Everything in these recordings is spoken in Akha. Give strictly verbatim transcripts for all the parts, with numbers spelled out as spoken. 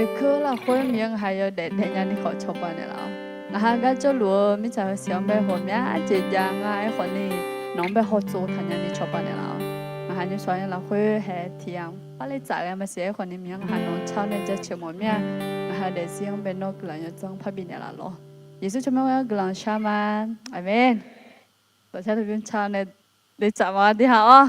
Oekeuv lafkhoer Miqyaer ngaq ha yawdaef daefnya ni khawf cawba naeqlaf-awq. Ngaq ha gar jawrluf-eu mirtsaq-eu siq-anr bae ghawqmya jeq jav nga. Aerkhawf ni nawq-anr bae hawtsov taqnya ni cawba naeqlaf-awq. Ngaq ha nymrshawq nya lafkhoer haeq tiq yamq parler tsaf ghae maqsiq. Aerkhawf ni Miqyaer ngaq ha nawq-anr car nae jaceuq mawf mir-a. Ngaq ha daefzir-anr bae nawr guiqlanq yawdzanr parbi naeqlaf lawr. Yeqsur tsawrmyanr gar guiqlanq shar ma. Aqmeq. Dawqcar taq bymr car nae daeftsaf ma aqdui ha-awr.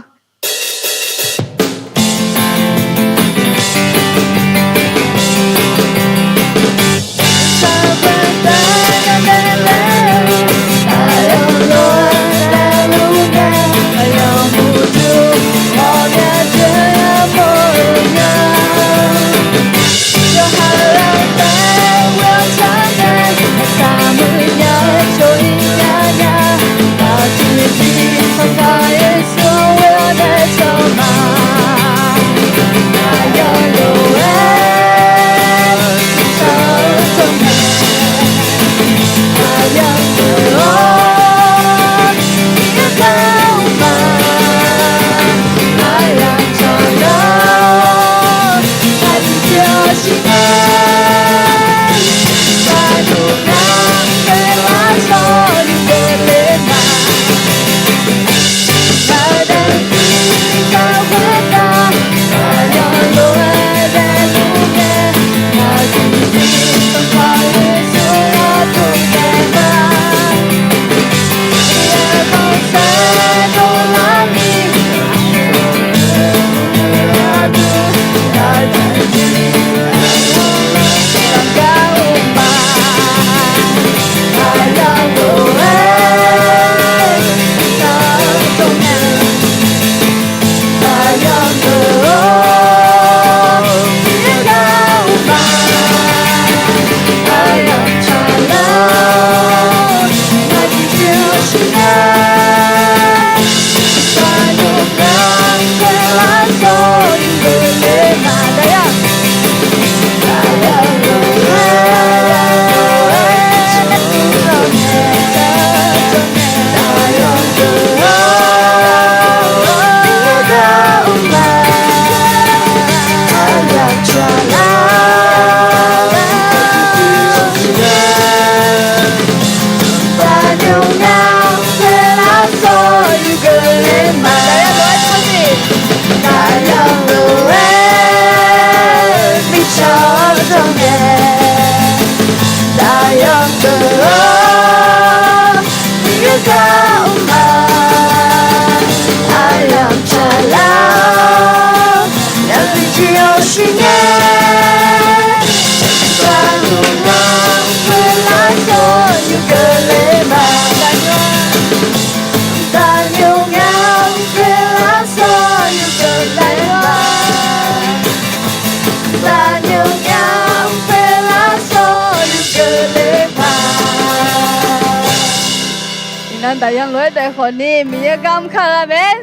Iqnan daqyan lof-aer daef khawf ni Miqyaer gar mr kar-eu aqmeq.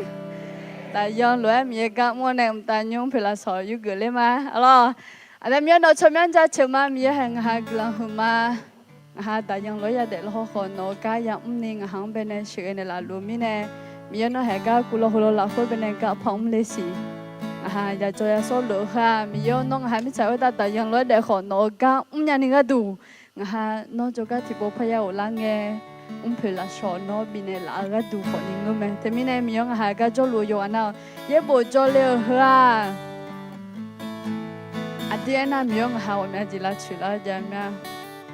Daqyan lof-aer Miqyaer gar mr-awr nae mqtav nymr poeqlaf shawq yurgeuf ler ma. Arlawr, aqda Miqyaer nawq tsawrmyanr jaceuq ma. Miqyaer haeq ngaq ha guiqlanq huiq ma. Ngaq ha daqyan lof-aer yadaef lawkhawf nawq-eu gar yamr ni ngaq ha-anr bae nae sheuqghae naeqlaf luf-eu mirnae, Miqyaer nawr haeq gar guv lawr heulof lafkhoer bae nae gar panmr le siq. Ngaq ha yajawr yasawr luf-eu heu-aq, Miqyaer-awr nawr ngaq ha mirtsaq khoertav daqyan lof-aer daef khawf nawq-eu gar mrnya ni gharduq, ngaq ha nawr jawrgar tiqpov parya ghoflar ngae, mrpoeq lafshawq nawr bifnaeq laf-eu gharduq khawf ni ngeur mae. Teumirnae Miqyaer-awr ngaq ha gar jawrluf-eu yawqghaq nar-awq, yaerbof jawrle-eu heu-aq, aqdui aernar Miqyaer-awr ngaq ha ghawqmya jeq lavtsoeq lar jav mir-a.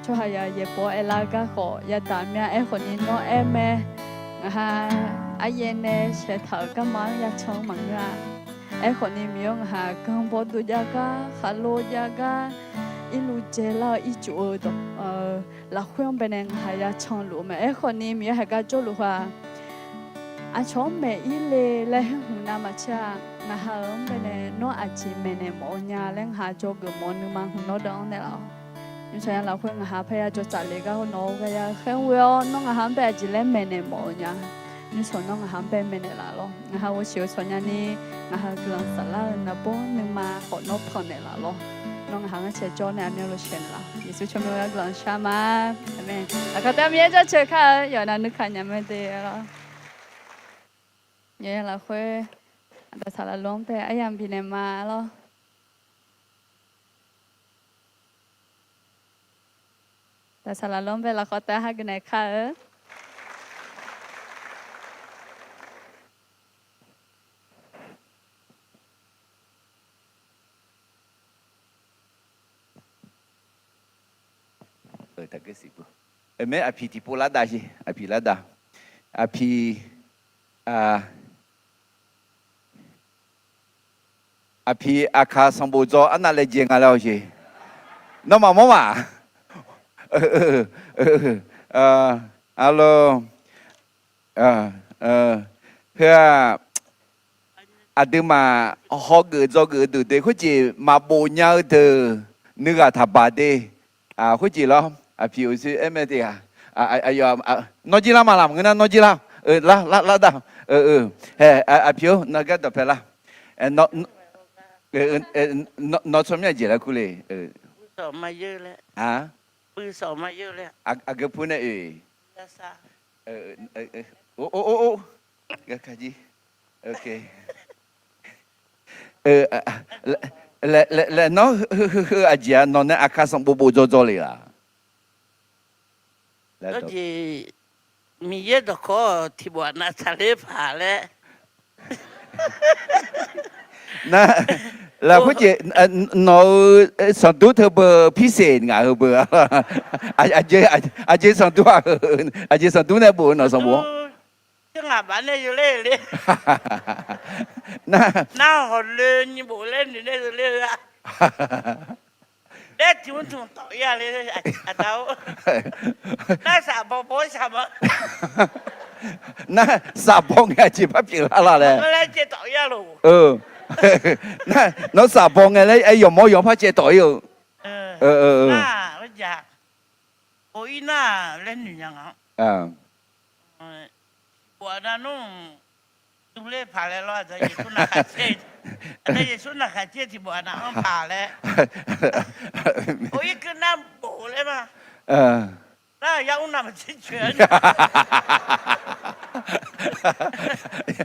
Tsawrhaq yaq yaerbof-awr aerlar-eu gar khawf yadaq mir-a. Aerkhawf ni nawr aer mae. Ngaq ha aryaer nae shaeqtaq-euq garma-anr yacan-anr maqngeur-a. Aerkhawf ni Miqyaer-awr ngaq ha ganbawr dov jav gar, khaqlo jav gar, irluv dzaelar-eu ircuf-eu dawq lafkhoer-anr bae nae ngaq ha yacan luf-eu mae. Aerkhawf ni Miqyaer haeq gar jawrluf heu-aq, aqcawq-anr maeq-ir le laer haer hmq navmaqtser-a. Ngaq ha-euq-anr bae nae nawr aqjeq maeqnaeq mawf-eu nya laer ngaq ha dzawgeuf mawf-eu nuima hmq nawr deuq-anr naeqlaf-awq. Nymrshawq nya lafkhoer ngaq ha parya jawrtsaf le gar nawq-eu ghaq ya khaer ghoe-awr nawr ngaq ha-anr bae aqjeq laer maeqnaeq mawf-eu nya. Nymrshawq nawr ngaq ha-anr bae maeqnaeq laf lawr. Ngaq ha ghovshiq-eu tsawrnya ni ngaq ha guiqlanq saflar-eu naqbawr nuima khawf nawr pannaeq laf lawr. Nawr ngaq ha-anr cae jawr nae aqmyanluf shaenaeq laf. Yeqsur tsawrmyanr-eu gar guiqlanq shar ma. Aqmeq. Aqkaq taef-aer Miqyaer jaceuq kar-eu yawqha navnuikaq nya mae de lawr. Yawqha lafkhoer aqdaq saqlaq luf-anr bae aryamq bifnaeq ma lawr. Daqsaqlaq lor bae lafkhawf taef hageuf naeq kar-eu. Aer, aqpiq tiqpov lar dav sher, aqpiq lar dav. Aqpiq, aqpiq aqkaq sanqbof dzaw arnav laejae nga laer-awq sher. Nawmaf mawr ma. Arlawr, heu-aq, aqduimaf hawgeuf dzawgeuf-eu deuq de khoerjeq maqbof nya-eu deuq nuighaq taqbaq de. Khoerjeq lawr, aqpiq uqshoe aer mae te-aq, nawr jir lar ma laq, maqngeur nar nawr jir lar. Lar, lar, lar dav. Hae, aqpiq-or, nawr gar dawqpae lar. Nawr tsawrmyanr jeq laer kur le. Aqgeu pur nae oe. Gharkajir. Laer nawr heu heu heu aqjeq-a, nawq nae aqkaq sanqbof bof dzaw dzaw le-aq. Miqyaer dawqkawq tiqbof aqnav tsaqler paq laer. Nar, lafkhoer jeq, nawq-euq sanqdur teu beu pirseq ngaq heu beu-a. Aqjeq sanqdur-aq, aqjeq sanqdur nae bof-eu nawq sanqbof-anr. Nar, nar hawqloe nyi bof laer noeq nae zeuler-eu-a. Laer tiq mr tmq tawf-ir-a le, aqda-or. Nar safbaw baw-aer shaq ma. Nar safbaw ngae aqjeq par pyeuflar la laer. Nar, nawr safbaw ngae laer aer yawqmawr yawq par caev tawf-ir-eu. Nar, or ir nar laer noeq nya nga-anr. Tiqbof aqnav nmr durler paq laer lawr, Aqda Yeqsur naqkhaq caer, Aqda Yeqsur naqkhaq caer tiqbof aqnav anr paq laer. Or irkeuv nar bof laer ma. Nar yar mr nav maqtser coeq-a.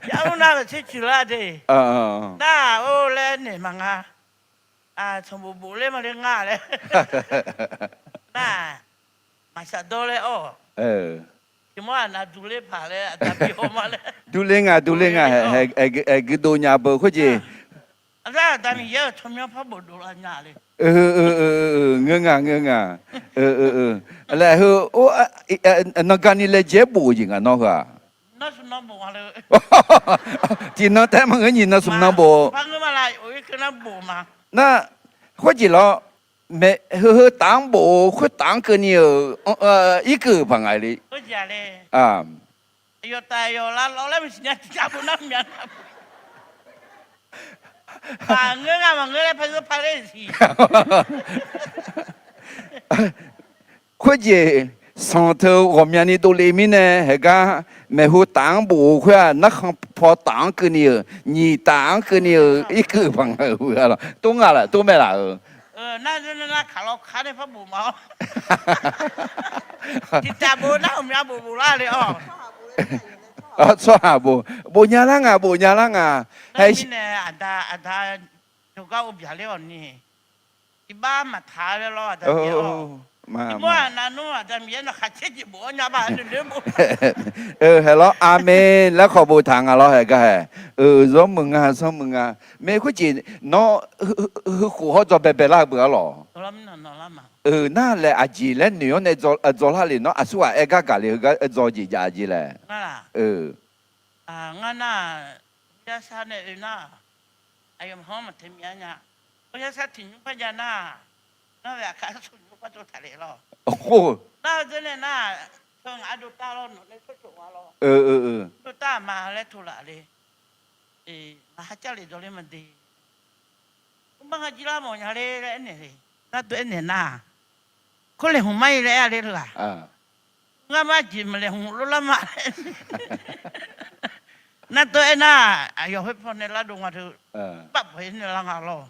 Yar mr nav maqtser coeq lar de. Nar or laer naeq maqnga. Sanqbof bof ler ma le ngar laer. Nar maqshaf dawr laer-awq. Tiqmawr aqnav durler paq laer aqda bi haw ma laer. Durler nga, durler nga. Aer guirdov nya beu khoerjeq. Aqda Miqyaer-euq tsawrmyanr par bof dov la nya le. Ngeur nga, ngeur nga. Laer heu, nanqgani laejae bof-eu jeq nga nawr heu-aq. Tiqnan taef maqngeur, nyiq nan smq nan bof. Nar, khoerjeq lawr, maeqhu heu taf-anr bof-eu khoertaf-anr keuvni-euq irkeuv paq nga le. Yawqtaf yawqlav lawr laer maqsiq nya tiqkar bof nar mya. Maqngeur nga, maqngeur laer par zeur par ler siq. Khoerjeq sanq teu ghawqmyani dovle mirnae haeqgar maeqhu taf-anr bof-eu khoer-aq, narkhan paw taf-anr keuvni-euq, nyiq taf-anr keuvni-euq irkeuv paq nga-euq. Tov nga laf, tov mae laf-euq. Nar, nar kaq lawr kar nae par bof ma-awr. Tiqtaf bof nar ghawqmya bof bof lar le-awq. Tsawrhaq bof, bof nya lar nga, bof nya lar nga. Hae, mirnae aqda, aqda jawrgar ov byaqler-awq ni. Iqbax maqtaq laer lawr, aqda Miqyaer-awq. Tiqmawr aqnav nmr Aqda Miqyaer naqkhaq caer jeq bof-awr nya ba noeq noeq bof. Hae lawr, aqmeq laer khawf boftaq nga lawr, haeqgar hae. Zanr meuq nga, zanr meuq nga. Maer khoerjeq nawr heukhof hawr dzaw baebae lar-eu beuq-ar lawq. Nar laeq aqjeq laer noeq-awr nae dzaw lar le, nawr aqsurghaq aer gar gaq le heugar dzaw jeq jav jeq laer. Ngar nar-aq, yarsar nae oe nar-aq, aqyawf maqhanr maqtae myav nya. Yarsar tiq nymr par jav nar-aq, nar-aq aqkar tsawrnymr par tsov taq le lawr. Nar-eu dzer nae nar-aq, teu ngaq-anr dovtav lawr, nawq nae tsawrcoq nga lawr. Dovtav-aq ma laer tov laf le. Ngaq ha car le dawq le maqde. Mrbar ngar jir lar mawf nya le laer aernaeq le. Nar tov aernaeq nar-aq, khoer laeqhmq mar-ir laer aer-a le le-aq. Ngar mar jeq maqlaeqhmq lor lar ma laer. Nar tov aernar-aq, aqyawf khoer paw nae lardov nga teu. Bavbawq-ir nae lar nga lawr.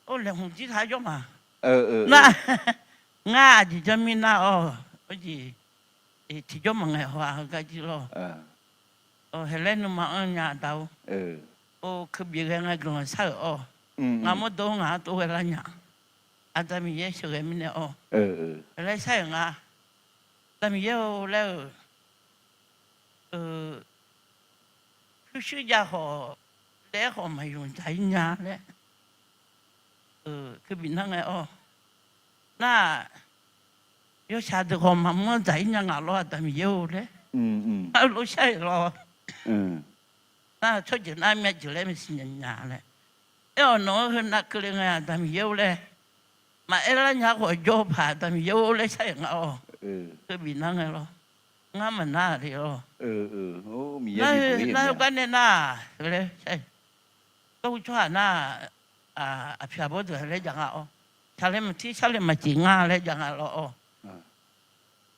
Or laeqhmq jir taq jawr ma. Nar, ngar aqjeq janr mir nar-awq. Or jeq tiqjawr maqngaeq haw-a heugar jir lawr. Haelaer nuima anr nya aqda-or. Or keuv bif ghae ngae guiqlanq shar-euq awr. Ngaq mawrdo ngaq-anr tov ghae lar nya. Aqda Miqyaer sheuqghae mirnae awr laer shar-euq nga. Aqda Miqyaer-eu laer-euq, pyurshuir jav khawf, laer khawf maqyaq dzaq-ir nya laer, keubi nar ngae awr. Nar-aq, yawshaq deuq khawf maqmr-anr dzaq-ir nya ngaq lawr, Aqda Miqyaer-or laer. Arlof shar-euq lawr. Nar-aq, tsawrjeuq nar myav jeuq laer maqsiq nya nya laer. Aer-awq, nawq-anr heu nav keuvle ngae, Aqda Miqyaer-or laer. Maqaer lar nya khawf jawr-eu paq, Aqda Miqyaer-or laer shar-euq nga awr. Keubi nar ngae lawr. Ngar maqnar le lawr. Nar heugar nae nar-aq, heu laer shar-eu, garhu tsawrhaq nar-aq, aqpiq aqbawr deuq laer jav nga awr. Shaqlaeq maqtir sharlaeq maqjeq nga laer jav nga lawr awr.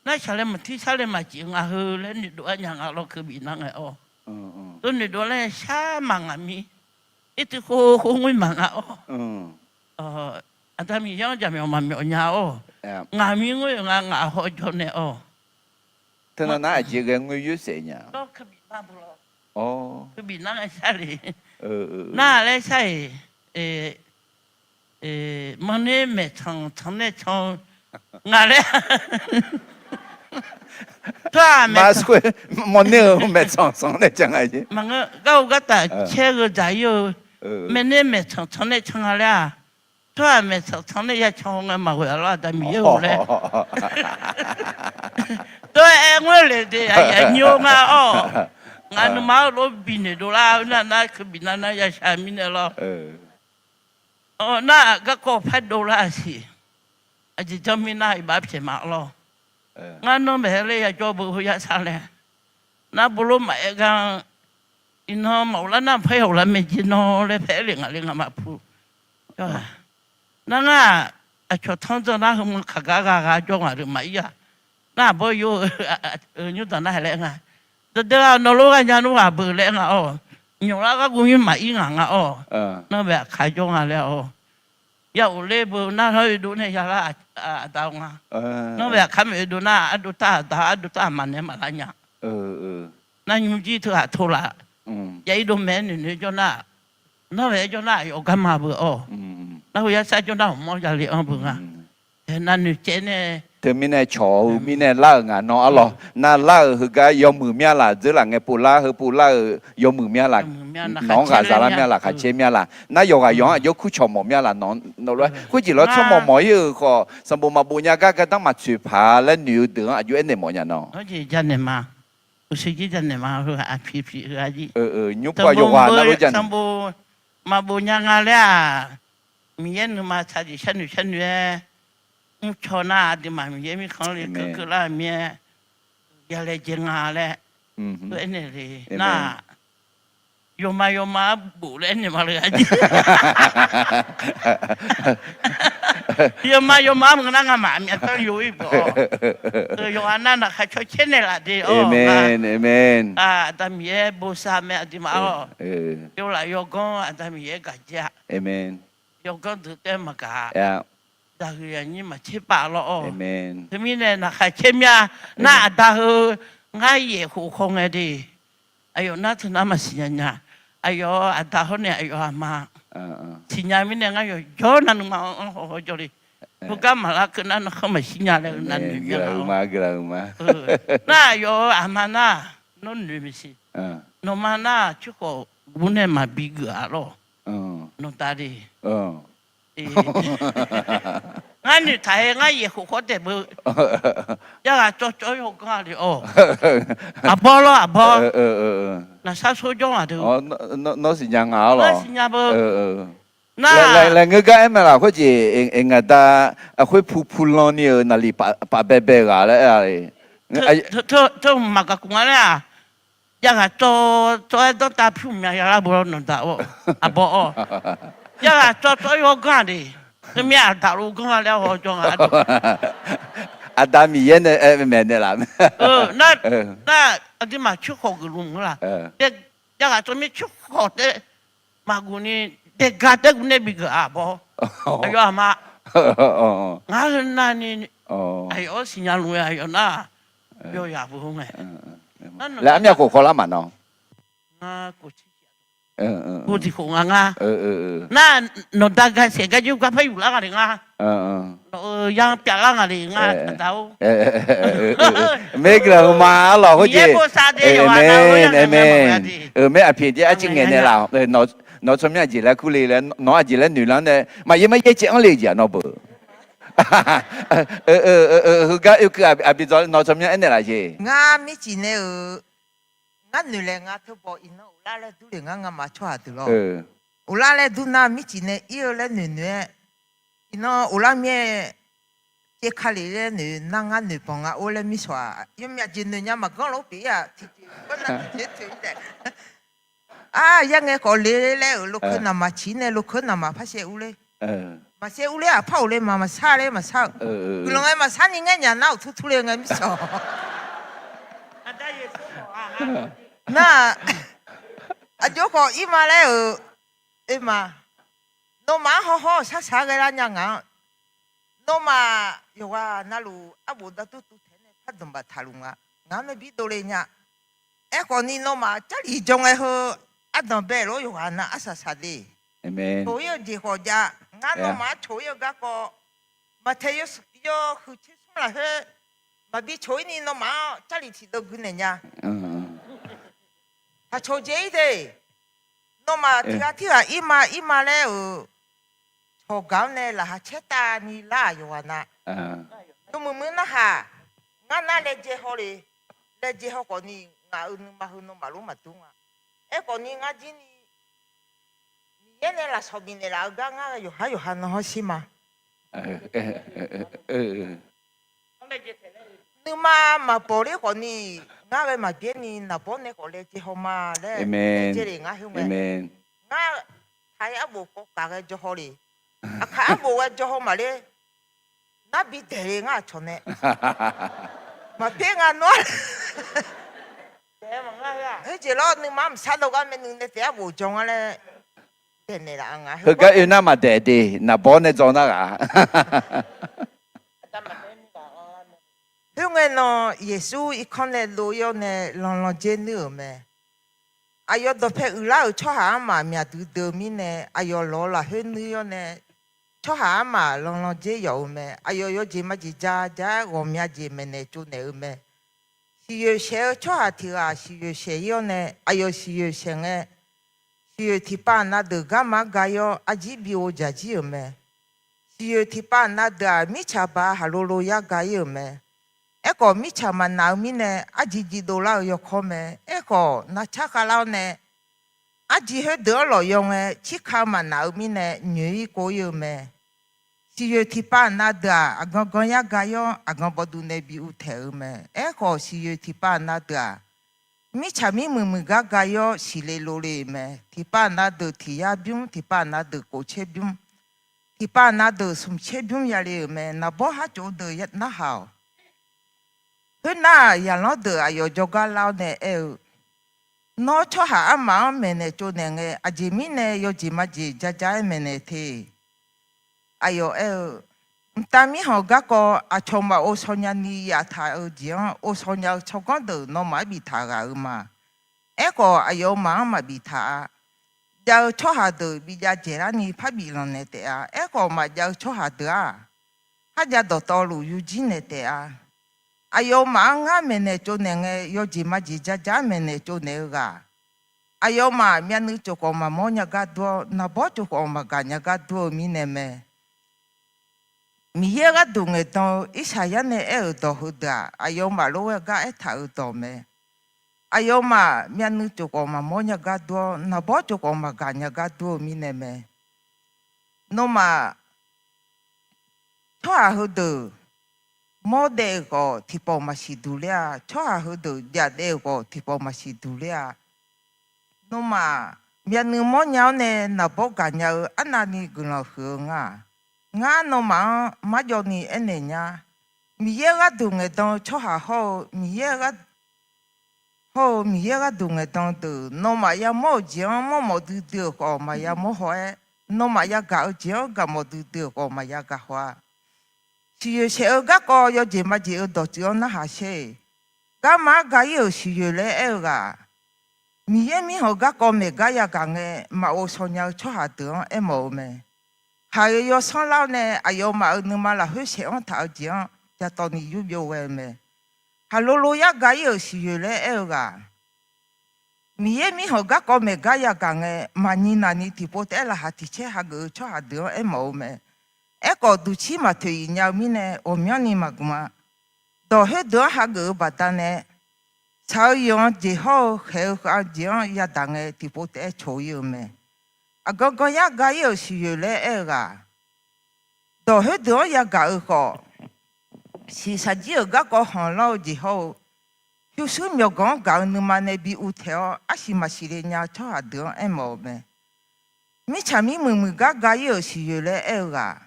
Nar shaqlaeq maqtir sharlaeq maqjeq nga heu laer noeqdov-aer nya nga lawr, keubi nar ngae awr. Tov noeqdov laer shar maq ngaq mir. Irtui khov khov ngoer maq nga awr. Aqda Miqyaer-anr jaqmyawf maqmyawf nya awr. Ngaq mir ngoer-euq nga, ngaq haw jawr nae awr. Teunav nar aqjeq ghae ngoer yoer saef nya. Keubi nar ngae shar le. Nar laer shar-iq, mawrner maeqtsanq tsanq nae can-eu nga laer. Tsawrhaq maeqtsanq, mawrner-eu maeqtsanq tsanq nae can nga. Maqngeur, garhu gartaf caer-eu dzaq-ir-eu, maeqner maeqtsanq tsanq nae can nga laer-aq. Tsawrhaq maeqtsanq tsanq nae ya can-eu ngae maqghoe-a lawr, Aqda Miqyaer-or laer. Tov-aer ngoer le de, aqyuif aqnyir-or nga awr. Ngaq nuima-anr lof binoeq dovlar-eu nar, nar keubi nar nar ya shaq mirnae lawr. Nar-aq, garkawv paer dovlar-aq siq. Aqjeq janr mir nar iqbax pyaeq ma lawr. Ngar nanr maeq-aer laer yajawr beu heu yar sar laer. Nar bolor maqaer gar-anr, iqnan maqghoflar nar paer yawghoflar maeqjeq nan laer paer-aer le ngaq le ngaq maqpu. Nar ngar-aq, aqcawq tanr dzan nar heumq kaq gar gha gha jawr ngaq le maqir-aq. Nar aqbawr yo-eu nymrdanq nar haiq laer nga. Dawqdeuq-aq nawq lof gha nya nmr ghaq beu laer nga awr. Nyawqlar ghargov mir maqir ngaq nga awr. Nanr bae aqkaq jawr nga laer awr. Ya of ler beu nar hawr oedov nae yalar aqda-eu nga. Nanr bae aqkaq maeq oedov nar ardov tar aqda, ardov tar aqma nae maqlar nya. Nar nymrjir teughaq tov laf. Ya irdov maeq-aer noeq noeq jawr nar, nanr bae-aer jawr nar aqyawf garma beu awr. Nar heu yar sar jawr nar aqmawr yale-anr beu nga. Nav noeqcaev nae. Teumirnae cawq-eu mirnae lar-euq ngaq nawr arlawq. Nar lar-euq heugar yawmuiq myanr laf dzeurlaf ngae povlar heu povlar-euq yawmuiq myanr laf. Nawq-anr ghaq zalar myanr laf, khaqcaer myanr laf. Nar yawqghaq yawq-anr aqjox kur cawq mawf myanr laf nawq-anr. Khoerjeq lawr tsawrmawq mawq-ir-euq khawf sanqbof maqbof nya gar gardanr maqtsoeq paq laer noeq-eu deuq-anr aqjox aernaeq mawf nya nawr. Uqshoe jir janaeq ma, heu aqpiq piq heu-a jir. Nymrpov yawqghaq nar lof janaeq. Sanqbof maqbof nya nga laer-aq, Miqyaer nuima tsaq jeq sharnoeq sharnoeq-aer, mrcaw nar aqduimaf Miqyaer mirkhanq le keuvkeuv lar mir-aer, yalaejae nga laer, aernaeq le nar, yawma yawma-anr bof laer aernaeq ma le-a jir. Yawma yawma-anr maqngeur nar ngamaf aqmyav tanr yo-ir bawf-awq. Yawqghaq nav naqkhaq cawcaer naeqlaf de-awq. Aqda Miqyaer bosav mae aqduimaf-awq. Yawlaf yawganr Aqda Miqyaer gaqjaer-a. Yawganr deuq taef-aer maqgaq-a. Daqhuiq aqnyir maqtser pav lawr-awq. Teumirnae naqkhaq caer mya nar aqda heu ngar yaef khof khaw ngae de. Aqyawf nar teunar maqsiq nya nya. Aqyawf aqda hawr nae aqyawf aqma siqnya mirnae ngar yawqjawr nar nuima-anr anr haw haw jawr le. Heugar maqlar keuv nar narkhanr maqshir nya laer-eu navnoeq mya-a. Nar aqyawf-euq aqma nar, nawr noeq maqsiq. Nawqma nar cirkhawf gur nae maqbi geuf-a lawr. Nawqda de. Ngar noeqtaq-aer ngar yaef khof khawr taef beu. Yarghaq cawv cawv-aer yawganr-a le-awq. Aqbawr lawr aqbawr. Naqsar sor jawr ngaq de. Nawr siqnya nga-a lawr. Siqnya beu. Laer ngeur gar aer mae laf khoerjeq ngaq da, khoer pu pu lan ni-euq naqliq paf baebae ghaq laer aer-a le. Teu maqgaq kuf nga laer-aq. Yarghaq cawv cawv-aer danrtav pyur mya yalar beu lawr nawqda-awr, aqbawr-awr. Yarghaq cawv cawv-aer yawganr-a de. Teumyav aqda lof ganr-a laer haw jawr nga. Aqda Miqyaer nae aer maeqnaeq laf. Nar aqduimaf cirkhawf geufluf mq-eu laf. Yarghaq cawv mir cirkhawf taef maqgeuf ni, daega taef gu nae bi geuf-a aqbawr. Aqyawf aqma. Ngar heu navni aqyawf-anr siqnya luf-eu aqyawf nar, yawzaq beu ngae. Laer armyav khof khawvlar maqnawq. Ngar tiq khof nga ngar. Nar nawqda ga saef gar jir gar par yuflar nga le ngar. Lawq-eu ya pyavlar ngaq le ngar aqda-or. Maer guiqlanq heu ma arlawq khoerjeq. Amen, amen. Maer aqpyeq jeq arciv ngaeq naeqlaf-awq. Nawq tsawrmyanr aqjeq laer kurle laer, nawq aqjeq laer noeqlar nae maqyaer maryaer caev anr le jeq-aq nawr beuq. Heugar oekeuv aqbi dzaw nawq tsawrmyanr aernaeq laf jeq. Ngar mircif nae-euq, ngar noeq laeq nga teu bawq iqnan uqlar laer dur le ngar ngamaf tsawrhaq deuq lawr. Uqlar laer dur nar mircif nae ir-eu laer noeq noeq-aer, iqnan uqlar mir-aer caev ka le laer noeq nar ngar noeq banq nga or laer mirshawq-aq, yawmyaq jeq noeq nya maqganr lof pyeuf-ir-aq tiqjeq-eu gawrnav tiqjeq-aer toeq-ir taef. Ar, yar ngae khawf le laer-euq lokeu naqmaq ciq nae lokeu naqmaq par shaev urler. Maqshaev urler-aq par ghofle ma maqshar ler maqshar-eu. Guiqlanq ngae maqshar ni ngaer nya nar uqtur turle ngae mirshawq. Nar-aq, aqjox khawf ir ma laer-euq, oe ma. Nawmaf-anr hawhawr-eu shar shaq-aer ghae lar nya ngaq-anr. Nawmaf yawqghaq navluf arbof dardur tuv taeq nae par danqbae taqluf nga. Ngaq-anr maerbir dovle nya. Aerkhawf ni nawmaf Jarlif jawr ngae heu ardanq bae lof yawqghaq nav arsaq saqle. Coq-ir-eu jeq khawf jav. Ngar nawmaf-anr coq-ir-eu garkawv, maqtaeq yawhuiq tser smr lafkhoer maqbi coq-ir ni nawmaf-anr Jarlif tiqdeuv gui naeq nya. Taqcoq dzae-ir de. Nawmaf tiq ghaq tirghaq ir ma ir ma laer-euq cawq gaq-anr nae laqkhaq caer tavni lar-aq yawqghaq na. Yawmuiq muiq narhaq, ngar nar laejae haw le. Laejae haw khawf ni ngaq-euq nuima heu nawmaf lof maqdur nga. Aerkhawf ni ngar jir ni Miqyaer nae lafsawq bifnaeq laf-eu gar ngar yawqhar yawqha nan hawr shir ma. Nuima maqbawq ler khawf ni, ngar ghae maqbyaer ni naqbawr nae khawf laejae haw ma laer laejae le ngar khoerngae. Ngar taq-ir arbof kawv kaq ghae jawr haw le. Aqkaq arbof ghae jawr haw maqler. Nar bi daeq le ngar aqcawq nae. Maqpyaer nga nawr. Khoerjeq lawr nuima mqsar dawrgar maernmr nae taef arbof jawr ngar laer daeqnaeq laf-a nga. Heugar oe nar maqdaeq de, naqbawr nae dzaw nar ghaq. Khoerngae nan Yeqsur irkanr nae dov-ir-awr nae lanlan dzer nuir-euq mae. Aqyawf dawqpae uiqlar-euq tsawrhaq armaf myaq duidui-eu mirnae, aqyawf lawq-eu lafkhoer nuir-awr nae, tsawrhaq armaf lanlan dzer yawf-eu mae. Aqyawf yawjeq majeq ja ja-aer ghawqmya jeq maeqnaeq tsovnaeq-eu mae. Siqyoeq shaeq-eu tsawrhaq tiq ghaq siqyoeq shaeq-ir-awr nae, aqyawf siqyoeq shaeq ngae, siqyoeq tiqpav na deuq garma-anr ga-ir-awr arjir bi ghov dzaq jir-euq mae. Siqyoeq tiqpav na deuq-aq, mirtsaq ba haqlo lo yar ga-ir-euq mae. Aerkhawf, mirtsaq maqnaq-eu mirnae, arjir jir dovlar-eu yawkawr mae. Aerkhawf, navcar khavlar-awr nae, arjir khoerdeuq-anr lawq yaw ngae, cirka-eu maqnaq-eu mirnae, nyoeq-ir kov-ir-eu mae. Siqyoeq tiqpav na deuq-aq, aqgan gan yar ga-ir-awr, aqgan bawduv nae bi uvtaeq-eu mae. Aerkhawf, siqyoeq tiqpav na deuq-aq, mirtsaq mirmuiq muiq gar ga-ir-awr, siqle lov le-euq mae. Tiqpav na deuq tiq yar bymr, tiqpav na deuq kof tser bymr, tiqpav na deuq smq tser bymr yale-euq mae. Naqbawr har tsov deuq narhaq-awq. Khoernar-aq, zaqlanr deuq aqyawf jawrgar lar-awr nae aer-eu, Nawr tsawrhaq armaf-anr maeqnaeq tsovnaeq ngae, aqjeq mirnae yawjeq majeq ja ja-aer maeqnaeq te? Aqyawf aer-eu, Mqtav mirkhanq garkawv aqcawq maqghov shaw nyani yaftaq-eu jeq-anr, ghov shaw nya-eu tsawrganr deuq nawmaf-anr biftaq ghaq-euq ma. Aerkhawf, aqyawfmaf-anr maqbif taq-a. Jav-eu tsawrhaq deuq bi jav dzaeqlar ni parbif lanqnaeq taef-a. Aerkhawf, maqjav-eu tsawrhaq deuq-aq, kharjav dawqtawvluf yurjir naeq taef-a. Aqyawfmaf-anr ngar maeqnaeq tsovnaeq ngae, yawjeq majeq ja ja-aer maeqnaeq tsovnaeq-eu ghaq, aqyawfmaf myavnuiv tsofkhawf maqmawr nya gar dur-awr, naqbawr tsofkhawf maqgaq nya gar dur-eu mirnae mae. Miqyaer gharduq ngaeqdan-eu Irsaqyar nae aer-euq dawq heudeuq-aq, aqyawfmaf lof-aer gar aertaq-euq dawq mae. Aqyawfmaf myavnuiv tsofkhawf maqmawr nya gar dur-awr, naqbawr tsofkhawf maqgaq nya gar dur-eu mirnae mae. Nawmaf tsawrhaq heudeuq mawr daef-euq khawf tiqpawf maqsiq duq ler-a. Tsawrhaq heudeuq jafdaef-euq khawf tiqpawf maqsiq duq ler-a. Nawmaf myavnuiv mawrnya-awr nae naqbawr gaqnya-eu arnavni guiqlanq huiq-eu nga. Ngar nawmaf-anr marjawv ni aernaeq nya. Miqyaer gharduq ngaeqdan-eu tsawrhaq hawr-eu Miqyaer gharduq ngaeqdan deuq, nawmaf yamawr-euq jeq-anr mawrmawf duidui-euq khawf maqya mawr haw-aer, nawmaf yagaq-eu jeq-anr gaqmawf duidui-euq khawf maqya gaq haw-a. Siqyoeq shaeq-eu garkawv yawjeq majeq-eu dawqtsuif-anr narhaq sher. Garma-anr ga-ir-euq siqyoeq laer aer-eu ghaq, Miqyaer mirkhanq garkawv maeq gar yagaq ngae, maqghov shaw nya-eu tsawrhaq deuq-anr aermawf-eu mae. taq-eu yawsanr lar-awr nae aqyawfmaf-euq nuima lafkhoer saeq-anr taq-eu jeq-anr jaqtawf ni yurbyov ghae-eu mae. Khaqlo lo yar ga ir-euq siqyoeq laer aer-eu ghaq, Miqyaer mirkhanq garkawv maeq gar yagaq ngae, maqnyi naqni tiqpov taef-aer laqkhaq tiq caer hageuf-eu tsawrhaq deuq-anr aermawf-eu mae. Aerkhawf, duqcir maqtoeq iq nya-eu mirnae, ghawqmyanrni maqgmq-a. Dawq khoerdeuq-anr hageuf-eu baqdanae, shaq-eu yawq-anr jeq hawr-eu khaeq-eu khav-eu jeq-anr yadaq ngae, tiqpov taef-aer coq ir-eu mae. Aqgan gan yar ga ir-euq siqyoeq laer aer-eu ghaq, dawq khoerdeuq-anr yagaq-eu khawf, shiqshaq jir-euq garkawv khanqlanr-eu jeq hawr-eu, pyurshuir myawqganq-anr gaq-eu nuima nae bi uvtaeq-awr, arsiq maqsiq le nya-eu tsawrhaq deuq-anr aermawf-eu mae. Mirtsaq mirmuiq muiq gar ga ir-euq siqyoeq laer aer-eu ghaq,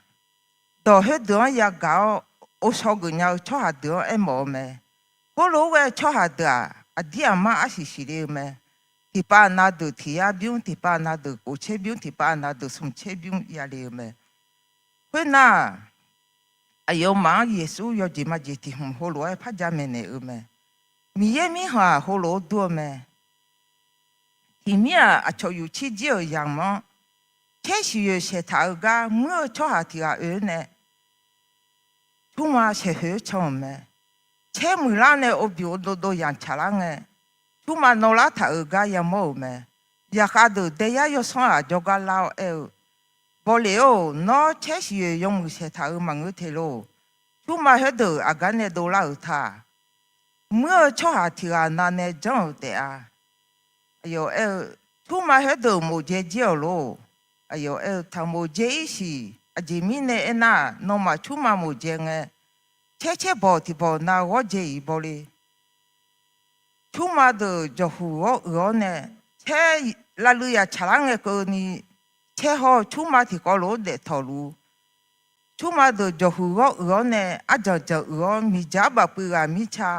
dawq khoerdeuq-anr yagaq-awr, ghovshaw geuf nya-eu tsawrhaq deuq-anr aermawf-eu mae. Khoerlof-aer ghae tsawrhaq deuq-aq, aqdir aqmar arsiq siqle-eu mae. Tiqpav nav deuq tiq yar bymr, tiqpav nav deuq kof caer bymr, tiqpav nav deuq smq caer bymr yale-eu mae. Khoernar, aqyawfmaf-anr Yeqsur yawjeq majeq tiq hmq heulof-aer par jamaeq naeq-eu mae. Miqyaer mirkhanq-aq heulof-aer dur-eu mae. Tiq mir-aq, aqcawq yufcir jir-euq yamq-anr caer siqyoeq saeqtaq-eu gar muir-eu tsawrhaq tiq ghaq oe-awr nae, tsawrma saeqkhoeq-aer can-euq mae. Caer muiqlar nae ovbyuq ovdov dov yamq tsaqlar ngae, tsawrma nawrlar taq-euq gar yamawr-euq mae. Zaqkhav deuq daeyar yawsanr-aq jawrgar lar-awr aer-eu, Bawleq-or, nawr caer siqyoeq yawmuiq saeqtaq-euq maqngeur te lor. Tsawrma khoerdeuq aqgar nae dovlar-euq ta. Muir-eu tsawrhaq tiq ghaq nav nae janr-euq taef-a. Aqyawf aer-eu, tsawrma khoerdeuq moqjae jir-awq lor. Aqyawf aer-eu, taqmoq jae ir siq. Aqjeq mirnae aernar, nawmaf tsawrma moqjae ngae, caer caer bawq tiq bawq nav ghawr jae-iq bawle. Tsawrma deuq jawqhuq ghawr uiq-awr nae, caer lavluiv yaq tsaqlar ngae keuvni, caer hawr-eu tsawrma tiqkawv lof-aer daef tawqluf. Tsawrma deuq jawqhuq ghawr uiq-awr nae, arjanq janq uiq-awr miqdzaq bafpuiv ghaq mirtsa,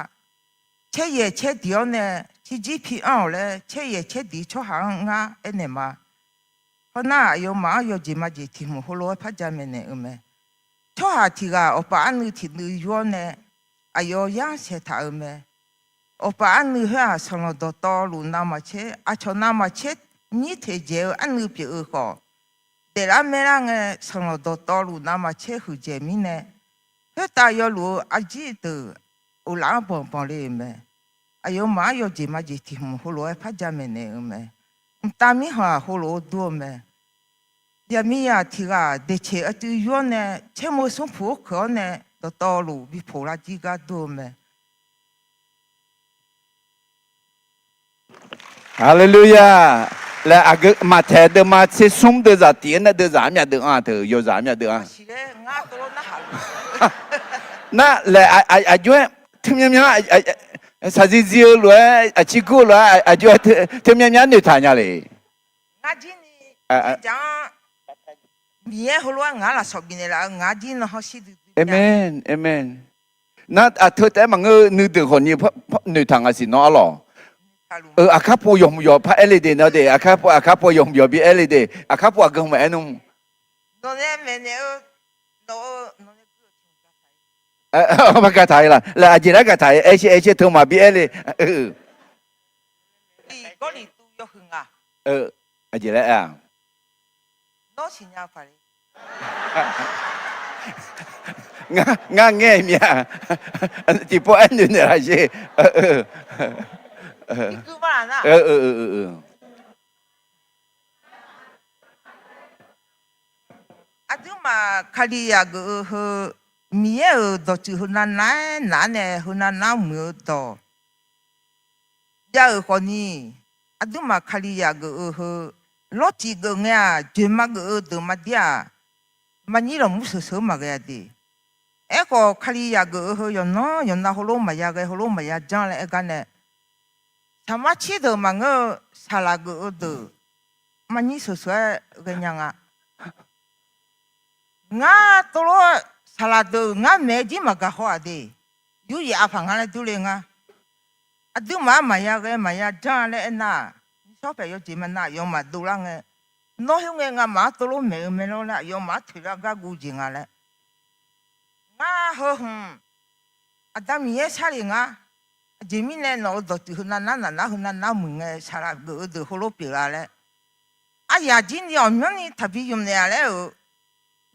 caer yaeq caer diq-awr nae, cirjir pi anr-awq laer caer yaeq caer diq tsawrhaq-anr ngar aernaeq ma. Hawnar aqyawfmaf-anr yawjeq majeq tiq hmq heulof-aer par jamaeq naeq-eu mae. Tsawrhaq tiq ghaq awqpaf arnuiv tiq nuiv yur-awr nae, aqyawf yar saeqtaq-euq mae. Awqpaf arnuiv khoer-aq, sanqlanq dawqtawvluf navmaqtser, aqcawq navmaqtser nyir teqdzaeq-eu arnuiv pyeuf-eu khawf, daeflar maerlar ngae, sanqlanq dawqtawvluf navmaqtser huiqdzaeq mirnae, khoertav yawluf-eu arjir deuq uqlaf-anr banq banq le-euq mae. Aqyawfmaf-anr yawjeq majeq tiq hmq heulof-aer par jamaeq naeq-eu mae. Mqtav mirkhanq-aq heulof-aer dur-eu mae. Yaqmiqzaq tiq ghaq daeqceq aqtuiv yur-awr nae, caermeu smrpuq-anr keuq-awr nae, dawqtawvluf bi poq lar jir gar dur-eu mae. Haleluya! Laer aqgeu maqtaeq deuvma tser smr deuvzaq tiq-aer nae deuvzaq armyav deuv anr-a teu yawzaq armyav deuv anr. Nar laer aqjox-aer teumyanr myanr shaqzir zir-eu lof-aer aqcir gur-eu lof-aer aqjox-aer teumyanr myanr noeqtaq nya le. Amen, amen. Nar aqteu taef-aer maqngeur-eu nuideuq khawfni noeqtaq nga siq nawr arlawq. Aqkar pov yawqhmq yawq par aer le de nawr de, aqkar pov yawqhmq yawq bi aer le de, aqkar pov aqgeu maqaer nmr. Par gaqtaq-ir la laer aqjeq laer gaqtaq-ir aer sher aer sher teu maqbi aer le. Aqjeq laer aer-a. Ngar ngaer mir-a. Tiqpov aer noeq naeq laf sher. Aqduimaf Kalizaq geuf-eu heu, Miqyaer-euq dawqtsuif heunav nar-aer nar nae heunav nar muiq-eu dawq jav-euq khawfni, aqduimaf Kalizaq geuf-eu heu, lawrcif geuf ngae-aq, dzoeqma geuf-eu deuq maqdir-aq, maqnyir lawqmur sheuqsheuq-eu maqghae-a de. Aerkhawf, Kalizaq geuf-eu heu yawqnan yawqnan heulof maqya ghae, heulof maqya janr laer aer gar nae, saqmar cir deuq maqngeur-eu saqlaq geuf-eu deuq maqnyir sheuqsheuq-aer ghaenya nga. Ngar tov lof-aer saqlaq deuq ngar maeq-aer jir maqgaq haw-aq de. Yur yaf-a paq ngar laer durle nga. Aqduimaf-anr maqya ghae maqya janr laer aernar-aq, nishawr paeq yawjeq maqnav aqyawfmaf dovlar ngae, nawr khoerngae ngamaf-anr tov lof maeq-eu mae lor laer aqyawfmaf-anr toeqlar gar guv jeq nga laer. Ngar heu hmq Aqda Miqyaer sharle ngar. Aqjeq mirnae nawq-euq dawqtsuif heunav nar naq nar heunav nar muiq ngae saqlaq geuf-eu deuq heulof pyeuflar laer, aryaq jir ni ghawqmyanrni taqbi ymq naeq-a laer-euq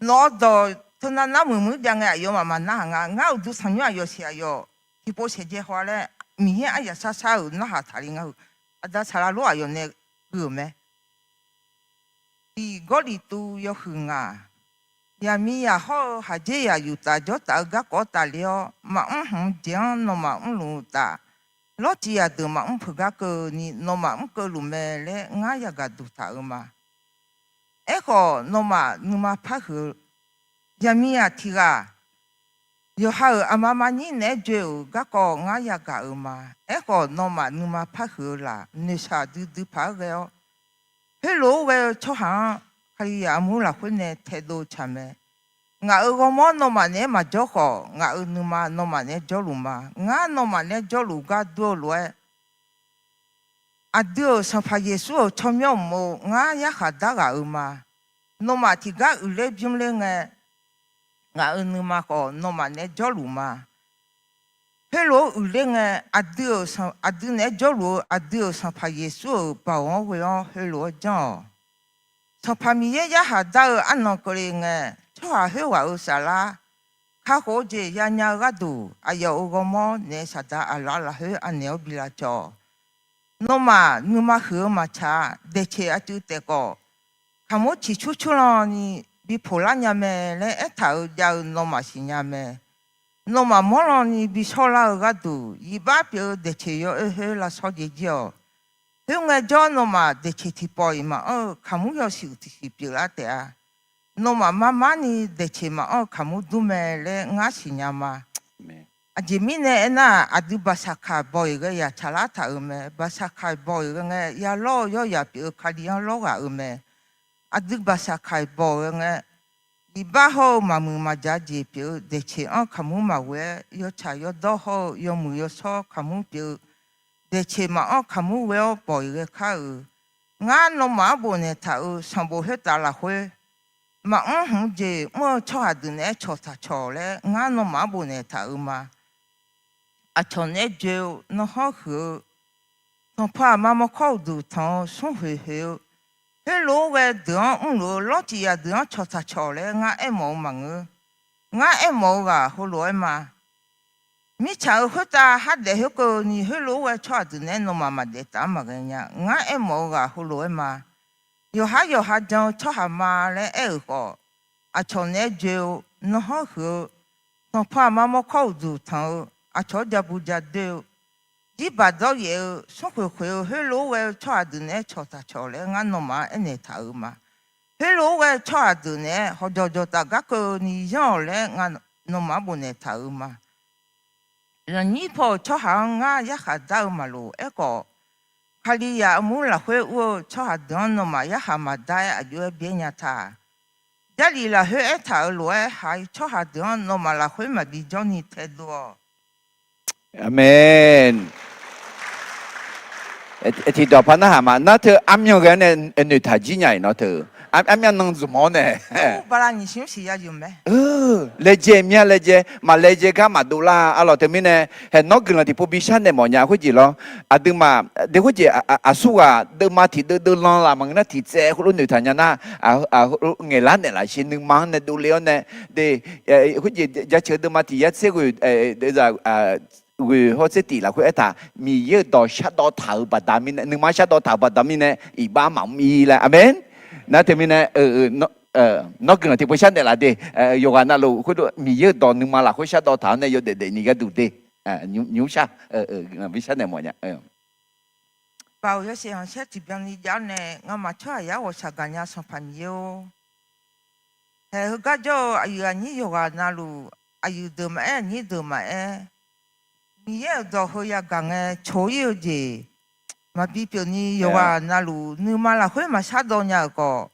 Nawq-awr dawq teunav nar muiq muiq jav ngae aqyawfmaf maqnarhaq nga. Ngar uqduq tanqnymr aqyawf siq aqyawf tiqpov saeqdzae haw-a laer Miqyaer aryaq sar sar-euq narhaq taqli nga-eu. Aqda saqlaq lor aqyawf nae gui-euq mae. Tiq Gawrliqtu yawhuiq ngaq, yaqmiqzaq hawr-eu khaqdzerzaq yuf taf jawr taf-eu garkawv tafler-awr, maqmr hmq jeq-anr nawmaf mrluf-eu taf, lawrtiq yaqdeuq maqmr peuq gar keuvni nawmaf mr keuvluf mae laer ngar yagaq duq taq-eu ma. Aerkhawf, nawmaf nuima parhuiq-eu yaqmiqzaq tiq ghaq, yawqha-euq aqma maqnyir naeq-aer joe-euq garkawv ngar yagaq-euq ma. Aerkhawf, nawmaf nuima parhuiq-eu laf, noeqshaq duidui paq-aer ghae-awr, khoerlof-aer ghae-eu tsawrhaq-anr Kalizaq armur lafkhoer nae taedov tsaq mae. Ngaq-euq ghawrmawr nawmaf naeq-aer maqjawr khawf, ngaq-euq nuima nawmaf naeq-aer jawrluf ma. Ngar nawmaf naeq-aer jawrluf gar dur-eu lof-aer, aqdui-euq Sanqpaq Yeqsur-euq tsawrmyanr uqmov ngar yarkhaq dar ghaq-euq ma. Nawmaf tiqgar uiqler bymr ler ngae, ngaq-euq nuima khawf nawmaf naeq-aer jawrluf ma. Khoerlof-aer uiqler ngae, aqdui naeq-aer jawrluf-eu aqdui-euq Sanqpaq Yeqsur-euq baoq-anr ghoe-awr heulof-aer janr-awq. Sanqpaq Miqyaer yarkhaq dar-eu arnan keuvle ngae, tsawrhaq khoerghaq-euq saflar kakhof-eu jeq yanya-eu gharduq, aqyawf-euq ghawrmawr naef saqdaq aqlaf lafkhoer anaeq-awr bi lavcawv-awq. Nawmaf nuima huiq-eu maqtsaq-a. Daeqceq aqcuiv taef khawf, kaqmur ciqcur curlan ni bi poqlar nya mae laer aertaq-euq jav-eu nawmaf siqnya mae. Nawmaf mawrlan ni bi shawrlar-eu gharduq, iqbax pyeuf-eu daeqceq yawoer khoer lavshawr jeq jir-awq. Khoerngae jawr nawmaf daeqceq tiqpawf-iq maqanr-eu kaqmur yawshuif tiqshuif pyeuflar taef-a. Nawmaf marmar ni daeqceq maqanr-eu kaqmur dur mae laer ngar siqnya ma. Aqjeq mirnae aernar-aq, aqdui baqsaqkaq bawq-iq ghae yaq tsaqlar taq-euq mae. Baqsaqkaq bawq-iq ghae ngae, yalawr-eu yawryaq pyeuf-eu Kali-anr lawr ghaq-euq mae. Aqdui baqsaqkaq bawq-iq ghae ngae, iqbax hawr-eu maqmuiq maqjaq jeq pyeuf-eu daeqceq-anr kaqmur maqghoe-aer, yawtsaq yawdawr hawr-eu yawmuiq yawshawr kaqmur pyeuf-eu daeqceq maqanr kaqmur ghoe-awr bawq-iq ghae kar-euq. Ngar nawmaf-anr bofnaeq taq-euq sanqbof khoertav lafkhoer, maqmr hmq jeq mr-eu tsawrhaq deuq naeq-aer cawq taq cawq laer ngar nawmaf-anr bofnaeq taq-euq ma. Aqcawq naeq-aer joe-eu nanrhanr huiq-eu, tanqpanq aqma mawrkawr uqduq tanq-eu smrkhoeq khoeq-eu, khoerlof-aer ghae deuq-anr mrluf-eu lawrtiq yaq deuq-anr cawq taq cawq laer ngar aermawf-eu maqngeur. Ngar aermawf-eu ghaq heulof-aer ma. Mirtsaq-euq khoertav khardaef khoerkeuvni khoerlof-aer ghae tsawrhaq deuq naeq-aer nawmaf maqdaef taf-anr maqghae nya. Ngar aermawf-eu ghaq heulof-aer ma. Yawqhar yawqha jan-eu tsawrhaq ma laer aer-euq khawf, aqcawq naeq-aer joe-eu, nanrhanr huiq-eu, tanqpanq aqma mawrkawr uqduq tanq-eu, aqcawq-anr ja bu ja doer-eu, jirbaq dawryaef-eu, smrkhoeq khoeq-eu, khoerlof-aer ghae-eu tsawrhaq deuq naeq-aer cawq taq cawq laer ngar nawmaf-anr aernaeq taq-euq ma. Khoerlof-aer ghae-eu tsawrhaq deuq naeq-aer hawqjawq jawqtaf gar keuvni yanr-awq laer ngar nawmaf-anr bofnaeq taq-euq ma. Lafnyir paw-euq tsawrhaq-anr ngar yarkhaq dar-eu maqloq. Aerkhawf, Kalizaq armur lafkhoer ur-eu tsawrhaq deuq-anr nawmaf yarkhaq maqdar-aer aqjox-aer byaer nya ta. Jarlif lafkhoer aertaq-euq lof-aer haq-iq tsawrhaq deuq-anr nawmaf lafkhoer maqbi jawrni taedov-awq. Aqmeq. Tiqdawq par narhaq ma. Nar teu armyan ghae-awr nae noeqtaq jir nya-iq nawr teu. Armyan nan zmq-awr nae, laejae mya laejae, maqlaejae gar maqdov lar. Arlawq teumirnae, haeq nawr guiqlanq tiqpov bi sharnaeq mawf nya khoerjeq lawr. Aqduimaf de khoerjeq aqsurghaq deuvma tiqdeuv deuvlanr laf maqngeur nar tiqtsaev khoerlof noeqtaq nya nar, ngaeqlar naeqlaf sher nuima-anr nae dovle-awr nae, de, khoerjeq jaceuq deuvma tiq yar tser ghoeq, ghoeq hawr tser tiq lafkhoer aertaq, Miqyaer-euq dawq shardawv taq-euq baqda mirnae, nuima shardawv taq-euq baqda mirnae iqbax maqmr-ir laer. Aqmeq. Nar teumirnae, nawr guiqlanq tiqpov sharnaeq laf de. Yawqghaq navluf khoerdov Miqyaer-euq dawq nuima lafkhoer shardawv taq-awr nae yawdaef daefni gharduq de. Nymr shar, guiqlanq bi sharnaeq mawf nya. Baoq yawshaef khanqsaer tiqbyan ni jav-awr nae, ngamaf tsawrhaq yar ghawqshaq gaqnya Sanqpaq Miqyaer-or, haeq heugar jawr-eu aqyuif aqnyir yawqghaq navluf, aqyuif deuq maqaer, aqnyir deuq maqaer, Miqyaer-euq dawq heu yagaq ngae coq-ir-eu jeq maqbi pyeuf ni, yawqghaq navluf nuima lafkhoer maqshardawv nya-euq khawf,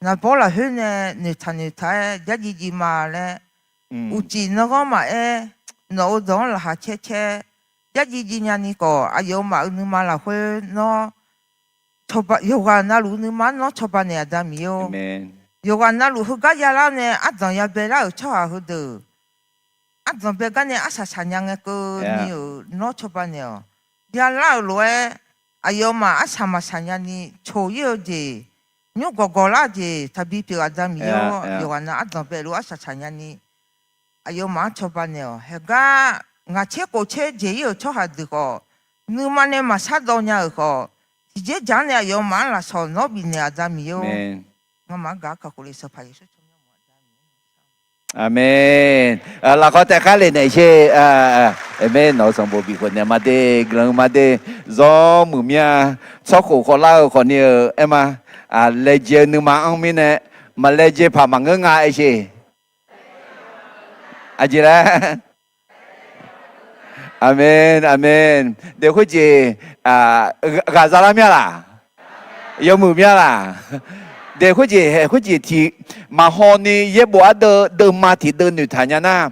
naqbawr lafkhoer nae noeqtaq noeqtaq-aer jarjiv jiv ma laer, uqcif nanrghanr maqaer, nawq-euq dawq-anr laqkhaq caer caer jarjiv jiv nyani khawf, aqyawfmaf-euq nuima lafkhoer nawr yawqghaq navluf nuima-anr nawr cawba naeq Aqda Miqyaer-or, yawqghaq navluf heugar yalar nae ardanq yabae lar-euq tsawrhaq heudeuq, ardanq bae gar nae arsaq saqnya ngae keuvni-euq nawr cawba naeq-awq. Yalar-euq lof-aer aqyawfmaf arsaq maqsaq nyani coq-ir-eu jeq, nymr gawqgawq lar jeq taqbi pyeuf-eu Aqda Miqyaer-or, yawqghaq na ardanq bae lof arsaq tsaq nyani, aqyawfmaf-anr cawba naeq-awq. Haeqgar ngaq tser khof tser jeq ir-euq tsawrhaq deuq khawf, nuima nae maqshardawv nya-euq khawf, tiqjeq dzaq-anr nae aqyawfmaf-anr lafsawq nawr bifnaeq Aqda Miqyaer-or, ngamaf-anr gaq-aer kakhof le sheuqpaq Yeqsur tsawrmyanr mawf Aqda Miqyaer. Aqmeq. Lafkhawf taef khar le naeq sher. Aqmeq. Nawq-eu sanqbof bifkhof naeq ma de, guiqlanq ma de, zawr muiq mir-a. Tsawrkhof khawf lar-eu khawfni-eu aer ma, laejae-eu nuima anr mirnae, maqlaejae paq maqngeur nga aer sher. Aqjeq laer. Aqmeq, aqmeq. De khoerjeq ghaqza lar mir-a laq? Yawmuiq mir-a laq? De khoerjeq hae, khoerjeq tiq maqhaw ni yaerbof ardeuv deuvma tiqdeuv noeqtaq nya nar,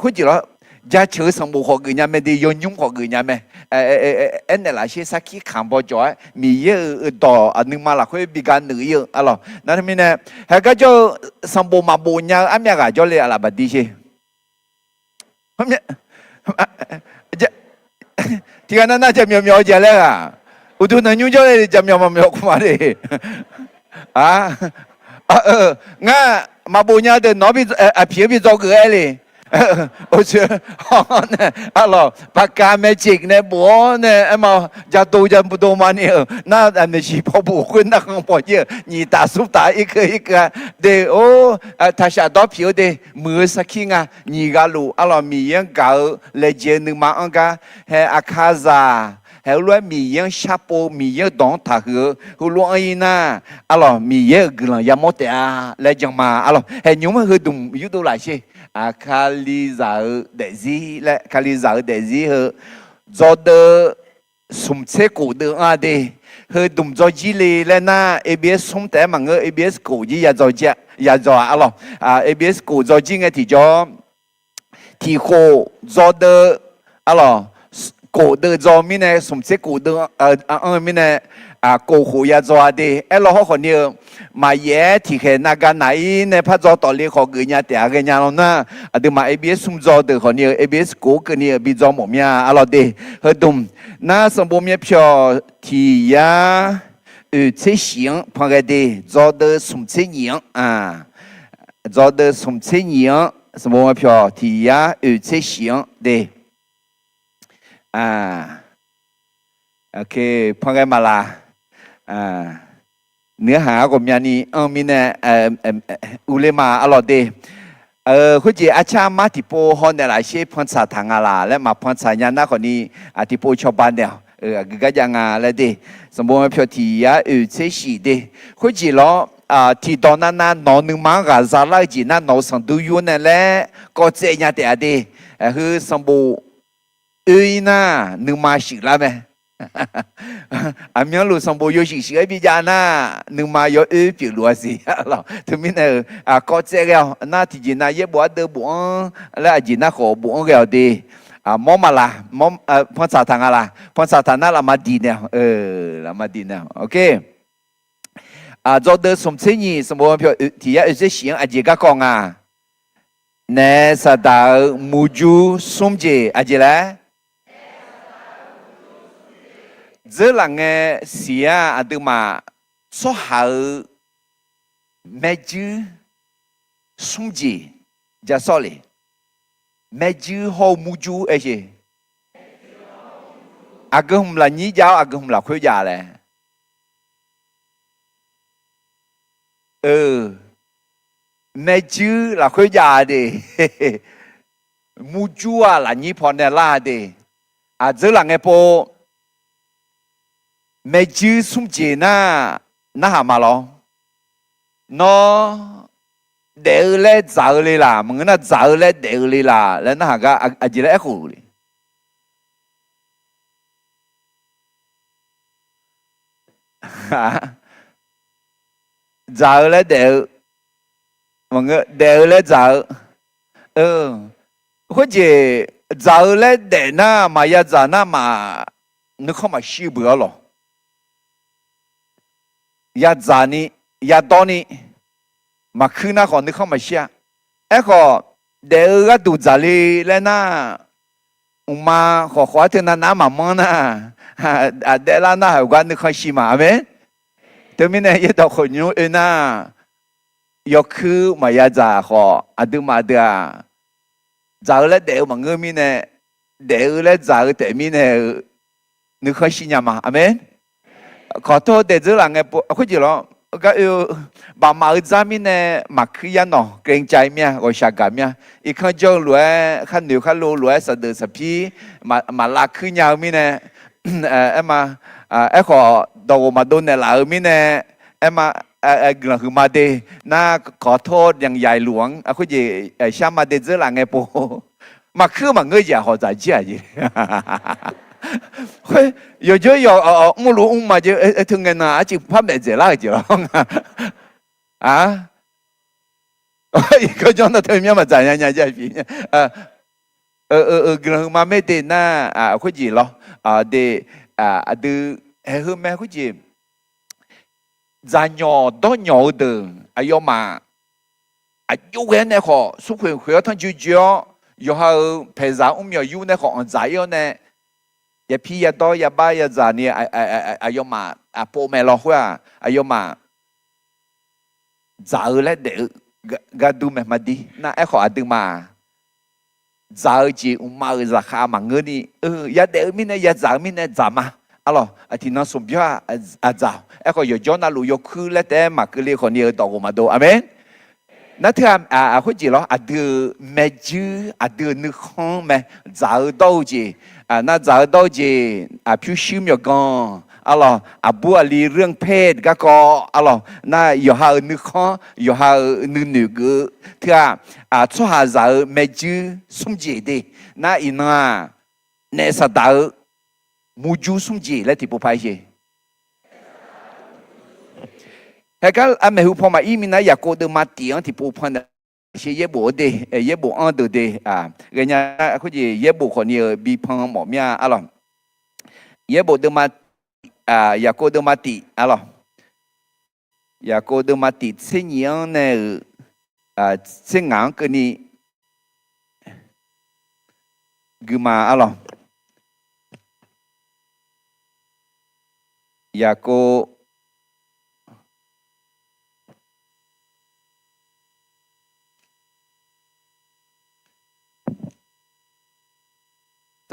khoerjeq lawr, jaceuq-eu sanqbof khawf geuf nya mae de, yawnymr khawf geuf nya mae. Aernaeq laf sher, sarkir kamq baw jawq-aer Miqyaer-euq dawq aqnuima lafkhoer bi ga nuif ir-eu arlawq. Nar teumirnae, haegar jawr-eu sanqbof maqbof nya-eu armyav ghaq jawrle aqlaf baqdir sher. Tiqghaq nav nav jaqmyawf myawf-eu jeq laer ghaq, uqduq nanqnymr jawrle jaqmyawf maqmyawf kma de. Ngar maqbof nya deuq nawq-anr aqpiq-anr bi dzawgeuf-aer le. Arlawq, paqkav mae jeq nae bof-awr nae aer ma, jadov jadov ma ni-euq nar, maeqshi paw bof khoer narkhan paw jir-eu nyiq taf smr taf irkeuv irkeuv-a de. Or, taqshaf dawr pyeuf-eu de, muiq-eu sarkir nga. Nyiq ghaq luf arlawq, Miqyaer-anr gaq-eu laejae-eu nuima anr gar, hae aqkar zaq, hae heulof-aer Miqyaer-anr sharpov, Miqyaer-euq dawq-anr taqhuiq-eu heulof-anr ir nar, arlawq, Miqyaer-euq guiqlanq yamawr taef-a laer jan ma. Arlawq, hae nymr heudmq yurdov laf sher. Aqkalizaq-eu daefzir laer, Kalizaq-eu daefzir heu, dzawdeuv smq tser khof deuv anr-a de. Heudmq dzawjir le laer nar, ABS smr taef-aer maqngeur, ABS khof jir ya dzaw-a arlawq. ABS khof dzawjir ngae tiqjawr, tiq khof dzawdeuv, arlawq, khof deuv dzaw mirnae, smq tser khof deuv anr-eu mirnae, khof khof ya dzaw-a de. Aerlaw hawrkhawf ni-eu, maqyaef-aer tiqkhaeq navgar naq-ir nae par dzaw tawfle khawf geuf nya taef-a ghaenya law nar, aqduimaf ABS smr dzaw deuq khawf ni-eu, ABS khof keuvni-eu bi dzaw mawf mir-a arlawq de. Heudmq nar, sanqbof myavpyawq tiq yar oeq tser shif-anr pan ghae de, dzawdeuv smq tser nyiq-anr, dzawdeuv smq tser nyiq-anr, sanqbof myavpyawq tiq yar oeq tser shif-anr de. Pan ghae maqlaq. Nuihaq-aer ghawqmyani anr-eu mirnae, urler ma arlawq de. Khoerjeq arcar armar tiqpov hawnaeq laf sher, pantsaq taq nga laq laer maqpantsaq nya nar khawfni, tiqpov cawba naeq-awq. Aqgeu gar jav nga laer de. Sanqbof myavpyawq tiq yar oeq tser shif de. Khoerjeq lawr, tiqdawq navnav nawq-eu nuima-anr ghaqza lar-eu jeq nar, nawq-eu sanqdur yur nae laer kawv tsaev nya taef-a de. Heu sanqbof oe-ir nar, nuima shuif lar mae. Aqmyanluf sanqbof yawshuif shuif-aer bijav nar, nuima yawoer pyeufluf-a siq. Teumirnae-euq kawv tsaev ghae-awq nar, tiqjeq nav yaerbof ardeuv bof-anr laer aqjeq nar khawf bof-anr ghae-awq de. Mawr maqlaq, pantsaq taq nga laq, pantsaq taq nar lafma diq naeq-awq, lafma diq naeq-awq. Dzawdeuv smq tser nyiq, sanqbof myavpyawq tiq yar oeq tser shif-anr aqjeq garkawv nga. Naef saqdaq-euq murjur smr jeq aqjeq laer, dzeurlaf ngae siq-a. Aqduimaf tsawrhaq-euq maerjuir smr jeq ja sawr le. Maerjuir hawr-eu murjur aer sher. Aqgeu hmq lafnyir jav-awr aqgeu hmq lafkhoer jav laer. Maerjuir lafkhoer jav de. Murjur-aq lafnyir paw nae lar de. Aqdzeur laf ngae pov maerjuir smr jeq nar, narhaq ma lawr. Nawr daef-eu laer dzaq-eu le laq? Maqngeur nar, dzaq-eu laer daef-eu le laq laer narhaq gar aqjeq laer aerkhof le. Dzaq-eu laer daef-eu, maqngeur, daef-eu laer dzaq-eu. Khoerjeq dzaq-eu laer daef nar, maqya dzaq nar maq, nuikhanr maqshir beuq-awr lawq. Ya dzaq ni, ya dawr ni, maqkuir nar khawf nuikhanr maqshir-a. Aerkhawf, daef-eu gharduq dzaq le laer nar, mqma khawf khawf-aer teunav nav-aer maqmanr nar, aqdaev lar nar haq gar nuikhanr shir ma. Aqmeq. Teumirnae yaerdawq khawf nymr oe nar, yawkuir maqya dzaq khawf, aqduimaf deuq-aq, dzaq-eu laer daef-eu maqngeur mirnae, daef-eu laer dzaq-eu taef mirnae-eu nuikhanr shir nya ma. Aqmeq. Kawqtor daefdzeur laf ngae pov khoerjeq lawr, gar oe-eu baqmaf-eu dzar mirnae maqkuir yar nawq เกรงใจ mir-a, ghawqshaq gaq mir-a. Irkanr jawr-eu lof-aer, khar noeq khar lo lof-aer, saqdeuq saqpir maqlav kuir nya-eu mirnae, aer ma, aerkhawf dawqghof maqdov naeq laf-eu mirnae, aer ma, guiqlanq huiqma de, nar kawqtor ยังใหญ่หลวง anr khoerjeq, shar ma daefdzeur laf ngae pov maqkuir maqngeur jeq-aq hawq dzaq jir-aq jeq. Khoer yawqjawr yawq mrluf mr ma jeq, teu ngae nan arciv par maeq dzaeq lar-eu jeq lawr nga. A, irkanr jawr nar teu myanr maqdzaq nya nya jeq-a pyeuf nya. Guiqlanq huiqma maer de nar, khoerjeq lawr, de, aqdui, haeq heu mae khoerjeq, dzaqnyawq dawrnyawq-eu deuq aqyawfmaf aqjox ghae-awr nae khawf smrkhoeq khoeq-awr tanrjoe joe-awr, yawqha-euq paeqzaq mrmyawq yur nae khawf anqdzaq ir-awr nae, yapir yadawr yabar yadzaq ni aqyawfmaf aqpov mae lawr khoer-aq, aqyawfmaf dzaq-eu laer daef-eu gardur mae maqdir nar, aerkhawf aqduimaf dzaq-eu jeq mqmaq-euq zaqkhav maqngeur ni, yadaef-eu mirnae yadzaq-eu mirnae dzaq ma. Arlawq, aqtiqnan smq byawr-aq, aqdzaq-awq. Aerkhawf yawqjawr navluf yawkuir laer taef-aer maqkeuv le khawf ni-eu dawqghof maqdov. Aqmeq. Nar teu-aq, khoerjeq lawr, aqdui-euq maerjuir, aqdui-euq nuikhanr mae, dzaq-eu dawr-eu jeq, nar dzaq-eu dawr-eu jeq, aqpyur shuir myawqganq, arlawq, aqbur aqli เรื่องเพศ garkawv, arlawq, nar yawqha-euq nuikhanr, yawqha-euq nuinoeq geuf-eu teu-aq, tsawrhaqzaq-euq maerjuir smr jeq de, nar iqnan-aq, naef saqdaq-eu murjur smr jeq laer tiqpov paq-aer sheq. Haegar aqmaeq hu paw maqir minav, Yaqkov deuvma tif-anr tiqpov pan naeq sheq. Yaerbof-anr de, yaerbof-anr deuq de, ghaenya khoerjeq yaerbof khawf ni-eu bipan mawf mir-a arlawq. Yaerbof deuvma, Yaqkov deuvma tif arlawq. Yaqkov deuvma tif tser nyif-anr nae-euq tser ngaq-anr keuvni guima arlawq. Yaqkov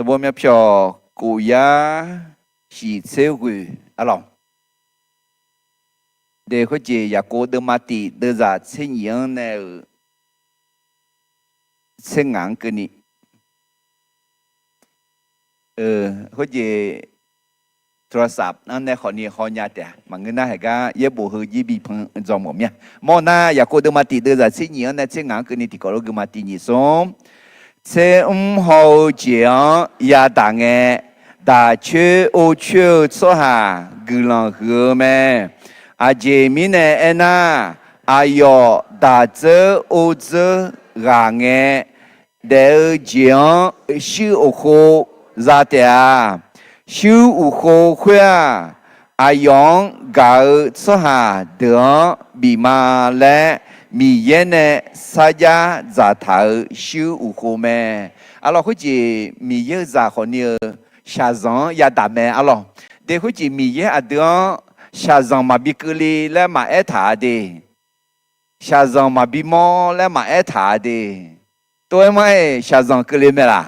sanqbof myavpyawq kof yar shiq tser ghoeq arlawq. De khoerjeq Yaqkov deuvma tif deuvzaq tser nyif-anr nae-euq tser ngaq-anr keuvni, khoerjeq โทรศัพท์-anr nae khawf ni hawnya taef-a. Maqngeur nar haegar yaerbof heu jir bipan dzawq mawf mir-a. Mawr nar Yaqkov deuvma tif deuvzaq tser nyif-anr nae tser ngaq-anr keuvni tiqkawv lof guima tif nyiq smr tser mr haw-eu jeq-anr yadaq ngae, daq coer or coer-eu tsawrhaq guiqlanq huiq-eu mae. Aqjeq mirnae aernar, aqyawf daq dzeur or dzeur ghaq ngae, daef-eu jeq-anr shuir uq khov za taef-a. Shuir uq khov khoer-aq, aqyawf-anr gaq-eu tsawrhaq deuq-anr bif ma laer, Miqyaer nae sarjax dzaqtaq-euq shuir uq khov mae. Arlawq, khoerjeq Miqyaer-eu zaq khawf ni-eu shaqzanq-anr yadaq mae arlawq. De khoerjeq Miqyaer aqdui-anr shaqzanq maqbi keuvle laer maqaer taq-a de. Shaqzanq maqbi mawr laer maqaer taq-a de. Tov-aer mar-aer shaqzanq keuvle mae laq?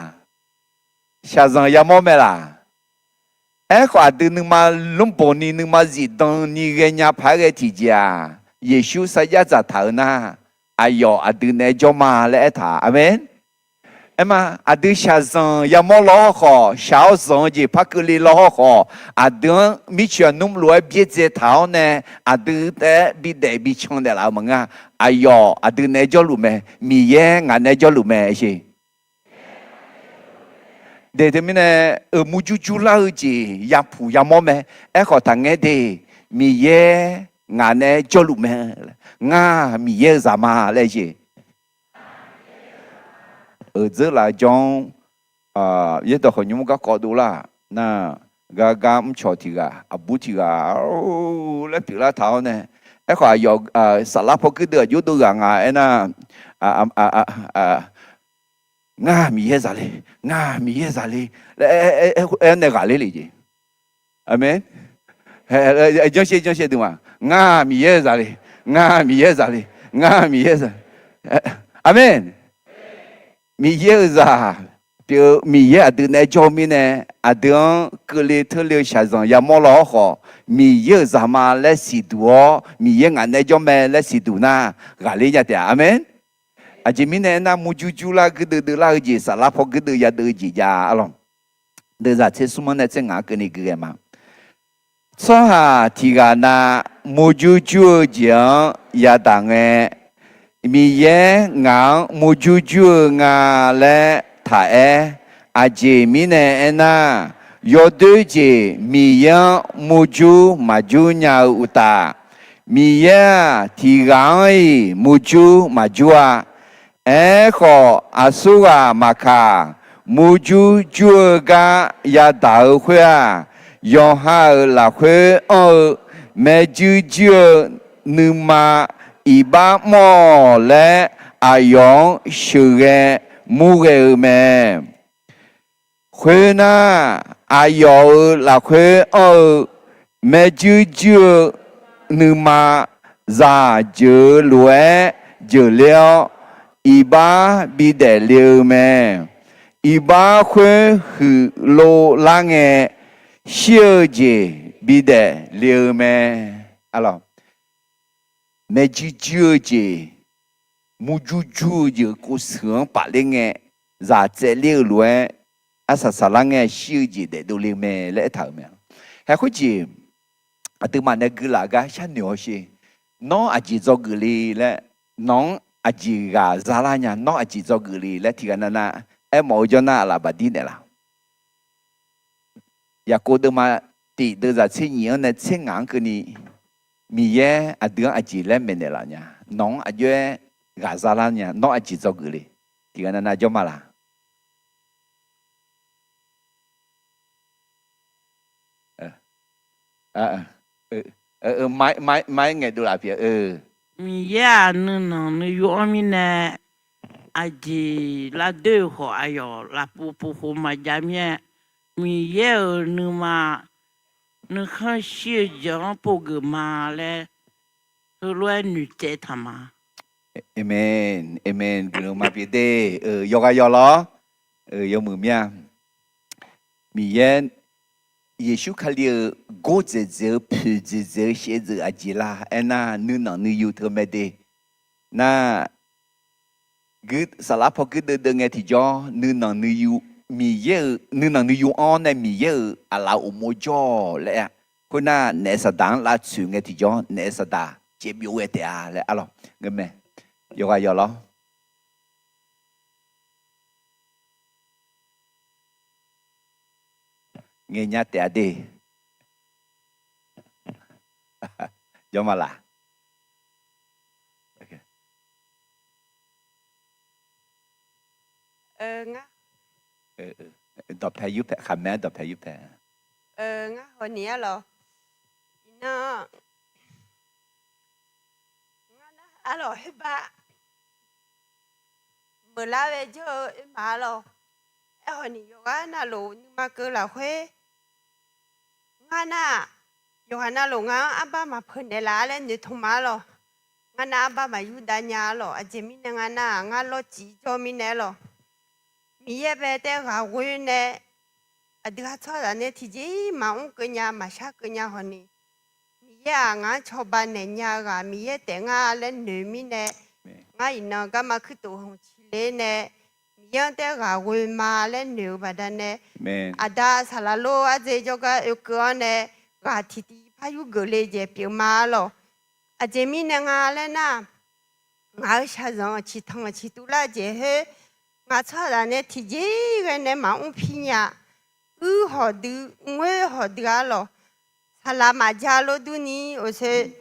Shaqzanq yamawr mae laq? Aerkhawf aqdui nuima lmrboq ni nuima zifdan ni ghaenya paq-aer ghae tiqjeq-aq, Yeqsur sarjax dzaqtaq-eu nar, aqyawf aqdui naeq-aer jawr ma laer aertaq. Aqmeq. Aerma, aqdui shaqzanq yamawr law hawrkhawf, shaq-awr zanq-eu jeq par keuvle law hawrkhawf, aqdui-anr mircoeq aqnmr lof-aer byaerdzae taq-awr nae, aqdui taef-aer bidaef bican naeqlaf-eu maqngeur-a. Aqyawf aqdui naeq-aer jawrluf mae. Miqyaer ngaq naeq-aer jawrluf mae sheq. De teumirnae, euq murjur jurlar-eu jeq yapuq yamawr mae. Aerkhawf taqngaer de, Miqyaer ngaq naeq-aer jawrluf mae. Ngar Miqyaer-eu zaq ma laer jeq. Euq dzeurlaf-eu jawr-anr, yaerdawq khawqnymr garkawv dovlar nar, gar gar mrcawq tiq ghaq aqbur tiq ghaq laer pyeuflar taq-awr nae, aerkhawf aqyawf saflar paw guirdeuv aqjox dov ghaq nga aernar, ngar Miqyaer zaq le, ngar Miqyaer zaq le laer aer-awr nae ghaqler le jeq. Aqmeq. Janrshae janrshae dui ma. Ngar Miqyaer-euq zaq le. Ngar Miqyaer-euq zaq le. Ngar Miqyaer-euq zaq. Aqmeq. Miqyaer-euq zaq pyeuf-eu Miqyaer aqdui naeq-aer jawr-eu mirnae, aqdui-anr keuvle teurle-eu shaqzanq yamawr law-awr khawf, Miqyaer-euq zaq ma laer siqduq-awr, Miqyaer ngaq naeq-aer jawr mae laer siqduq nar, ghaqler nya taef-a. Aqmeq. Aqjeq mirnae aernar, murjur jurlar guirdeuv deuvlar-eu jeq, saflar paw guirdeuv yadeuv-eu jeq jav-a lawq. Deuvzaq tser smr-anr nae tser ngaq-anr keuvni guighae ma. Tsawrhaq tiq ghaq na murjur jur-eu jeq-anr yadaq ngae, Miqyaer ngaq-anr murjur jur-eu nga laer taq-aer. Aqjeq mirnae aernar, yawdoer jeq Miqyaer-anr murjur maqjur nya-eu uqtaf, Miqyaer-aq tiq ghaq-anr-iq murjur maqjur-a. Aerkhawf, aqsurghaq maqkaq, murjur jur-eu gar yadaq-eu khoer-aq, yawqha-euq lafkhoer anr-eu maerjuir juir-eu nuima iqbax mr-awq laer, aqyawf-anr sheuqghae murghae-eu mae. Khoernar, aqyawf-euq lafkhoer anr-eu maerjuir juir-eu nuima zaq jeuq-eu lof-aer jeuqler-awr, iqbax bidaef le-eu mae. Iqbax khoer huiqlov lar ngae, shir-eu jeq bidaef le-eu mae. Maerjuir juir-eu jeq, murjur jur-eu jeq-euq kov shuiq-anr pafler ngae, zaq tsaevler-eu lof-aer arsaq saqlar ngae, shir-eu jeq daefdov le-eu mae laer aertaq-euq mae. Haeq khoerjeq aqduimaf nae guilaf gar sharnoeq hawsher. Nawr aqjeq dzawgeuf le laer, nawq-anr aqjeq ghaq zalar nya, nawr aqjeq dzawgeuf le laer tiqghaq navnav aermawf-eu jawr nar, aqlaf baqdir naeqlaf. Yaqkov deuvma tiq deuvzaq tser nyif-anr nae tser ngaq-anr keuvni, Miqyaer aqdui-anr aqjeq laer maeqnaeq laf nya, nawq-anr aqjox-aer ghaq zalar nya, nawr aqjeq dzawgeuf le, tiqghaq navnav jawr ma laq. Mai ngaeqdov laf pyeuf-eu. Miqyaer-aq nuinanq nuiyu-anr mirnae, aqjeq lavdoer-euq khawf aqyawf lafpov pov khof maqjav mir-aer, Miqyaer-euq nuima nuikhanr shir-eu jeq-anr povgeuf ma laer, heulof-aer noeqtsaev taq ma. Aqmeq, aqmeq. Guiqlanq ma pyeuf de. Yawqghaq yawq lawr. Yawmuiq mir-a. Miqyaer Yeqsur Kali-euq gordzaeq dzaeq-eu poeqdzaeq dzaeq-eu shaevdzeuf aqjeq la aernar, nuinanq nuiyu teu mae de. Nar, saflar paw guirdeuv deuv ngae tiqjawr, nuinanq nuiyu, Miqyaer-euq nuinanq nuiyu anr-awr nae Miqyaer-euq aqlaf uqmov jawr-awq laer-a. Khoernar, naef saqdaq-anr lavtsoeq ngae tiqjawr, naef saqdaq caevbyov ghae taef-a laer arlawq. Ngeurmae. Yawqghaq yawq lawr. Ngaeqnya taef-a de. Jawr ma laq. Dawqpae yurpae, khaqmae-anr dawqpae yurpae. Ngar hawni arlawq. Iqnan, ngar nar arlawq khoerba meuqlar ghae jawr-eu oerma arlawq. Aerkhawf ni yawqghaq navluf nuima keuv lafkhoer, ngar nar, yawqghaq navluf ngar-anr arbar maqpeuq naeqlaf-a laer noeqtmq ma arlawq. Ngar nar arbar maqyur dav nya arlawq. Aqjeq mirnae nga nar-aq, ngar lawr cif jawr mirnae arlawq. Miqyaer bae taef ghaq ghoe nae, aqdui ha tsawrhaqzaq nae tiqjeq-ir maqmr keuv nya maqshar keuv nya hawq ni, Miqyaer-aq ngaq-anr cawba naeq nya-eu ghaq Miqyaer taef ngar laer noeq mirnae, ngar iqnan garma kuirtof hmq ciqler nae, Miqyaer-anr taef ghaq ghoe ma laer noeq-eu baqdanae, aqda saqlaq lor ardzae jawrgar oekeuv-awr nae, ghaq tiqtiv par yurgeuf le jeq pyeuf ma arlawq. Aqjeq mirnae nga laer nar, ngaq-euq shaqzanq-anr ciqtanq ciqtuv lar jeq khoer, ngaq tsawrhaqzaq nae tiqjeq-ir ghae nae maqmr pir nya. Uir hawq dui, ngoer hawq dui arlawq. Saqlaq maqja lor durni, oqsoe,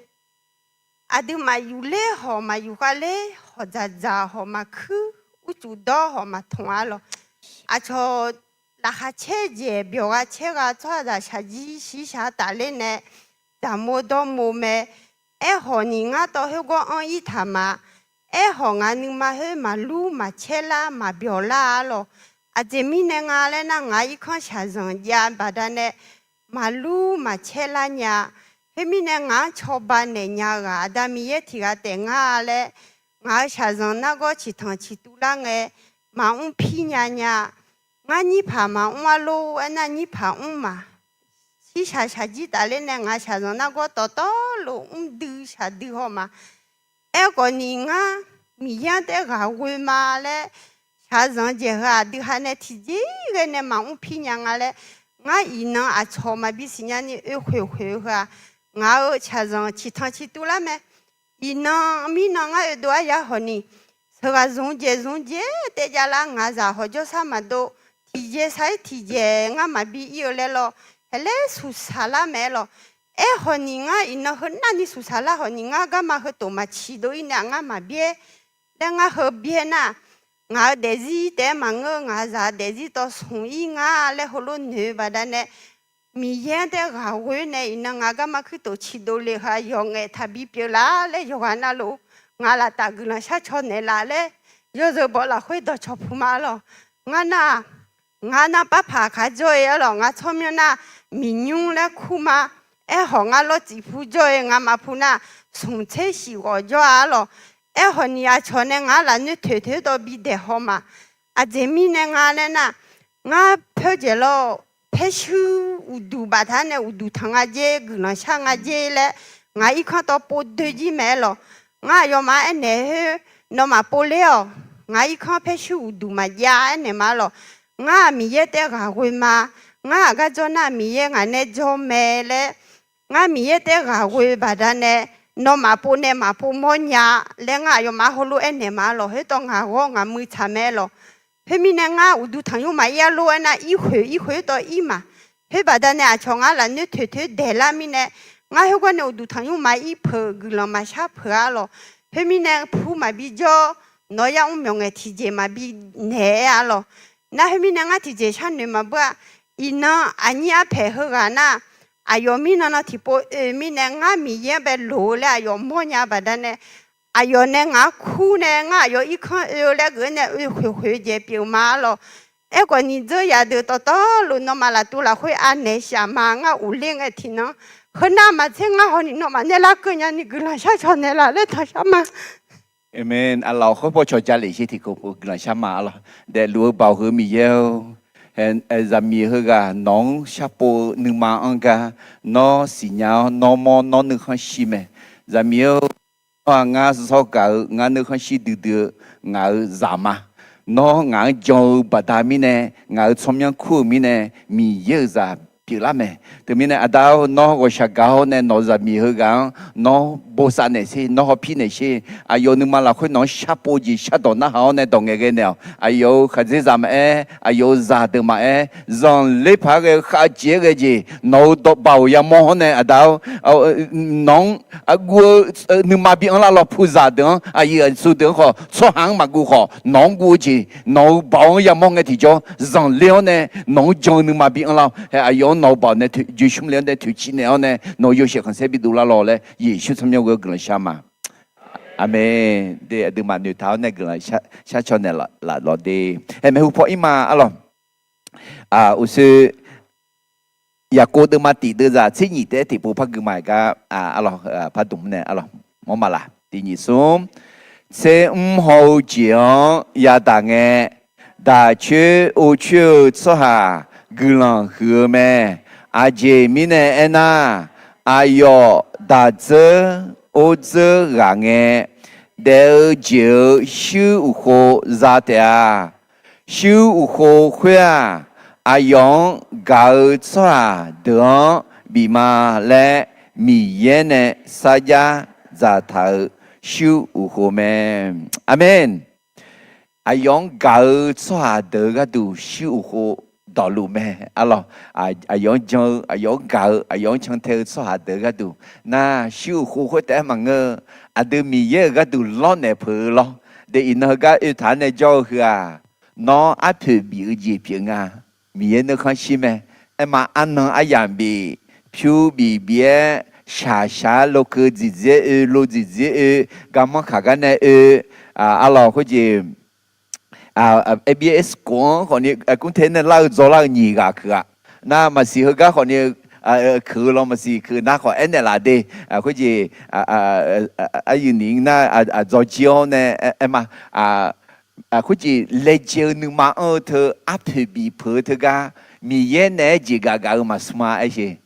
aqduimaf yufler hawq maqyuf khavler hawq, dzaqdzaq hawq maqkuir, uqcuf dawr hawq maqtmq arlawq. Aqcawq laqkhaq caer jeq byawq gha caer gha tsawrhaqzaq shaqjir shirshaq tafler nae, dzaqmov dawrmov mae. Aerkhawf ni ngar tawv khoergawr anr-ir taq ma. Aerkhawf ngaq nuima khoer maqlur maqcaer lar maqbyawq lar arlawq. Aqjeq mirnae nga laer nar, ngaq-euq irkanr shaqzanq jav baqdanae, maqlur maqcaer lar nya. Khoermirnae, ngaq-anr cawba naeq nya-eu ghaq Aqda Miqyaer tiq ghaq taef ngar laer, ngaq-euq shaqzanq nargawr ciqtanq ciqtuv lar ngae, maqmr pir nya nya. Ngar nyirpaq maqmr-ar lor. Aernar, nyirpaq mr ma. Shirshaq shaqjir tafler nae ngaq shaqzanq nargawr dawqtawvluf mrdui shaqdui haw ma. Aerkhawf ni, ngar Miqyaer-anr taef ghaq ghoe ma laer, shaqzanq jeq heu aqdui ha nae tiqjeq ghae nae maqmr pir nya nga laer, ngar iqnan aqcawq maqbi siqnya ni oekhoeq khoeq-eu heu-aq, ngaq-euq shaqzanq ciqtanq ciqtuv lar mae. Iqnan mirnan ngar oedov-ar ya hawq ni, sheuqghaq zmq jeq zmq jeq taef javlar ngaq zaq hawq jawrsar maqdov, tiqjeq sar-ir tiqjeq ngar maqbi ir-eu laer lawr, haeqlaer suqsaq lar mae-aer lawq. Aerkhawf ni, ngar iqnan heu navni suqsaq lar hawq ni, ngar garma heu tof maqciq dov-ir nae ngar maqbyaer laer ngar heu byaer nar, ngaq-euq daefzir taef-aer maqngeur, ngaq zaq daefzir tawv smq-ir nga laer heulof noeq-eu baqdanae, Miqyaer-anr taef ghaq ghoe nae iqnan ngaq garma kuirtof ciqdov le heu-aq, yawqngaef taqbi pyeuf laf laer yawqghaq navluf ngaq laftav guiqlanq sharcaw naeqlaf laer, yawzeu bawq lafkhoer dawqcawq puq ma-ar lawq. Ngar nar-aq, ngar nar parpaq kaq jawr-e-ar lawq. Ngar tsawrmyanr nar miqnymr laer kur ma. Aerkhawf, ngar lawr tsif pu jawr-e, ngar maq pu nar smq tser shif ghawf jawr-a-ar lawq. Aerkhawf ni, aqcawq nae ngar lafnoer toeq toeq-aer dawv bi daeq haw ma. Aqjeq mirnae nga laer nar, ngar pawrdzaeq lawr, paershuir uqduq baftaq-aer nae uqduq tanq nga jer, guiqlanq shar nga jer laer, ngaq irkanr tawv pov doe jir mae-aer lawq. Ngar aqyawfmaf-anr aernaeq khoer, nawmaf pov ler-awq. Ngaq irkanr paershuir uqduq maqjav-a aernaeq ma-ar lawq. Ngar-aq Miqyaer taef ghaq ghoe ma. Ngar aqgar jawr nar Miqyaer ngaq nae jawr mae laer, ngar Miqyaer taef ghaq ghoe baqdanae, nawmaf pov nae maqpov mawrnya laer ngar aqyawfmaf-anr heulof aernaeq ma-ar lawq. Khoertawv ngaq ghawr ngaq muiq tsaq mae-aer lawq. Khoermirnae, ngar uqduq tanqnymr maqir-ar lor. Aernar, irkhoeq irkhoeq-aer tawv ir ma. Khoer baqdanae aqcawq ngar lafnoer toeq toeq-aer daeqlar mirnae, ngar khoergar nae uqduq tanqnymr maqir peuq, guiqlanq maqshar peuq-ar lawq. Khoermirnae, pu maqbi jawr, nawq-eu yar mr myawq ngaeq tiqjeq maqbi naeq-aer-ar lawq. Nar khoermirnae, ngar tiqjeq sharnoeq maqbeur-a. Iqnan aqnyir arpaeq heughaq nar, aqyawf mirnan nan tiqpov oe mirnae, ngar Miqyaer-anr bae loq-eu laer aqyawf mawrnya baqdanae, aqyawf nae ngaq-anr kur nae ngar aqyawf irkanr oe-eu laer geuf-aer nae oekhoeq khoeq-eu jeq pyeuf ma-ar lawq. Aerkhawf ni, dzeur yaf deuq dawqtawvluf nawmaf laftuv lafkhoer anaeq shaf ma. Ngar uqler ngae tiqnan, heunav maqtser ngar haw ni nawmaf nae larkeuv nyani guiqlanq sharcaw naeqlaf laer tanqshar ma. Aqmeq. Aqlaf khoerpaw cawq ja lef sher tiqkawv pov guiqlanq shar ma-ar lawq. Daefluf-eu Baoq heu Miqyaer-or, zaqmiq heughaq nawq-anr sharpov-eu nuima-anr gar, nawr siqnya-awr nawr mawr nawr nuikhanr shir mae. Zaqmiq-or, nawr-aq ngar zawr gaq-eu ngar nuikhanr shir duidui-eu ngaq-euq zaq ma. Nawr ngaq-anr jan-eu baqda mirnae, ngaq-euq tsawrmyanr kur-euq mirnae, Miqyaer-euq zaq pyeuflar mae. Teumirnae Aqda-or, nawr ghawqshaq gaq-awr nae nawq-eu zaqmiq heughaq-anr nawr bosav naeq sher, nawr hawpir naeq sher. Aqyawf nuima lafkhoer nawq-anr sharpov jeq shardawq narhaq-awr nae dawq ngaeqghae naeq-awq. Aqyawf-euq khaqdzerzaq maqaer, aqyawf-euq zaqdeuq maqaer, zanqler paq-aer ghae-eu khavjeq-aer ghae jeq nawq-eu dawqbaoq yamawr-awr nae Aqda-or, nawq-anr guv-eu nuima bi anrlar lawq. Puzaq deuq-anr, aqyuif aqtsu deuq-anr khawf, tsawrhaq-anr maqguv khawf, nawq-anr guv-eu jeq nawq-eu baoq-anr yamawr ngae tiqjawr, zanqler-awr nae nawq-anr jan-eu nuima bi anrlar-awq. Hae, aqyawf-anr nawq-eu baoq nae joe shmr le-awr nae toeqciv naeq-awr nae nawq-eu yawshaef khanqsaer bi dovlar lawq laer Yeqsur tsawrmyanr ghoe-awr guiqlanq shar ma. Aqmeq. De, aqduimaf noeqtaq-awr nae guiqlanq shar, sharcaw naeqlaf laf lawq de. Hae, maeqhu paw ir ma-ar lawq. Uqshoe Yaqkov deuvma tiq deuvzaq tser nyif taef-aer tiqpov par gui ma-aer gar, ar lawq, par dmq nae, ar lawq, mawr ma laq. Tiq nyif smr, tser mr haw-eu jeq-anr yadaq ngae, daq coer or coer-eu tsawrhaq guiqlanq huiq-eu mae. Aqjeq mirnae aernar, aqyawf daq dzeur or dzeur ghaq ngae, daef-eu jeq-euq shuir uqkhov za taef-a. Shuir uqkhov khoer-aq, aqyawf-anr gaq-eu tsawrhaq deuq-anr bif ma laer Miqyaer nae sarjax dzaqtaq-eu shuir uqkhov mae. Aqmeq. Aqyawf-anr gaq-eu tsawrhaq deuq-eu gharduq shuir uqkhov dawqluf mae. Ar lawq, aqyawf-anr jan-eu, aqyawf-anr gaq-eu, aqyawf-anr cantae-eu tsawrhaq deuq-eu gharduq nar, shuir uqkhov khoertav-aer maqngeur-eu, aqdui Miqyaer-euq gharduq lawrnaeq peuq-eu lawr. De, iqnan heugar oe taq-aer nae jawr-eu heu-aq, nawr arpoeq bif-eu jeq pyeuf nga. Miqyaer nuikhanr shir mae. Aerma arnan aryamq bif, pyur bif bif-aer shaqshaq-aer lokeuv dziqdzir-aer oe, lo dziqdzir-aer oe, garmanr kaq gar nae oe, ar lawq khoerjeq, SBS khof-anr khawfni, kmr te nae lar-eu dzawlar-eu nyiq ghaq keuq-aq, nar maqsiq heugar khawfni Keuq-eu law maqsiq, keuq nar khawf aernaeq laf de. Khoerjeq, aqyuif ni nar, aqdzawq jir-awr nae aer ma. Khoerjeq laejae-eu nuima anr-eu teu, arpoeq bifpeuq-eu teugar, Miqyaer naeq-aer jeqgaf gaf-eu maqsmr-a aer sheq.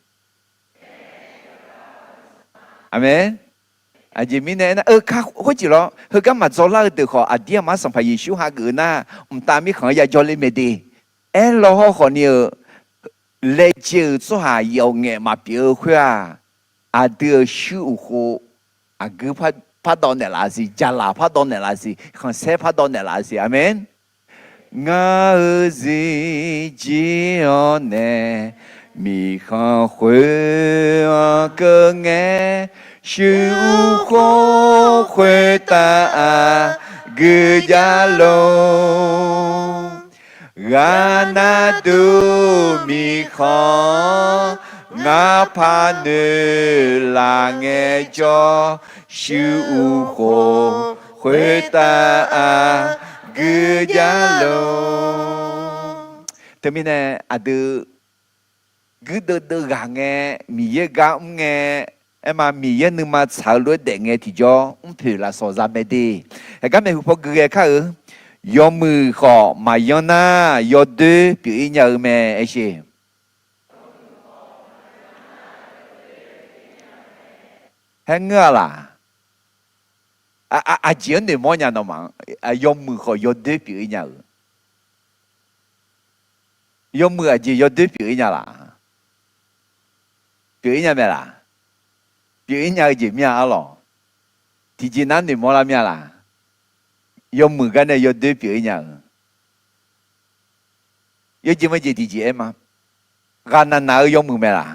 Aqmeq. Aqjeq mirnae aernar, kar khoerjeq lawr, heugar maqdzawlar-eu deuq khawf, aqdir aqmar Sanqpaq Yeqsur hageuf-eu nar, mqtav mirkhanq-anr yajawr ler mae de. Aerlaw hawrkhawf ni-euq, laejae-euq tsawrhaq yawf ngaef maqpyeuf-eu khoer-aq, aqdui-euq shuir uq khov, aqgeu pardawv naeqlaf siq, jaqlaq pardawv naeqlaf siq, khanqsaer pardawv naeqlaf siq. Aqmeq. Ngar-euq zifjir-awr nae, mirkhanq khoer-anr keuv ngae, shuir uq khov khoertav aqgeu jav lor. Ghaqnav duq mirkhanq-anr ngar parnoeq laf ngaejawr, shuir uq khov khoertav aqgeu jav lor. Teumirnae aqdui guirdeuv deuv ghaq ngae, Miqyaer gar mr ngae, aer ma, Miqyaer nuima tsaq-eu lof-aer daef ngae tiqjawr mrpoeq lafsawq za mae de. Haeqgar maeqhu paw gui ghae kar-eu, yawmuiq khawf maqyanr nar yawdoer pyeuf-ir nya-eu mae aer sheq. Haer ngeur-a laq? Aqjeq-anr noeqmawr nya nawmaf-anr, yawmuiq khawf yawdoer pyeuf-ir nya-euq. Yawmuiq aqjeq yawdoer pyeuf-ir nya laq? Pyeuf-ir nya mae laq? Pyeuf-ir nya-eu jeq mir-a arlawq. Tiqjeq nar noeqmawr lar mir-a laq? Yawmuiq gar nae yawdoer pyeuf-ir nya-euq. Yawjeq majeq tiqjeq aer ma. Ghaqnaq naq-eu yawmuiq mae laq?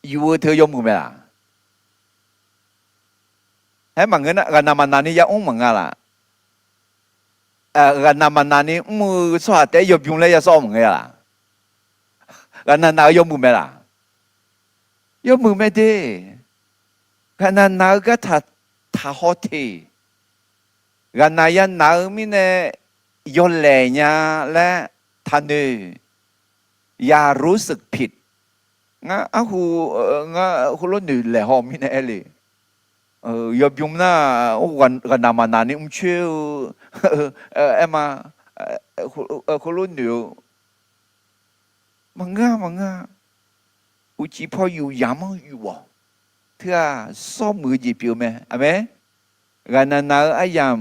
Yuf-eu teu yawmuiq mae laq? Haer maqngeur nar, ghaqnaq maqnaq ni yamr maqnga laq? Ghaqnaq maqnaq ni mr-eu tsawrhaq taef-aer yawbym laer yasawr maqngeur-a laq? Ghaqnaq naq-eu yawmuiq mae laq? Yawmuiq mae de. Ghaqnaq naq-eu gartaq taqhaw te. Ghaqnaq yanaq-eu mirnae yawlaeq nya laer taqnoeq. อย่ารู้สึกผิด. Ngar arhu, ngar heulof noeq laeq haw mirnae aer le. Yawbym nar, ghaqnaq maqnaq ni mrcoer-eu aer ma, heulof noeq-eu maqngeur-a maqngeur-a. Uqcif paw yuf yamq-anr yuf-awq. Teu-aq sawr muiq-eu jeq pyeuf-eu mae. Aqmeq. Ghaqnaq naq-eu aryamq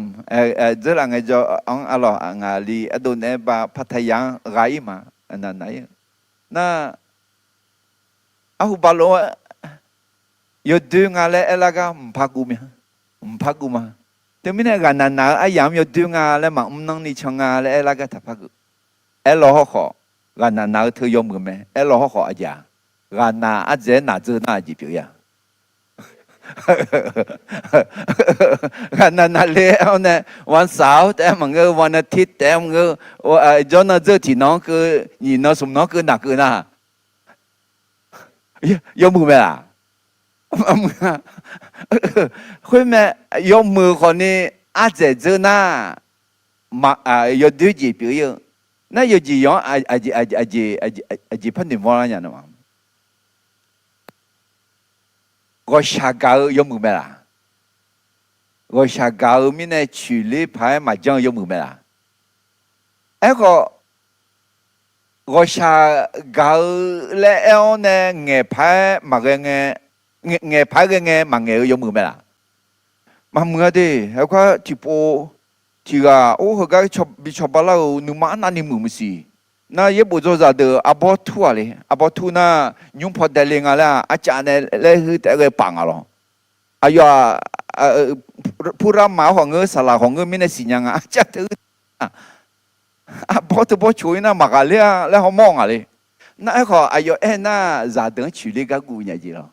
dzeurlaf ngaejawr-anr arlawq, ngaqli ardov naeq-aer ba Pattaya-anr gha-ir ma. Ghaqnaq naq-ir nar, arhu balof-aer yawdoer nga laer aerlar gar mqpar guv mya. Mqpar guv ma. Teumirnae ghaqnaq naq-eu aryamq-anr yawdoer nga laer maqmr nanr ni can nga laer aerlar gar taqpar geuf. Aerlaw hawrkhawf, ghaqnaq naq-eu teu yawmuiq mae. Aerlaw hawrkhawf aqjeq-aq, ghaqnaq ardzaeq-aer naq dzeur nar aqjeq pyeuf-ir-a. Ghaqnaq naqle-awr nae, วันเสาร์ taef-aer maqngeur, วันอาทิตย์ taef-aer maqngeur, jawrnan dzeur tiqnan-anr keuv, nyiqnan smqnan-anr keuv naq keuv nar, yawmuiq mae laq? Khoermae, yawmuiq khawfni ardzaeq dzeur nar, yawdoer jeq pyeuf-ir-eu. Nar yawjeq yawq-anr aqjeq par noeqmawr lar nya nawmaf. Ghawqshaq gaq-eu yawmuiq mae laq? Ghawqshaq gaq-eu mirnae coeqler paq-aer maqjanr-eu yawmuiq mae laq? Aerkhawf, ghawqshaq gaq-eu laer aer-awr nae ngaeq paq-aer maqghae ngae, ngaeq paq-aer ghae ngae maqngaeq-eu yawmuiq mae laq? Maqmuiq-a de. Aerkhawf tiqpov tiqghaq or heugar bi cawba lar-eu nuima arnavni muiq maqsiq. Nar yaerbof dzawzaq deuq arbawr tur-aq le. Arbawr tur nar, nymr paw daele nga laer-aq, arcav nae laer huir taef-aer ghae paf nga lawr. Aqyawf-aq, purama-awr khawf ngeur, saqlaq khawf ngeur mirnae siqnya nga. Arcav teu huir taef-aer nga. Arbawr teubawr coq-ir nar maqghaq ler-a laer hawmawr nga le. Nar aerkhawf aqyawf aernar, zaqdeuq-anr coeqler gar guv nya jeq lawr.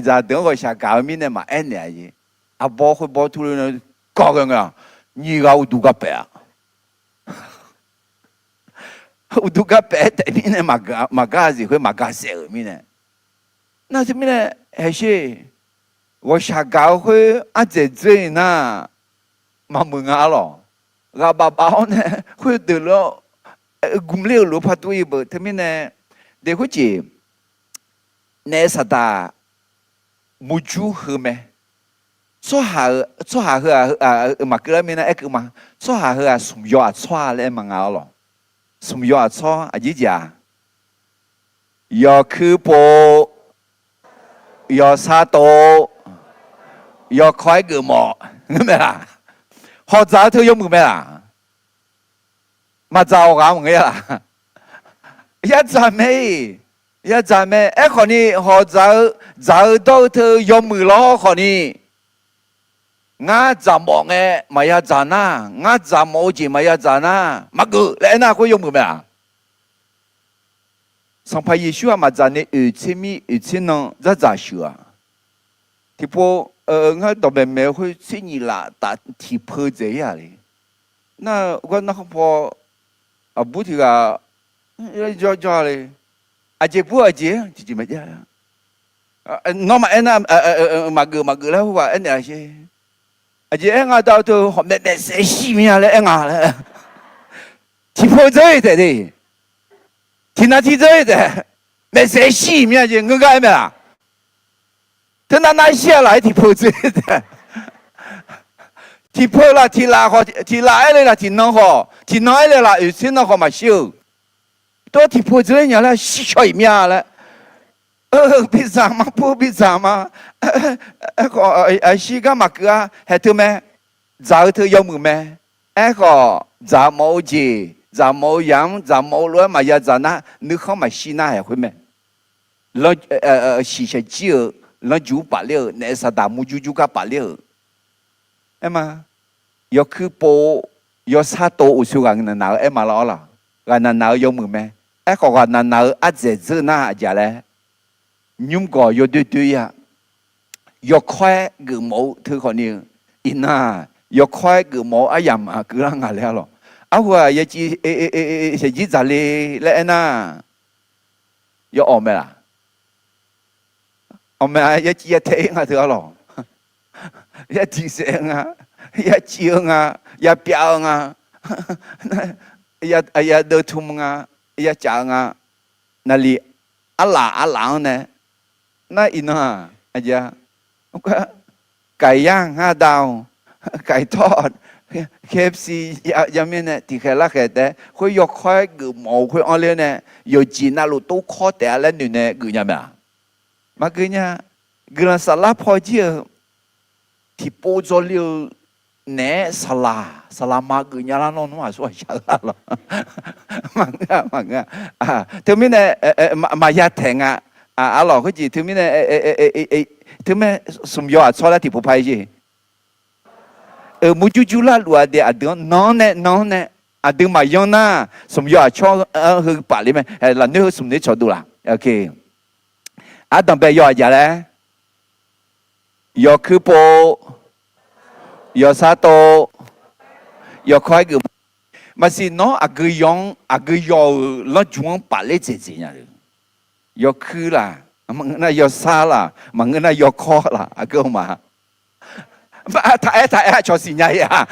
Zaqdeuq-anr ghawqshaq gaq-eu mirnae maqaer naeq-a jeq. Arbawr khoer bawr tur le, kawv ghae ngae-aq, nyiq ghaq uqduq gar paef-a. Uqduq gar paef-aer taef mirnae maqgar-a siq khoer maqgar saef-euq mirnae. Nar teumirnae haeqsher, ghawqshaq gaq-eu khoer ardzaeq dzeur-ir nar, maqmuiq nga arlawq. Ghaq baf baf-awr nae khoerdeuq lor, gmq ler-euq lof-aer par dur-ir beu. Teumirnae Deq khoerjeq, naef saqdaq murjur heu mae. Tsawrhaq-eu, tsawrhaq heu-aq, maqkeuv lar mirnae aerkeuv ma. Tsawrhaq heu-aq, smq yaw aqtsawr-a laer aer ma nga-awr lawq. Smq yaw aqtsawr aqjeq jeq-aq, yawkuir pov, yawsar tov, yawkawr-aer geufmawf ngeur mae laq? Hawq dzaq-eu teu yawmuiq mae laq? Maqdzaq-awq ghaq maqngeur-a laq? Yadzaq mae-iq, yadzaq mae. Aerkhawf ni hawq dzaq-eu, dzaq-eu dawr-eu teu yawmuiq lawr khawf ni, ngar dzaqmawf ngae maqya dzaq nar, ngar dzaqmawf-eu jeq maqya dzaq nar maqgeuf laer aernar khoer yawmuiq mae-aq. Sanqpaq Yeqsur-aq maqdzaq ni oeq tser mir oeq tser nan dzardzaq sheuq-aq, tiqpov, ngar dawqmaeq maeq-eu khoer tser nyiq laf taf tiqpeu dzaeq-ir-aq le. Nar-eu gar narkhanr paw aqbur tiq ghaq jawrjawr le. Aqjeq bur aqjeq tiqjeq maqjav. Nawr maqaer nar, maqgeuf maqgeuf laer khoerghaq aernaeq-a sher. Aqjeq aer nga dav-eu teu hawq maeqmaeq saef shir mir-a laer aer nga laer. Tiqpeu dzeur-ir taef de. Tiqnan tiqdzeur-ir taef. Maeqsaef shir mir-a jeq ngeur gar aer mae laq? Teunav nav shir-a laq-aer tiqpeu dzeur-ir taef. Tiqpeu laf tiqlaf khawf, tiqlaf aer le laf tiqnan khawf, tiqnan aer le laf oeq tser nan khawf maqshir-euq. Tov tiqpeu dzeur-ir nya laer shir shaw-iq mir-a laer. Bidzaq ma, pur bidzaq ma. Aerkhawf, aqshir gar maqkeuv-a, haeq teu mae. Dzaq-eu teu yawmuiq mae. Aerkhawf, dzaqmawf-eu jeq, dzaqmawf-eu yamq-anr dzaqmawf-eu lof-aer maqya dzaq nar, nuikhanr maqshir nar haeq khoer mae. Shiqshaq jir-eu lanrjuq-anr pafler-euq naef saqdaq murjur jur gar pafler-euq. Aer ma, yawkuir pov, yawsar tov uqshoe ghaq naq naq-eu aer ma lawr laq? Ghaq naq naq-eu yawmuiq mae. Aerkhawf ghaq naq naq-eu ardzaeq dzeur nar aqjeq laer, nymr gawq yawdoer doer-ir-a. Yawkawr-aer geufmawf-eu teu khawf ni-eu, iqnan-aq yawkawr-aer geufmawf-eu aryamq-aq keuvlar nga le-a lawq. Arhu-aq ya civ, shaqjir dzaqle laer aernar, yawawq mae laq? Awq mae-a, ya civ ya tae-ir nga teu arlawq. Ya diqsaef-eu nga, ya civ-eu nga, ya pyav-eu nga, ya deuv tm nga, ya caf-eu nga, naqliq arlaf arlaf-anr nae, nar iqnan-aq, aqjeq-a, kaiq yar ngar dav-awq, kaiq tawr, KFC ya mirnae tiqkhaeq larkhaeq taef-aer khoer yawkawr-aer geufmawf-eu khoer anr ler nae, yawqjeq navluf tov kawr taef-a laer noeq nae geuf nya mae-aq? Maqgeuf nya. Guiqlanq saflar paw jir-eu tiqpov dzawrle-eu naeq-aer saqlaq saqlaq ma geuf nya lar nawr nmr aqsur aqshaq-eu arlawq. Maqngeur-a, maqngeur-a. Teumirnae maqya taeq nga. Arlawq khoerjeq teumirnae, teumirnae smq yaw aqtsawr lar tiqpov par-ir jeq. Euq murjur jur larluf-a de aqdui-anr nan-anr nae nan-anr nae, aqdui maqyanr nar, smq yaw aqtsawr-anr heu paf le mae. Lafnoer heu smq noer cawqdov laq? Ardanqbae yaw aqjeq laer, yawkuir pov, yawsar tov, yawkawr-aer geufmawf. Maqsiq nawr aqgeu yaw-anr, aqgeu yaw-euq lanrjuq-anr paf ler dzaeqdzaeq nya le. Yawkuir laq, maqngeur nar yawsar laq, maqngeur nar yawkawr laq, aqgeu ma. Taq aer taq aer aqcawq siqnya-a.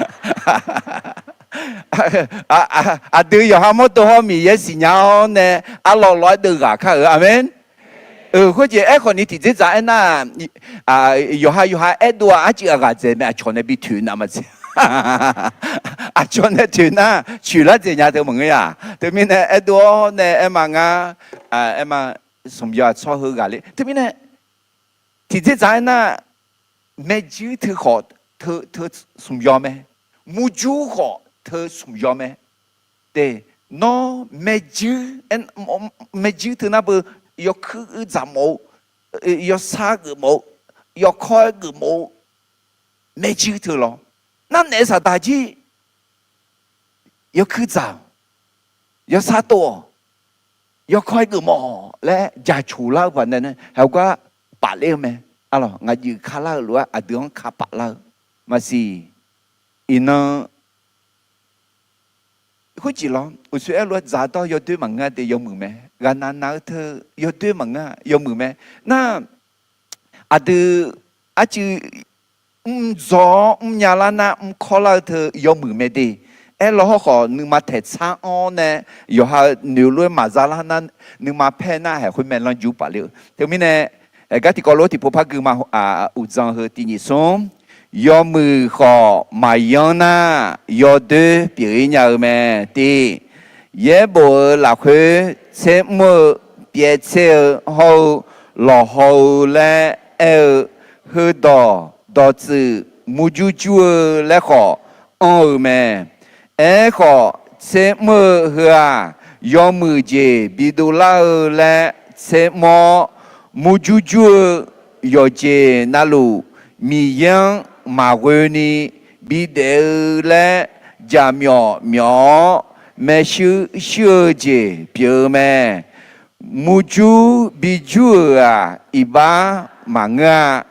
Aqdui yawqha mawrdo hawr Miqyaer siqnya-awr nae arlawq lawq-aer deuv ghaq kar-euq. Aqmeq. Khoerjeq aerkhawf ni tiqdzerdzaq aernar, yawqha yawqha aerdov-a arcuiv aqghaq dzaeq mae, aqcawq nae bi toeq nav maqdzaeq. Aqcawq nae toeq nar coeq lar dzaeq nya teu maqngeur-a. Teumirnae aerdov-awr nae aer ma ngar, aer ma, smq yaw aqtsawr heu ghaq le. Teumirnae tiqdzerdzaq aernar, maerjuir teu khawf teu smq yaw mae, murjur khawf teu smq yaw mae. Te, nawr maerjuir, maerjuir teu nar beu, yawkuir dzaqmawf-eu, yawsar geufmawf-eu, yawkawr-aer geufmawf-eu, maerjuir teu lawr. Nar naef saqdaq jir, yawkuir dzaq-awq, yawsar tov-awq, yawkawr-aer geufmawf-awq laer jaqcoq lar-eu paq nae, heugar pafler-eu mae. Arlawq, ngaq juif kalar-eu lof-aer aqdui-anr ka paflar-eu maqsiq. Iqnan khoerjeq lawr, uqshoe aer lof-aer dzaqdawr yawdoer maqngeur-a de, yawmuiq mae. Ghaqnaq naq-eu teu yawdoer maqngeur-a, yawmuiq mae. Nar aqdui arcuiv mrdzaw-awr mrnya lar nar mrkawr lar-eu teu yawmuiq mae de. Aerlawr hawrkhawf nuima taeqtsar-anr nae yawqha-euq noeq lof-aer maqza lar nar, nuima paer nar haeq khoermae lanrjur pafler-eu. Teumirnae, gar tiqkawv lof tiqpov par gui ma, uqdzan heu tiq nyiq smr, yawmuiq khawf maqyanr nar, yawdoer pyeuf-ir nya-eu mae. Tiq, yaerbof-euq lafkhoer tsermr-eu pyaev tser-eu hawr-eu lawqhaw-eu laer aer-eu, heudawq dawqtsuif murjur jur-eu laer khawf anr-eu mae. Aerkhawf, tsermr-eu heu-aq, yawmuiq jeq bidov lar-eu laer tsermr-awr, murjur jur-eu yawqjeq navluf Miqyaer-anr maqghoeni bidaef-eu laer jaqmyawf myawf-awr, maershuir shuir-eu jeq pyeuf-eu mae. Murjur bijur-euq-aq, iqbax maqngeur-a.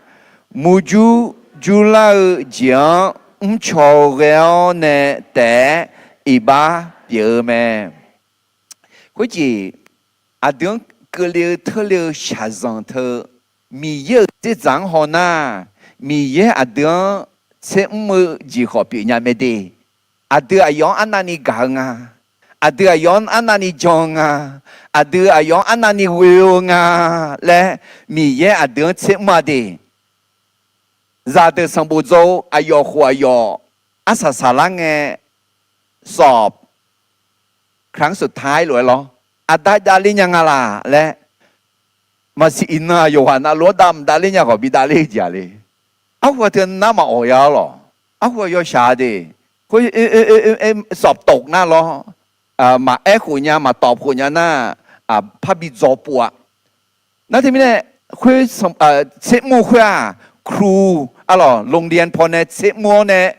Murjur jurlar-eu jeq-anr mrcaw ghae-awr nae taef-aer iqbax pyeuf-eu mae. Khoerjeq, aqdui-anr keuvle-eu teurle-eu shaqzanq teu, Miqyaer-euq dzerdzaq-anr haw nar, Miqyaer aqdui-anr tsermr-eu jeq khawf pyeufnya mae de. Aqdui aqyawf-anr arnavni gaq-eu nga. Aqdui aqyawf-anr arnavni jan-eu nga. Aqdui aqyawf-anr arnavni ghoe-eu nga laer Miqyaer aqdui-anr tsermr-a de. Zaqdeuq sanqbof dzaw-eu aqyawf khof aqyawf arsaq saqlar ngae, sawf ครั้งสุดท้าย lof-aer lawr, aqda davler nya nga laq laer, maqsiq iqnan-aq yawqghaq navluf-anr dav maqdavler nya khawf bidavler-eu jeq-a le. Arhu-aq teu nar maqawq ya-ar lawq. Arhu-aq yawshaq-a de. Khoer sawf tawq nar lawr, maqaer khof nya maqtawf khof nya nar, parbi dzaw pov-a. Nar teumirnae, khoer tsermr-eu khoer-aq, ครู arlawq โรงเรียน pawnae tsermr-awr nae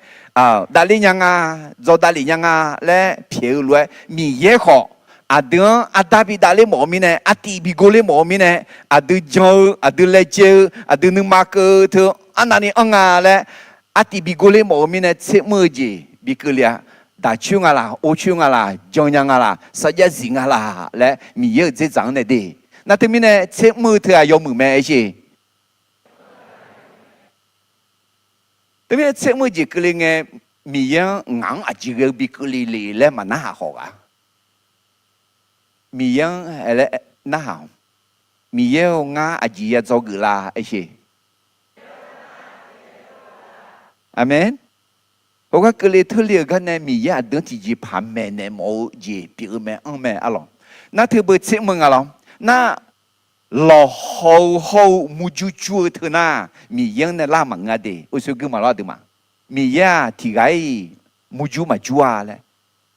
davler nya nga, dzaw davlef nya nga laer pyaeq-eu lof-aer, Miqyaer khawf aqdui-anr arda bidavler mawf-eu mirnae, artiv bigov ler mawf-eu mirnae, aqdui jan-eu, aqdui laejae-eu, aqdui nuima keuv-eu teu arnavni anr nga laer, artiv bigov ler mawf-eu mirnae tsermr-eu jeq bikeuvle-a. Daqcoer nga laq, orcoer nga laq, jan nya nga laq, sarjax zif nga laq laer Miqyaer-euq dzerdzaq-anr nae de. Nar teumirnae tsermr-eu teu-aq yawmuiq mae aer sher. Teumirnae tsermr-eu jeq keuvle ngae, Miqyaer-anr ngaq-anr aqjeq ghae-eu bikeuvle le laer maqnarhaq khawf ghaq. Miqyaer-anr aer laer narhaq-awq. Miqyaer-eu ngar aqjeq ya dzawgeuf la aer sher. Aqmeq. Heugar keuvle teurle-euq gar nae Miqyaer aqdui-anr tiqjeqpaq maeqnaeq mawf-eu jeq pyeuf-eu mae, anr mae arlawq. Nar teu beu tsermr-eu nga lawr. Nar lawqhaw-eu hawr-eu murjur jur-eu teu nar, Miqyaer-anr nae lar maqngeur-a de. Uqshoe gui maqlawr aqduimaf. Miqyaer-aq tiqghaq-iq murjur maqjur-a laer.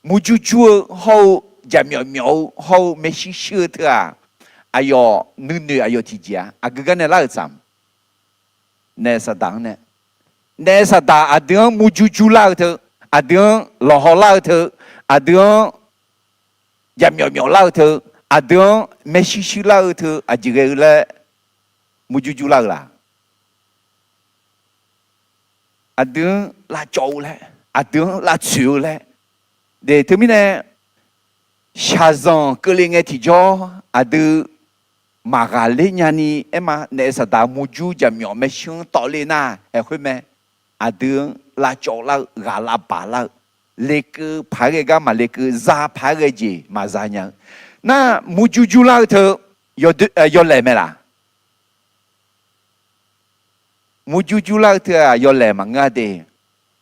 Murjur jur-eu hawr-eu, jaqmyawf myawf-eu hawr-eu, maershuir shuir-eu teu-aq, aqyawf nuinoeq aqyawf tiqjeq-a. Aqgeu gar nae lar-euq tsaq naef saqdaq-anr nae, naef saqdaq aqdui-anr murjur jur lar-eu teu, aqdui-anr lawqhaw lar-eu teu, aqdui-anr jaqmyawf myawf lar-eu teu, aqdui-anr maershuir shuir lar-eu teu aqjeq ghae-eu laer murjur jur lar-eu laq? Aqdui-anr lavcawv-eu laer, aqdui-anr lavtsoeq-eu laer. De teumirnae, shaqzanq keuvle ngae tiqjawr aqdui maqghaqler nyani aer ma. Naef saqdaq murjur jaqmyawf maershuir-anr tawvler nar haeq khoer mae. Aqdui-anr lavcawv lar-eu, ghaq lavbaq lar-eu, lekeuv paq-aer ghae gar maqlekeuv, za paq-aer ghae jeq maqza nya-eu. Nar murjur jur lar-eu teu yawlaeq mae laq? Murjur jur lar-eu teu-aq yawlaeq maqngeur-a de.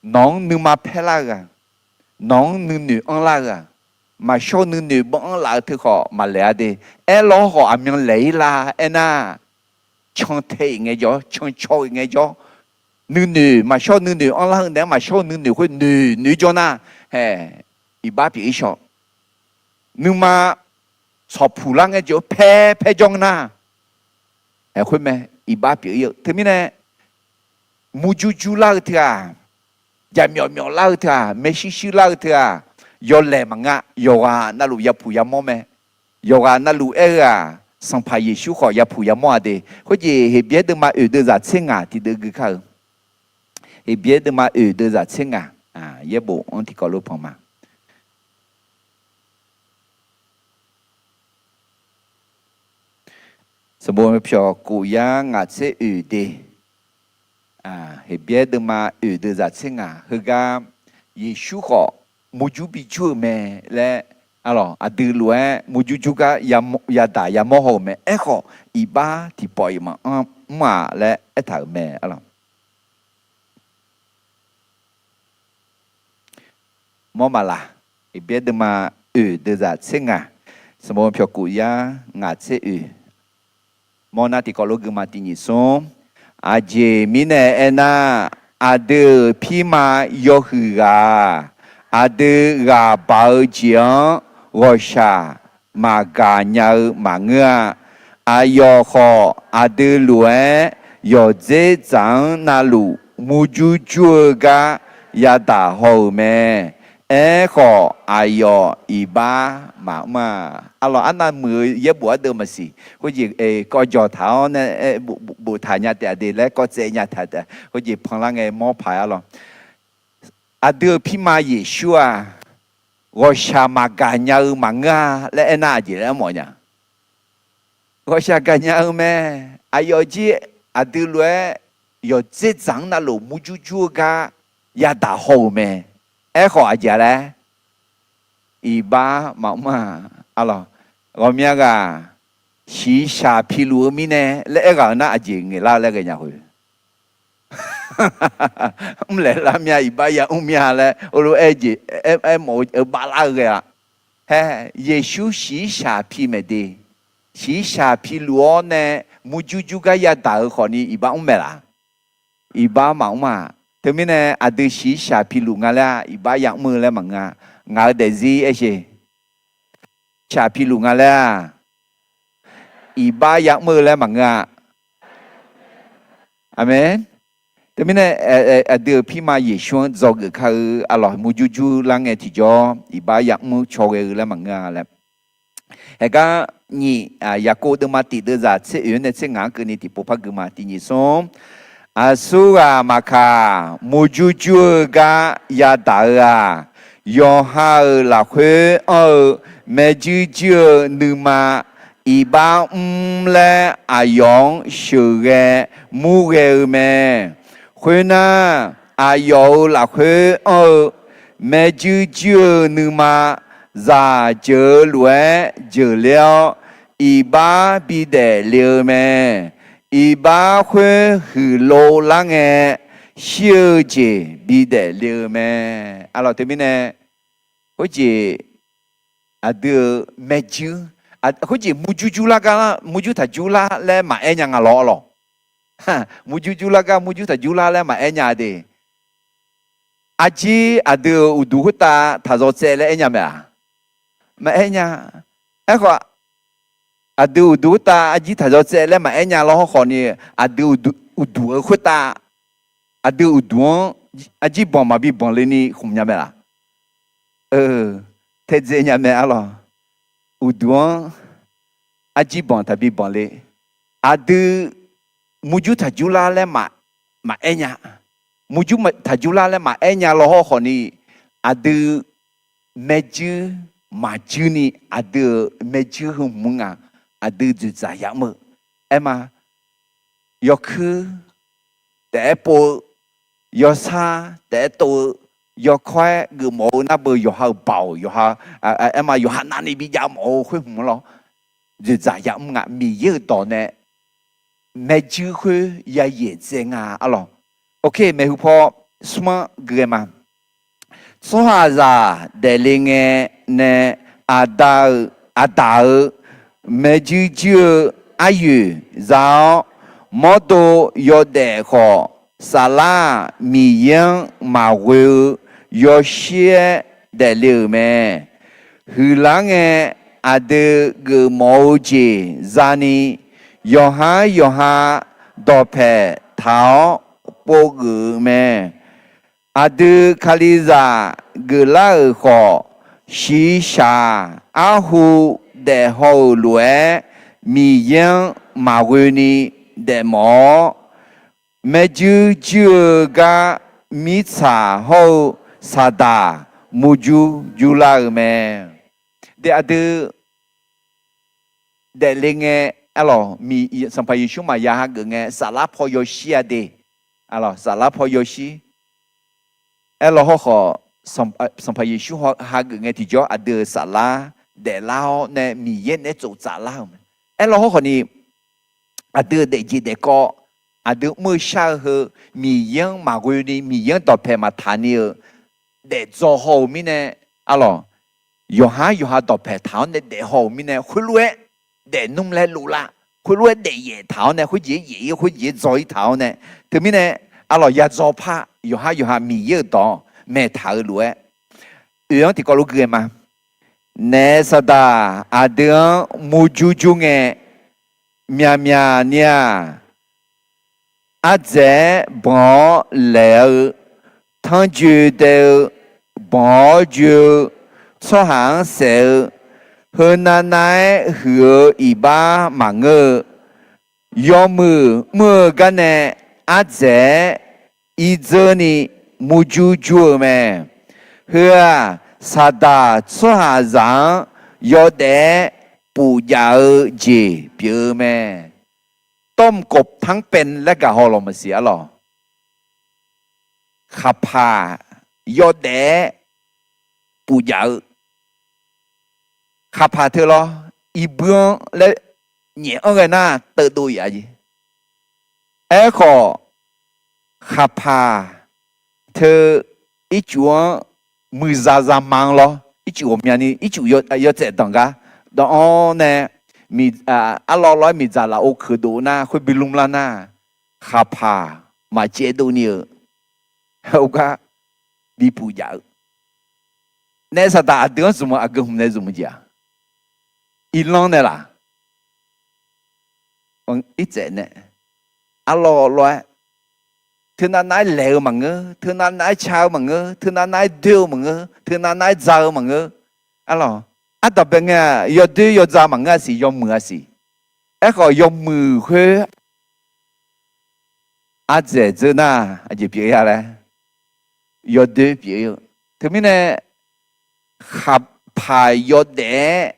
Nawq-anr nuima paer lar-eu-aq, nawq-anr nuinoeq anrlar-eu-aq, maqshawr nuinoeq banr anrlaf-eu teu khawf maqlaeq-a de. Aerlawr khawf aqmyan laeq-ir la aernar, cantae-iq ngaejawr, cancaw-iq ngaejawr, nuinoeq maqshawr nuinoeq anrlar-eu naeq-aer maqshawr nuinoeq khoer noeq noeq jawr nar, haeq, iqbax pyeuf-ir shaw. Nuima sawqpuq lar ngaejawr paer paer jawr nar, haeq khoer mae, iqbax pyeuf-ir-eu. Teumirnae, murjur jur lar-eu teu-aq, jaqmyawf myawf lar-eu teu-aq, maershuir shuir lar-eu teu-aq, yawlaeq maqngeur. Yawqghaq navluf yapuq yamawr mae. Yawqghaq navluf aer-eu-aq, Sanqpaq Yeqsur khawf yapuq yamawr-a de. Khoerjeq Heqbyaer deuvma oeq deuvzaq tser ngaq tiqdeuv gui kar-eu. Heqbyaer deuvma oeq deuvzaq tser ngaq, yaerbof-anr tiqkawv lof panq ma. Sanqbof pyawq kof yar ngaq tser oeq de. Heqbyaer deuvma oeq deuvzaq tser ngaq heugar, Yeqsur khawf murjur bijur-eu mae laer, aqdui lof-aer murjur jur gar yadaq yamawr haw-euq mae. Aerkhawf, iqbax tiqpawf-iq maqmr-a laer aertaq-euq mae. Mawr maqlaq, Eqbyaer deuvma oeq deuvzaq tser ngaq, sanqbof pyawqkuf yar ngaq tser oeq, mawrnar tiqkawv lof guima tiq nyiq smr. Aqjeq mirnae aernar, aqdui-euq pirma yawhuiq ghaq, aqdui ghaq baq-eu jeq-anr ghawqshaq maqgaq nya-eu maqngeur-a. Aqyawf khawf, aqdui lof-aer yawqdzer dzaq-anr navluf murjur jur-eu gar yadaq haw-euq mae. Aerkhawf, aqyawf iqbax maqmr-a. Arlawq, arnav muiq-eu yaerbof ardeuv maqsiq. Khoerjeq kawv jawq taq-awr nae boftaq nya taef-a de laer kawv tsaev nya taef-a. Khoerjeq panlar ngae mawr paq-aer arlawq. Aqdui-euq pirma Yeqsur-aq, ghawqshaq maqgaq nya-eu maqngeur-a laer aernar aqjeq laer armawf nya. Ghawqshaq gaqnya-eu mae. Aqyawf jir aqdui lof-aer yawqdzer dzaq-anr navluf murjur jur-eu gar yadaq haw-euq mae. Aerkhawf aqjeq laer iqbax maqmr-a. Arlawq, ghawqmya ghaq shiqshaq piluf-eu mirnae laer aerghaq-eu nar aqjeq ngaeqlar-eu laer ghaenya khoer mrlaeq lar mya iqbax yamr mya laer heulof-aer jeq aermawf-eu bavlar-eu ghae-a. Haer, Yeqsur shiqshaq pi maeq de. Shiqshaq piluf-awr nae murjur jur gar yadaq-eu khawfni iqbax mr maeq laf? Iqbax maqmr-aq. Teumirnae aqdui shiqshaq piluf nga laer-a iqbax yamr-eu laer maqngeur-a. Ngaq-eu daefzir aershe. Shaq piluf nga laer-a iqbax yamr-eu laer maqngeur-a. Aqmeq. Teumirnae aqdui-euq pirma Yeqsur-anr dzawgeuf kar-eu arlawq, murjur jur lar ngae tiqjawr iqbax yamr caw ghae-eu laer maqngeur-a laer. Haeqgar nyiq, Yaqkov deuvma tiq deuvzaq tser oeq-anr nae tser ngaq-anr keuvni tiqpov par gui ma. Tiq nyiq smr. Aqsurghaq maqkaq, murjur jur-eu gar yadaq-eu-aq, yawqha-euq lafkhoer anr-eu maerjuir juir-eu nuima iqbax mr laer aqyawf-anr sheuqghae murghae-eu mae. Khoernar, aqyawf-euq lafkhoer anr-eu maerjuir juir-eu nuima zaq jeuq-eu lof-aer jeuqler-awr, iqbax bidaef le-eu mae. Iqbax khoer huiqlov lar ngae, shir-eu jeq bidaef le-eu mae. Arlawq, teumirnae khoerjeq aqdui-euq maerjuir, khoerjeq murjur jur lar gar murjur taq jur lar laer maqaer nya nga lawr arlawq. Murjur jur lar gar murjur taq jur lar laer maqaer nya de. Arjir aqdui-euq uqduq khoertav taq zawtsaev laer aer nya mae-aq? Maqaer nya. Aerkhawf, aqdui uqduq khoertav arjir taq zawtsaev laer maqaer nya lawr hawrkhawf ni, aqdui uqduq-eu khoertav, aqdui uqduq-anr arjir banq maqbi banq le ni khmq nya mae laf? Taedzae nya mae arlawq. Uqduq-anr arjir banq taqbi banq le. Aqdui murjur taq jur lar laer maqaer nya. Murjur taq jur lar laer maqaer nya lawr hawrkhawf ni, aqdui maerjuir maqjuir ni, aqdui-euq maerjuir heu hmq nga, aqdui dzoeqdzaq yamr-eu. Aer ma, yawkuir taef-aer pov-eu, yawsar taef-aer tov-eu, yawkawr-aer geufmawf-eu nar beu yawqha-euq baoq, yawqha, aer ma, yawqha navni bijav mawf-eu khoer hmq lawr, dzoeqdzaq yamr nga. Miqyaer-euq dawq nae maerjuir khoer yayaeq dzae nga arlawq. Oke, maeqhu paw smr-anr gui ghae ma. Tsawrhaqzaq daefle ngae nae aqda-euq, aqdaq-euq maerjuir juir-eu aryoeq za-awr, mawrdo yawdaef khawf, saflar-aq Miqyaer-anr maqghoe-eu yawshir-aer daefle-euq mae. Huiqlar ngae, aqdui geufmawf-eu jeq zani, yawqhar yawqha dawqpaeq taq-awr povgeuf-eu mae. Aqdui Kalizaq geuflar-euq khawf, shiqshaq arhu daef haw-euq lof-aer, Miqyaer-anr maqghoe ni daefmawf-awr, maerjuir juir-eu gar mirtsaq hawr-eu Saqdaq murjur jurlar-eu mae. De aqdui daefle ngae, arlawq, Sanqpaq Yeqsur maqya hageuf ngae, saflar paw yawshir-a de. Arlawq, saflar paw yawshir. Aerlawr hawrkhawf, Sanqpaq Yeqsur hageuf ngae tiqjawr aqdui-euq saflar daeflar-awr nae Miqyaer naeq-aer tsoftsaf lar-euq mae. Aerlaw hawrkhawf ni, aqdui-euq daefjeq daefkawv, aqdui mr-eu shar-eu heu, Miqyaer-anr maqghoe ni Miqyaer-anr dawqpaeq maqtaq ni-eu daefdzaw haw-euq mirnae, arlawq, yawqhar yawqha dawqpaeq taq-awr nae daef haw-euq mirnae, khoerlof-aer daefnmr laer loflar, khoerlof-aer daefyaef taq-awr nae, khoerjeq-aer yaef-ir, khoerjeq-aer dzaw-ir taq-awr nae, teumirnae, arlawq, yadzaw par yawqhar yawqha Miqyaer-euq dawq-anr maeqtaq-eu lof-aer, oe-anr tiqkawv lof gui-eu ma. Naef saqdaq aqdui-anr murjur jur ngae, myaqmyaq ni-aq, ardzaeq-aer banq-awr laeq-eu, tanrjoe daev-eu, banq-awr joe-eu, tsawrhaq-anr saef-eu, heunav nav-aer huiq-eu iqbax maqngeur-eu, yawmuiq mr-eu garnae ardzaeq-aer irdzeur ni murjur jur-eu mae. Heu-aq, saqdaq tsawrhaqzaq-anr yawdaef-aer pufjaf-eu jeq pyeuf-eu mae. ต้มกบทั้งเป็น laer gaq haw lawq maqsiq arlawq. Khaqpaq yawdaef-aer pufjaf-eu khaqpaq teu lawr, iqbuir-anr laer nyaef-anr ghae nar teuvdov ya jeq. Aerkhawf, khaqpaq teu ircuf-anr muiqzaq zaqmar-anr lawr, ircuf ghawqmyani ircuf yawtsaef danq gar danq-awr nae, arlawr lawr-aer miqdzaq lafov keuqdov nar khoer bi lmr lar nar, khaqpaq maqcaevdov ni-euq, heugar bi pufjaf-eu. Naef saqdaq aqdui-anr zmq-eu aqgeu hmq nae zmq-eu jeq-aq, iqlanr nae laq, irtsaef nae, arlawr lawr-aer, teunav nav-aer laeq-eu maqngeur, teunav nav-aer ca-eu maqngeur, teunav nav-aer doer-eu maqngeur, teunav nav-aer dza-eu maqngeur. Arlawq, ardanqbae ngae-aq yawdoer yawdza maqngeur-a siq, yawmuiq-a siq. Aerkhawf yawmuiq khoer ardzaeq dzeur nar aqjeq pyeuf-ir-a laer, yawdoer pyeuf-ir-eu. Teumirnae khaqpaq yawdaef-aer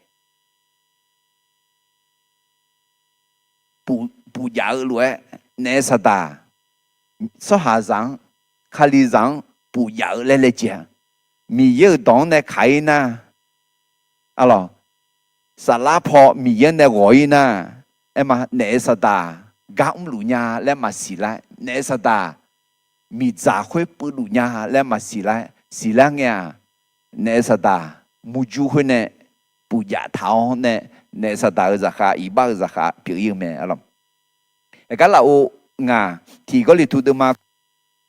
pufjaf-eu lof-aer, naef saqdaq tsawrhaqzaq-anr, kalizaq-anr pufjaf-eu laer laejae-a. Miqyaer-euq dawq-anr nae kaq-ir nar, arlawq, saflar paw Miqyaer nae ghawq-ir nar, aerma naef saqdaq gar mrluf nya laer maqsiq lar, naef saqdaq miqdzaq khoer puivluf nya laer maqsiq lar, siqlar ngae-aq, naef saqdaq murjur khoer nae pufjaf taq-awr nae, naef saqdaq-euq zaqkhav, iqbax-euq zaqkhav pyeuf-ir-eu mae arlawq. Aqgar lafov ngaq, tiq Gawrliqtu deuvma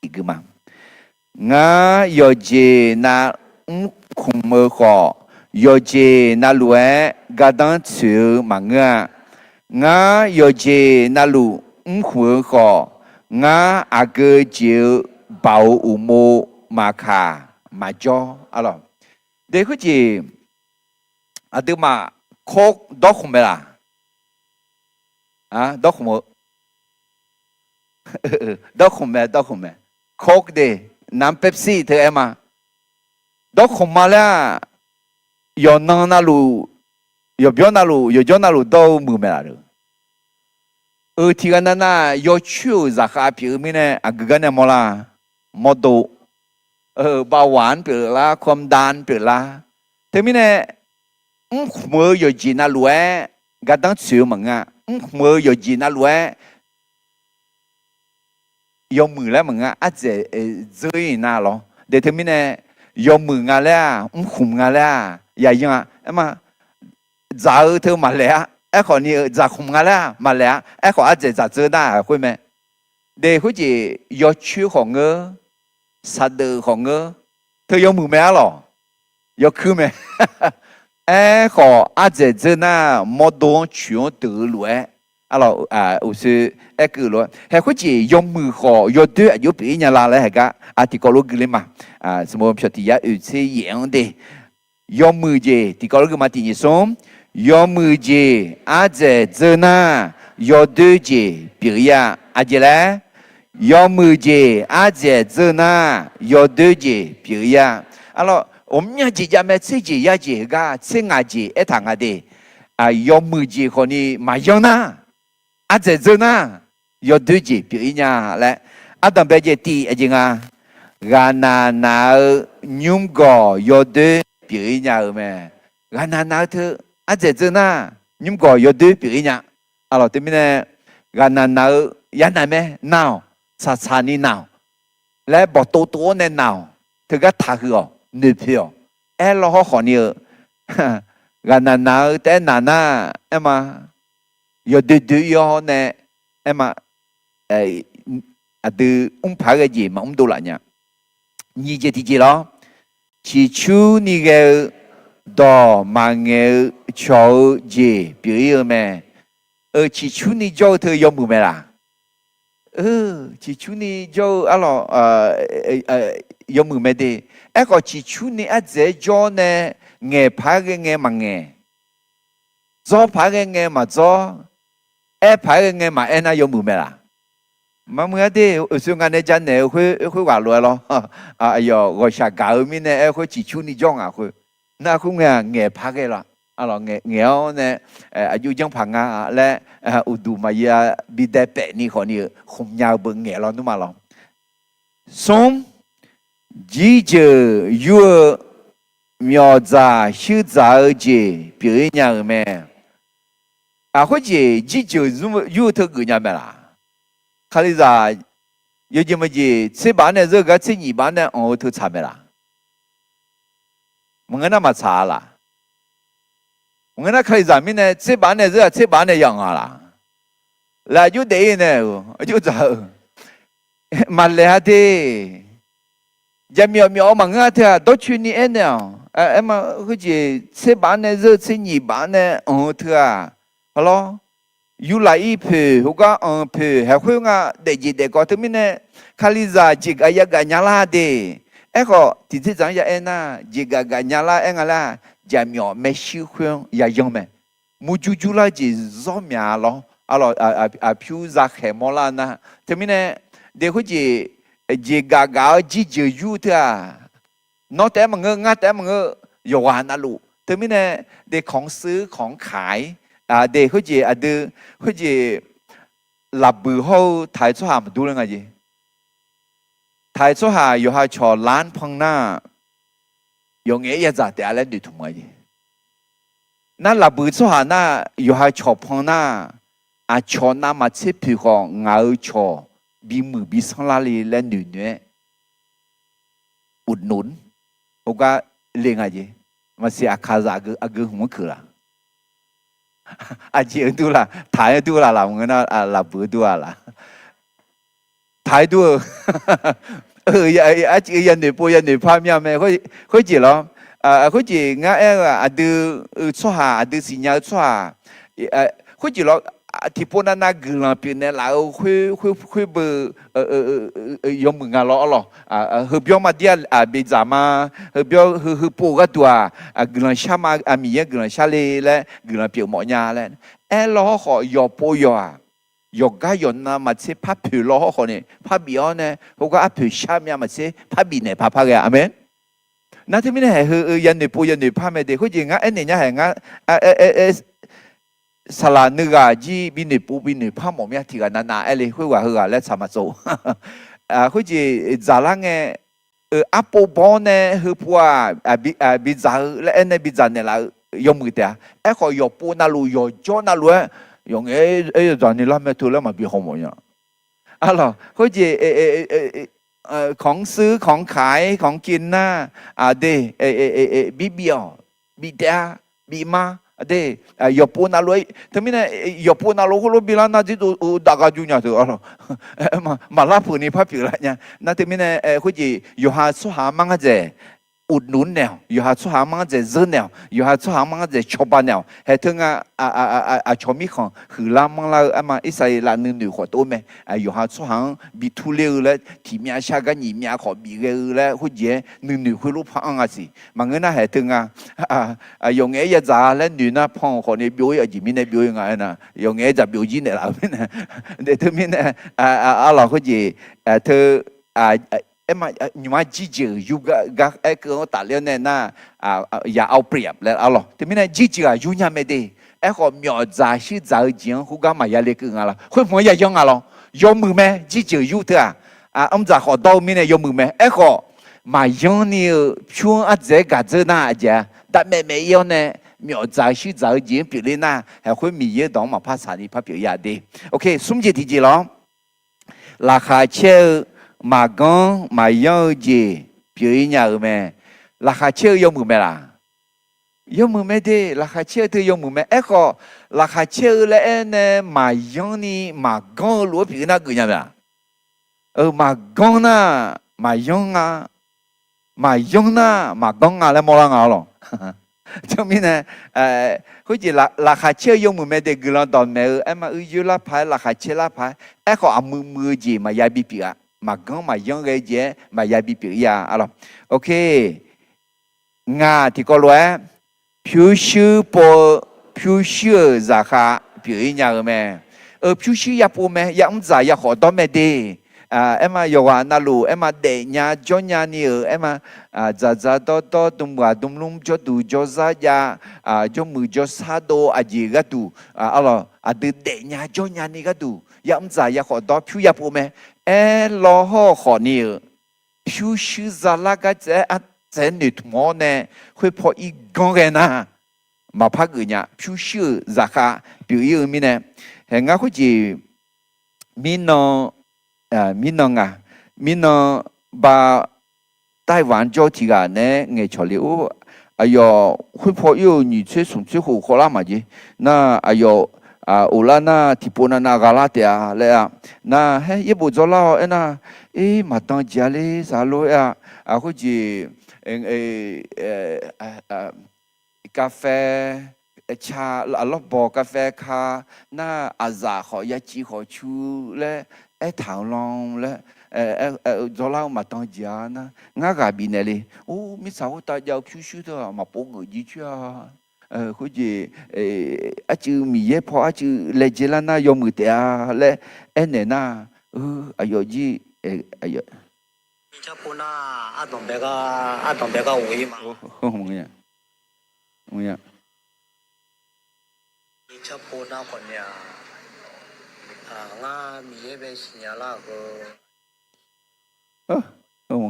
tiq gui ma. Ngar yawqjeq na mrkhmq-eu khawf, yawqjeq navluf-aer gardanr tsoeq-eu maqngeur-a. Ngar yawqjeq navluf mrkhmq-eu khawf, ngar aqgeu jeq-eu baoq uqmov maqkaq maqjawr arlawq. De khoerjeq aqduimaf kawr dawrkhmq mae laq? Dawrkhmq-eu, dawrkhmq mae, dawrkhmq mae. Coke de, nan Pepsi teu aer ma. Dawrkhmq ma laer-aq, yawqnan navluf, yawqbyawr navluf, yawqjawr navluf dawr-eu muiq mae laq? Euq tiqghaq navnav yawcoer-euq zaqkhav pyeuf-eu mirnae aqgeu gar nae mawrlar, mawrdo. Bawaq-anr pyeuflar, ความดัน-anr pyeuflar. Teumirnae mrkhmq-eu yawqjeq navluf-aer gardanr tsoeq-eu maqngeur-a. Mrkhmq-eu yawqjeq navluf-aer yawmuiq laer maqngeur-a, ardzaeq dzeur-ir nar lawr. De teumirnae yawmuiq nga laer-aq, mrkhmq nga laer-aq, yaqyan-a aer ma. Dzaq-eu teu maqlaeq-a, aerkhawf ni-eu dzaqkhmq nga laer-aq maqlaeq-a, aerkhawf ardzaeq dzaq dzeur nar khoer mae. De khoerjeq yawcoer khawf ngeur, saqdeuf khawf ngeur, teu yawmuiq mae arlawq, yawkuir mae. Aerkhawf ardzaeq dzeur nar mawrdo-anr coeq-anr deuq-eu lof-aer, arlawq, uqshoe aerkeuv lof-aer hae khoerjeq yawmuiq khawf yawdoer aqjox pyeuf-ir nya la laer haeq gar tiqkawv lof gui ler ma. Smq pyawq tiq yar oeq tser yaef-anr de. Yawmuiq jeq tiqkawv lof gui ma tiq nyiq smr. Yawmuiq jeq ardzaeq dzeur nar yawdoer jeq pyeuf-ir-a. Aqjeq laer, yawmuiq jeq ardzaeq dzeur nar yawdoer jeq pyeuf-ir-a. Arlawq, ghawqmya jeq jav mae, tser jeq yar jeq heugar tser ngaq jeq aertaq nga de. Yawmuiq jeq khawfni maqyan nar, ardzaeq dzeur nar yawdoer jeq pyeuf-ir nya laer, ardanqbae jeq tiq aqjeq nga. ghaqnaq naq-eu nymrgawq yawdoer pyeuf-ir nya-eu mae. Ghaqnaq naq-eu teu ardzaeq dzeur nar, nymrgawq yawdoer pyeuf-ir nya. Arlawq, teumirnae ghaqnaq naq-eu yarnaq mae, naq-awq, tsaqtsaq ni naq-awq laer bawqtov tov-awr nae naq-awq, teugar taqhuiq-awq, noeqpoeq-awq. Aerlaw hawrkhawf ni-eu ghaqnaq naq-eu taef-aer naq nar, aerma, yawdoer doer-ir-awr nae, aerma, aqdui mr paq-aer ghae jeq maqmr dovlaf nya. Nyiq jeq tiqjeq lawr, ciqcurni ghae-eu dawq maqngaeq-eu cawq-eu jeq pyeuf-ir-eu mae. Euq, ciqcurni jawr-eu teu yawmuiq mae laq? Ciqcurni jawr-eu arlawq, yawmuiq mae de. Aerkhawf ciqcurni ardzaeq-aer jawr nae ngaeq paq-aer ghae ngae maqngaeq, dzawr paq-aer ghae ngae maqdzawr, aer paq-aer ghae ngae maqaer nar yawmuiq mae laq? Maqmuiq-a de. Oeqsoe nga nae janaeq-eu khoer khoerghaq lof-aer lawr. Aqyawf ghawqshaq gaq-eu mirnae aer khoer ciqcurni jawr ngaq khoer. Nar khoerngae-aq ngaeq paq-aer ghae laf. Arlawq, ngaeq-awr nae aqjox janr paq nga laer, uqduq maqya bi dae paef ni khawf ni-eu khmq nya-eu beu ngaeq lawr nmr ma lawr. Smr, jirjeuq yur-eu myawfdzaq shuirdzaq-eu jeq pyeuf-ir nya-euq mae. Aq, khoerjeq jirjeuq yur-eu teu geuf nya mae laq? Kalizaq yawjeq maqjeq tserbaf-anr nae zeur-eu gar tser nyif baf-anr nae anq-eu teu tsaq mae laq? Maqngeur nar maqtsaq-a laq? Maqngeur nar Kalizaq mirnae tserbaf-anr nae zeur-aq tserbaf-anr nae ya anq-a laq? Laer aqjox daef-ir nae-euq aqjox dzaq-eu maqlaeq-a de. Jaqmyawf myawf-eu maqngeur-a teu-aq dawrcoeni aernaeq-awq. Aerma, khoerjeq tserbaf-anr nae zeur-eu tser nyif baf-anr nae anq-eu teu-aq, arlawr, yulaf-ir poeq heugar anq-eu poeq haeq khoer nga. Daefjeq daefkawv teumirnae Kalizaq jeqgaf yagaf nya lar de. Aerkhawf tiqdzerdzaq-anr ya aer nar, jeqgaf gaf nya lar aer nga lar, jaqmyawf maershuir khoer-anr yayan mae. Murjur jurlar jeq zawr myaq lawr, arlawq, aqpyur zakhaeq mawrlar nar. Teumirnae de khoerjeq jeqgaf gaf-awr jirjeuq yur teu-aq, nawr taef-aer maqngeur, ngar taef-aer maqngeur, yawqghaq navluf. Teumirnae de kawq-anr suir kawq-anr kaq-ir, de khoerjeq aqdui, khoerjeq lafbuiq hawr-eu taq-eu tsawrhaq maqdur ler nga jeq. Taq-eu tsawrhaq yawqha cawq lanr pan nar, yawf ngaef-aer yadzaq taef-a laer noeqtmq-a jeq. Nar lafbuiq tsawrhaq nar, yawqha cawq pan nar, aqcawq navmaqtser poeq khawf ngaq-euq cawq bimuiq bisanr lar le laer noeqnoeq-aer, uqnoq-anr heugar le nga jeq. Maqsiq aqkaqzaq aqgeu hmq-anr keuq laq? Aqjeq-eu dur laq, taq-aer dur laq laq, maqngeur nar lafbuiq-eu dur-a laq? Taq-aer dur-eu, arciv yanoeq pov yanoeq par mya mae. Khoerjeq lawr, khoerjeq ngar aer-eu aqdui-eu tsawrhaq, aqdui siqnya-eu tsawrhaq, khoerjeq lawr, tiqpov navnav guiqlanq pyeufnaeq laf-eu khoer, khoer beu yawmuiq nga lawr, arlawq. Heubyawr ma dir-a, bidzaq ma, heubyawr heu heupov-eu gharduq-aq, guiqlanq shar ma, Miqyaer guiqlanq shar le laer guiqlanq pyeuf mawf nya laer. Aerlaw hawrkhawf yawqpov yawq-aq, yawqgar yawqnav maqtser par poeq law hawrkhawf ni par bif-awr nae, heugar arpoeq shar myav maqtser par bifnaeq paq par ghae-a. Aqmeq. Nar teumirnae haeq heu yanoeq pov yanoeq par mae de. Khoerjeq ngar aernaeq nya haeq ngar, saqlaq nuighaq jir binoeq pov binoeq par mawf mya tiq ghaq navnav aer le, khoerghaq heughaq laer tsaq maqtsov. Khoerjeq dzaqlar ngae, arpov baw-awr nae heupov-aq, bidzaq-eu laer aernae bidzaq naeq laf-eu yawmuiq taef-a. Aerkhawf yawqpov navluf yawqjawr navluf-aer, yawf ngaef-aer yadzaq ni lar mae teu laer maqbi haw mawf nya. Arlawq, khoerjeq kawq-anr suir kawq-anr kaq-ir kawq-anr kev nar, aqde, bibif-awq, bif taef-a, bif ma, aqde, yawqpov navluf-aer teumirnae, yawqpov navluf khoerlof bilar nar dirdov dav gha jur nya teu, arlawq, maqlar peuq ni par pyeuf lar nya. Nar teumirnae khoerjeq yawqha tsawrhaq-anr mar ngar dzaeq uqduq-anr naeq-awq, yawqha tsawrhaq-anr mar ngar dzaeq zeur naeq-awq, yawqha tsawrhaq-anr mar ngar dzaeq cawba naeq-awq. Haeq teu nga, aqcawq mirkhanq huiqlar manrlar-eu arma Irsaqleqlav nuinoeq khawf tov mae. Yawqha tsawrhaq-anr bi turler-eu laer tiq myav shar gar nyiq myav khawf bif ghae-eu laer khoerjeq-aer nuinoeq khoerlof par anr nga siq. Maqngeur nar haeq teu nga, yawf ngaef-aer yadzaq laer noeq nar pan-eu khawf ni byov-ir aqjeq mirnae byov-ir nga aernar, yawf ngaef-aer dzaq byov jir naeqlaf-eu mirnae. Daef teumirnae, arlawq khoerjeq teu, aerma, nymq-mr jirjeuq yur gar aer keuv-anr tafler-awr nae nar, ya เอาเปรียบ laer arlawq. Teumirnae jirjeuq-aq yur nya mae de. Aerkhawf myawfdzaq shuirdzaq-eu jeq-anr khoergar maqya le keuv nga lawr. Khoer hmq-anr ya yanr nga lawr. Yawmuiq mae jirjeuq yur teu-aq. mrdzaq khawf dawr-eu mirnae yawmuiq mae. Aerkhawf, maqyanr ni-eu pyur-anr ardzaeq-aer gaq dzeur nar aqjeq-a, dav maef maef-ir-awr nae myawf dzaq-eu shuir dzaq-eu jeq-anr pyeufler nar, haeqkhoer Miqyaer-eu dawq-anr maqpar saq ni par pyeuf ya de. Ok, smr jeq tiqjeq lawr. Laqkhaq caer-eu maqganr maqyanr-eu jeq pyeuf-ir nya-euq mae. Laqkhaq caer-eu yawmuiq mae laq? Yawmuiq mae de. Laqkhaq caer-eu teu yawmuiq mae. Aerkhawf, laqkhaq caer-eu laer aer nae maqyanr ni maqganr-eu lof-aer pyeuf-ir nar geuf nya mae-aq? Maqganr nar maqyanr nga, maqyanr nar maqganr nga laer mawrlar nga-awr lawq. Teumirnae, khoerjeq laqkhaq caer-eu yawmuiq mae de. Guiqlanq dawqmaeq-eu aer ma, uir yoer lar paq-aer, laqkhaq caer lar paq-aer, aerkhawf aqmuiq muiq-eu jeq maqya bipyeuf-a. Maqganr maqyanr ghae jeq-aer maqya bipyeuf-ir-a-a lawq. Ok. Ngaq tiqkawv lof-aer, pyurshuir pov-eu, pyurshuir-euq zaqkhav pyeuf-ir nya-eu mae. Eu, pyurshuir yapov mae, ya mrdzaq ya khawf dawr mae de. Aer ma, yawqghaq navluf aer ma, daefnya jawrnya ni-euq aer ma, dzaqdzaq dawrdawr dmqghaq dmqlmr jawrduq jawrzar jav, jawrmuiq jawrsar dov aqjeq gharduq, arlawq, aqdui daefnya jawrnya ni gharduq ya mrdzaq ya khawf dawr pyur yapov mae. Aerlawr hawr khawf ni-euq pyurshuir zalar gar tsaev-aer artsaeq-aer noeqtmq-awr nae khoerpaw irganr ghae nar, maqpar geuf nya. Pyurshuir-euq zaqkhav pyeuf-ir-eu mirnae, haeq ngar khoerjeq mirnan, mirnan nga, mirnan ba Taiwan-anr jawr tiq ghaq naeq-aer ngaeqcawq le-or, aqyawf khoerpaw ir-eu nyiq tsoer smq tsoer khof khawvlar maqjeq. Nar aqyawf oflar nar tiqpov navnav gha lar taef-a laer-a. Nar haer yaerbof dzawrlar-awr aernar, ir maqdan jeq-a ler saqlor aer-a. Khoerjeq kaffae, ca, lawrbawq kaffae ka, nar aqzaf khawf yaciv khawf cu laer aertaq-euq lan laer dzawrlar-eu maqdan jeq-a nar, ngar ghaq bifnaeq le. Or, mirtsaq khoertav jav-eu pyurshuir teu-aq maqpov geuf jir coer-a. Khoerjeq arcuiv Miqyaer paw arcuiv laejae lar nar yawmuiq taef-a laer aernaeq nar, aqyawf jir, aqyawf, ardanqbae gar, ardanqbae gar ghof-ir ma. Mirtsaq pov nar khawf ni-aq, ngar Miqyaer bae siqnya lar-euq heu. Nawq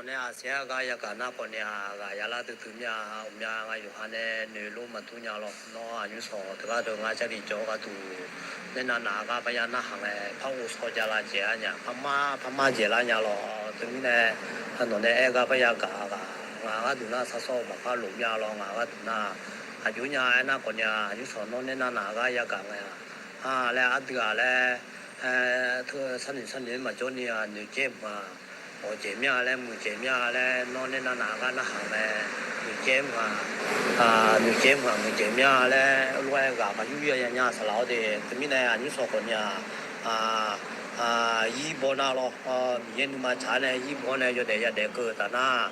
nae aqsaer-a gar yagaq nar khawf ni-aq, ghaq yalar duidui mir-a. Uqmya nga yawqha nae noeqlor maqdur nya lawr. Nawr aqnymr sawq teugar deuq ngar Jarlif jawr gharduq nae nar naq-a gar parya narhaq ngae par ghovshaw jav lar jaeq-a nya, parmar parmar jaeq lar nya lawr. Teumirnae nawq nae aer gar parya gaq ghaq, ngaq gharduq nar sarsawr-eu maqpar loq mir-a lawr. Ngaq gharduq nar aqjox nya aernar khawf ni-aq, aqnymr sawq nawr nae nar naq-a gar yagaq ngae-a laer ardui-aq laer, teu sharnoeq sharnoeq-aer maqjawr ni-aq, noeqcaer mq-aq, ghawqjaeq mir-a laer, muiqjaeq mir-a laer, nawr nae nar naq-a gar narhaq mae. Noeqcaer mq-aq, noeqcaer mq-aq, muiqjaeq mir-a laer, lof-aer ghaq maqyur yur ya nya saqlaq-awr de. Teumirnae aqnymr sawq khawf ni-aq, yir baw nar lawr. Miqyaer nuima tsaq-awr nae yir baw-awr nae yawdaef yadaef keuv-eu taf nar,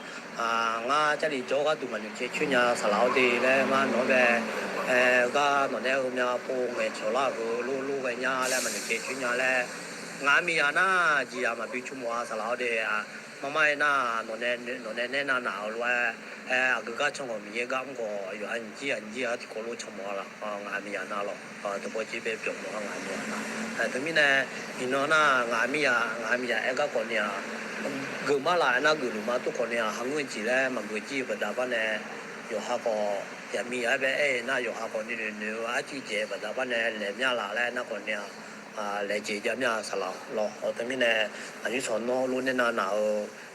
ngar Jarlif jawr gharduq maqnoeq caev coer nya saqlaq-awr de laer ngar nawq-anr bae gar nawq nae heumya pov ngaeqcawq lar-euq heu lor lor ghae nya laer maqnoeq caev coer nya laer, ngaq miqya nar jeqzaq maqbi cur mawf-a saqlaq-awr de. Marmar-aer nar, nawq nae nae nar naq-euq lof-aer, aqgeu gar can khawf Miqyaer gar mr khawf yawqha nyiq jir aqnyir jir-a tiqkawv lof can mawf-a laf, ngaq miqya nar lawr. Teubaw jir bae byawq mawf-a ngaq miqya nar. Teumirnae iqnan nar ngaq miqya, ngaq miqya aer gar khawf ni-aq, geufmar laf aernar geufluf ma tov khawf ni-aq, hangeur jeq laer maqgeuf jir-eu baqda bar nae, yawqha khawf yaqmiqya-aer bae aer-eu nar yawqha khawf ni noeq noeq-eu arcuiv jaeq-eu baqda bar nae laeq mya laf laer nar khawf ni-aq, laejae jav mya saqlaq lawr. Teumirnae aqnyir sawq nawr lof nae nar naq-eu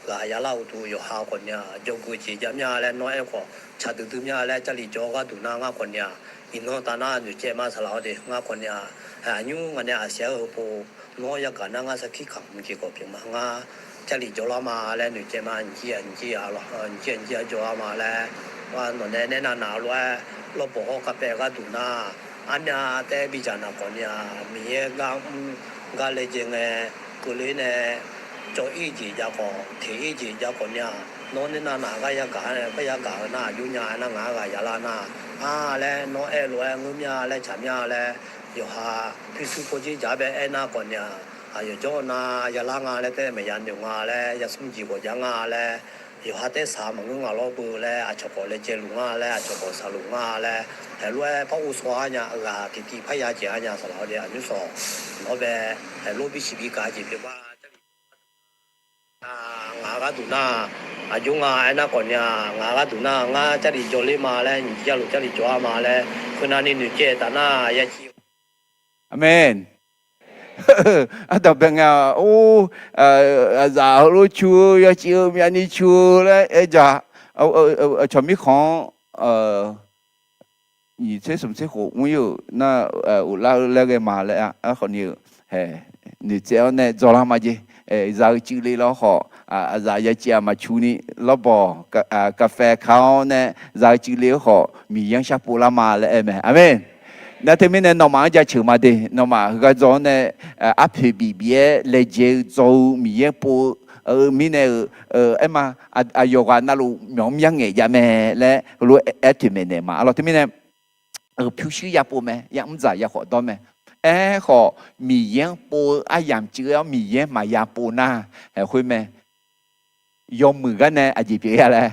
ghaq yalar uqduq yawqha khawf ni-aq, jawrgeuf jeq jav mya laer nawr aer khawf tsaq duidui mya laer Jarlif jawr gharduq nar ngar khawf ni-aq, iqnan taf nar noeqcaev ma saqlaq-awr de. Ngar khawf ni-aq, aqnyir ngaq nae aqsiaq-eu heu pov nawr yagaq nar ngar sarkir kamq jeq khawf pyeuf ma. Ngar Jarlif jawrlar ma laer noeqcaev ma. Nqjir-aq nqjir-a lawr, nqjir-aq nqjir-a jawrlar ma laer, nawq nae nae nar naq-eu lof-aer lawrbawq hawr kavpaev gharduq nar, armyav taef-aer bidzaq naq khawf ni-aq, Miqyaer gar mr gar laejae ngae, keuvle nae cawv-ir jeq jav khawf teq-ir jeq jav khawf ni-aq, nawr nae nar naq gar yagaq-a nae gar yagaq-eu nar aqjox nya nar ngaq-anr ghaq yalar nar, a laer nawr aer-eu lof-aer ngeur mya laer tsaq mya laer, yawqha pyurshuir pawdzer jaq-aer bae aernar khawf ni-aq, aqyawf jawr-eu nar yalar nga laer taef-aer maqya noeq nga laer, yasmr jeq ghawqjav nga laer, yawqha taer saq maqngeur nga lawr beu laer aqcawq khawf laejae luf nga laer aqcawq khawf saqluf nga laer, haeq lof-aer par ghovshaw-ar nya, aqghaq tiqtiv parya jeq-ar nya saqlaq-awr de aqnymr sawq nawr bae, haeq lof bisiq bikaq jeq pyeuf ma. Ngaq-euq gharduq nar, aqjox nga aernar khawfnya, ngaq-euq gharduq nar ngar Jarlif jawrler ma laer, nyiq jir yalof Jarlif jawr-ar ma laer, khoernav ni noeqcaev taf nar ya civ. Aqmeq. Ardanqbae nga, or, aqzaf heulof cu-eu, ya civ-eu myavni cu-eu laer aer ja. Aqcawq mirkhanq-anr nyiq tser smq tser khof mr-ir-euq nar, uvlar-eu laer ghae ma laer, aerkhawf ni-eu haeq noeqtsaev-awr nae dzawlar ma jeq. Za-eu cuivle lawr khawf, aqzaf ya civ-aq maqcu ni, lawrbawq, kaqfae ka-awr nae za-eu cuivle-awr khawf Miqyaer-anr sharpov lar ma laer aer mae. Aqmeq. Nar teumirnae nawmaf-anr jaceuq ma de, nawmaf heugar dzaw-awr nae arpoeq bif bif-aer laejae-eu dzaw-eu Miqyaer pov-eu mirnae-euq, aer ma, aqyawf ghaq navluf myawq mr yar ngaeq jav mae laer heulof-aer toeqmaeq naeq ma. Arlawq teumirnae pyurshuir ya pov mae, yamr dzaq ya khawf dawr mae. Aerkhawf Miqyaer-anr pov-eu aryamq cuiv-awr Miqyaer maqya pov nar, haeq khoer mae. Yawmuiq gar nae aqjeq pyeuf-ir-a laer,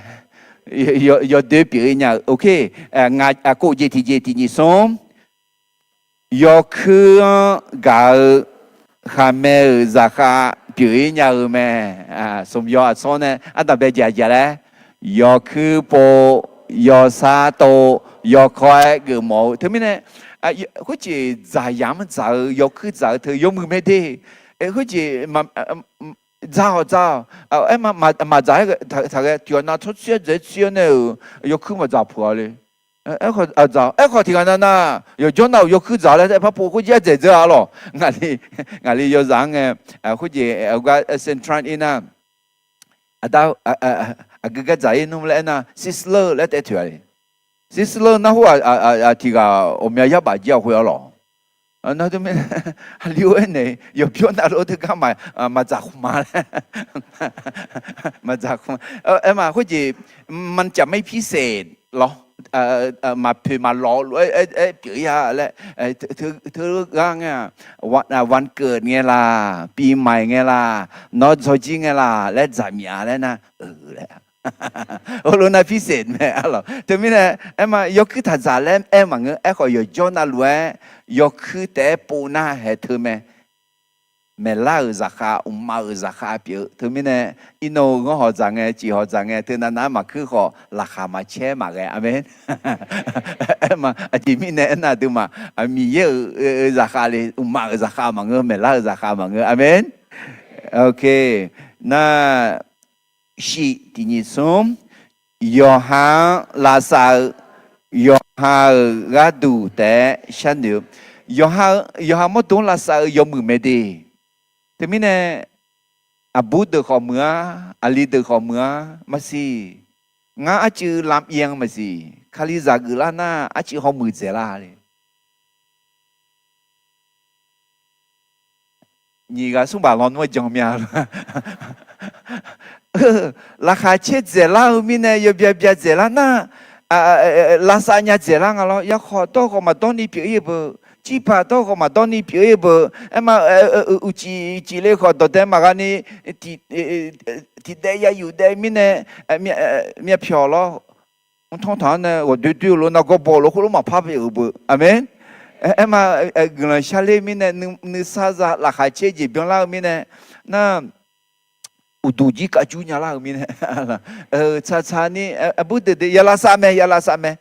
yawdoer pyeuf-ir nya-euq, ok, ngaq kov jeq tiqjeq tiqnyiq smr, yawkuir-anr gaq-eu khaqmae-euq zaqkhav pyeuf-ir nya-eu mae. Smq yaw aqsawr nae ardanqbae jaq jaq laer, yawkuir pov, yawsar tov, yawkawr-aer geufmawf-eu teumirnae, khoerjeq dzaqyamq-anr dzaq-eu yawkuir dzaq-eu teu yawmuiq mae de. Khoerjeq dzaq-awq dzaq-awq, aer ma, maqdzaq-aer taqghae tiqghaq nav tsawrtser-aer dzaeq-aer tser-awr nae-euq yawkuir maqdzaq puq-a le. Aerkhawf tiqghaq nav nar, yawqjawr nav-euq yawkuir dzaq laer taef par pov khoerjeq-aer dzaeq dzeur-a lawq. Ngaqli yawzaq-anr ngae, khoerjeq gar Central ir nar, aqda, aqgeu gar dzaq-ir nmr laer aernar, Sister laer taef toeq-a le. Sister narhaq tiqghaq ghawqmya yar baf jir-a khoer-a lawq. Nar teumirnae, aqli-or aernaeq, yawqbyawr navluf-eu teugar maqdzaq khmq ma laer, maqdzaq khmq ma. Aer ma khoerjeq, มันจะไม่พิเศษ lawr, maqpoeq maqlawq lof-aer pyeuf-ir-a laer, teugar ngae-aq, วันเกิด ngae laq, ปีใหม่ ngae laq, nawr dzawrjir ngae laq laer dzaqmyaf laer nar, laer heulof nar พิเศษ mae-a lawq. Teumirnae aer ma yawkuir taqdzaq laer aer maqngeur. Aerkhawf yawqjawr navluf-aer yawkuir taef-aer pov nar haeq teu mae. Maeqlar-euq zaqkhav, mqmaq-euq zaqkhav pyeuf-eu teumirnae, irnan-eu ghanr hawq dzaq ngae, ciq hawq dzaq ngae, teunav nav-aer maqkuir khawf laqkhaq maqcaer maqghae. Aqmeq. Aqjeq mirnae aernar aqduimaf Miqyaer-euq zaqkhav le, mqmaq-euq zaqkhav maqngeur, maeqlar-euq zaqkhav maqngeur. Aqmeq. Ok. Nar shiq tiqnyiq smr, yawqha-anr lavsav-eu, yawqha-euq gharduq taef-aer sharnoeq-eu, yawqha, yawqha mawrdo-anr lavsav-eu yawmuiq mae de. Teumirnae aqbur deuq khawf muiq-ar, aqli deuq khawf muiq-ar maqsiq. Ngar arcuiv ลำเอียง maqsiq. Kalizaq geuflar nar arcuiv hawmuiq dzaeqlar le. Nyiq ghaq smr baq lawnmr-aer jan mya. Laqkhaq caer dzaeqlar-eu mirnae yawbya bya dzaeqlar nar, lavsav nya dzaeqlar nga lawr. Yarkhawf dawr khawf maqdawr ni pyeuf-ir-eu beu, cirbaq dawr khawf maqdawr ni pyeuf-ir-eu beu, aer ma, uqcif cifle khawf dawqdae maqgha ni tiqdaev ya yuf daev mirnae, myavpyawq lawr, mrtanr taq-anr nae ghawqdoer doer-eu lof nargawr baw-eu lof khoerlof maqpar pyeuf-eu beu. Aqmeq. Aer ma, guiqlanq sharler mirnae nuisar za laqkhaq caer jeq byanlar-eu mirnae, nar uqduq jir kavjur nyalar-eu mirnae, tsaqtsaq ni aqbur deuq deuq ya lavsav mae, ya lavsav mae.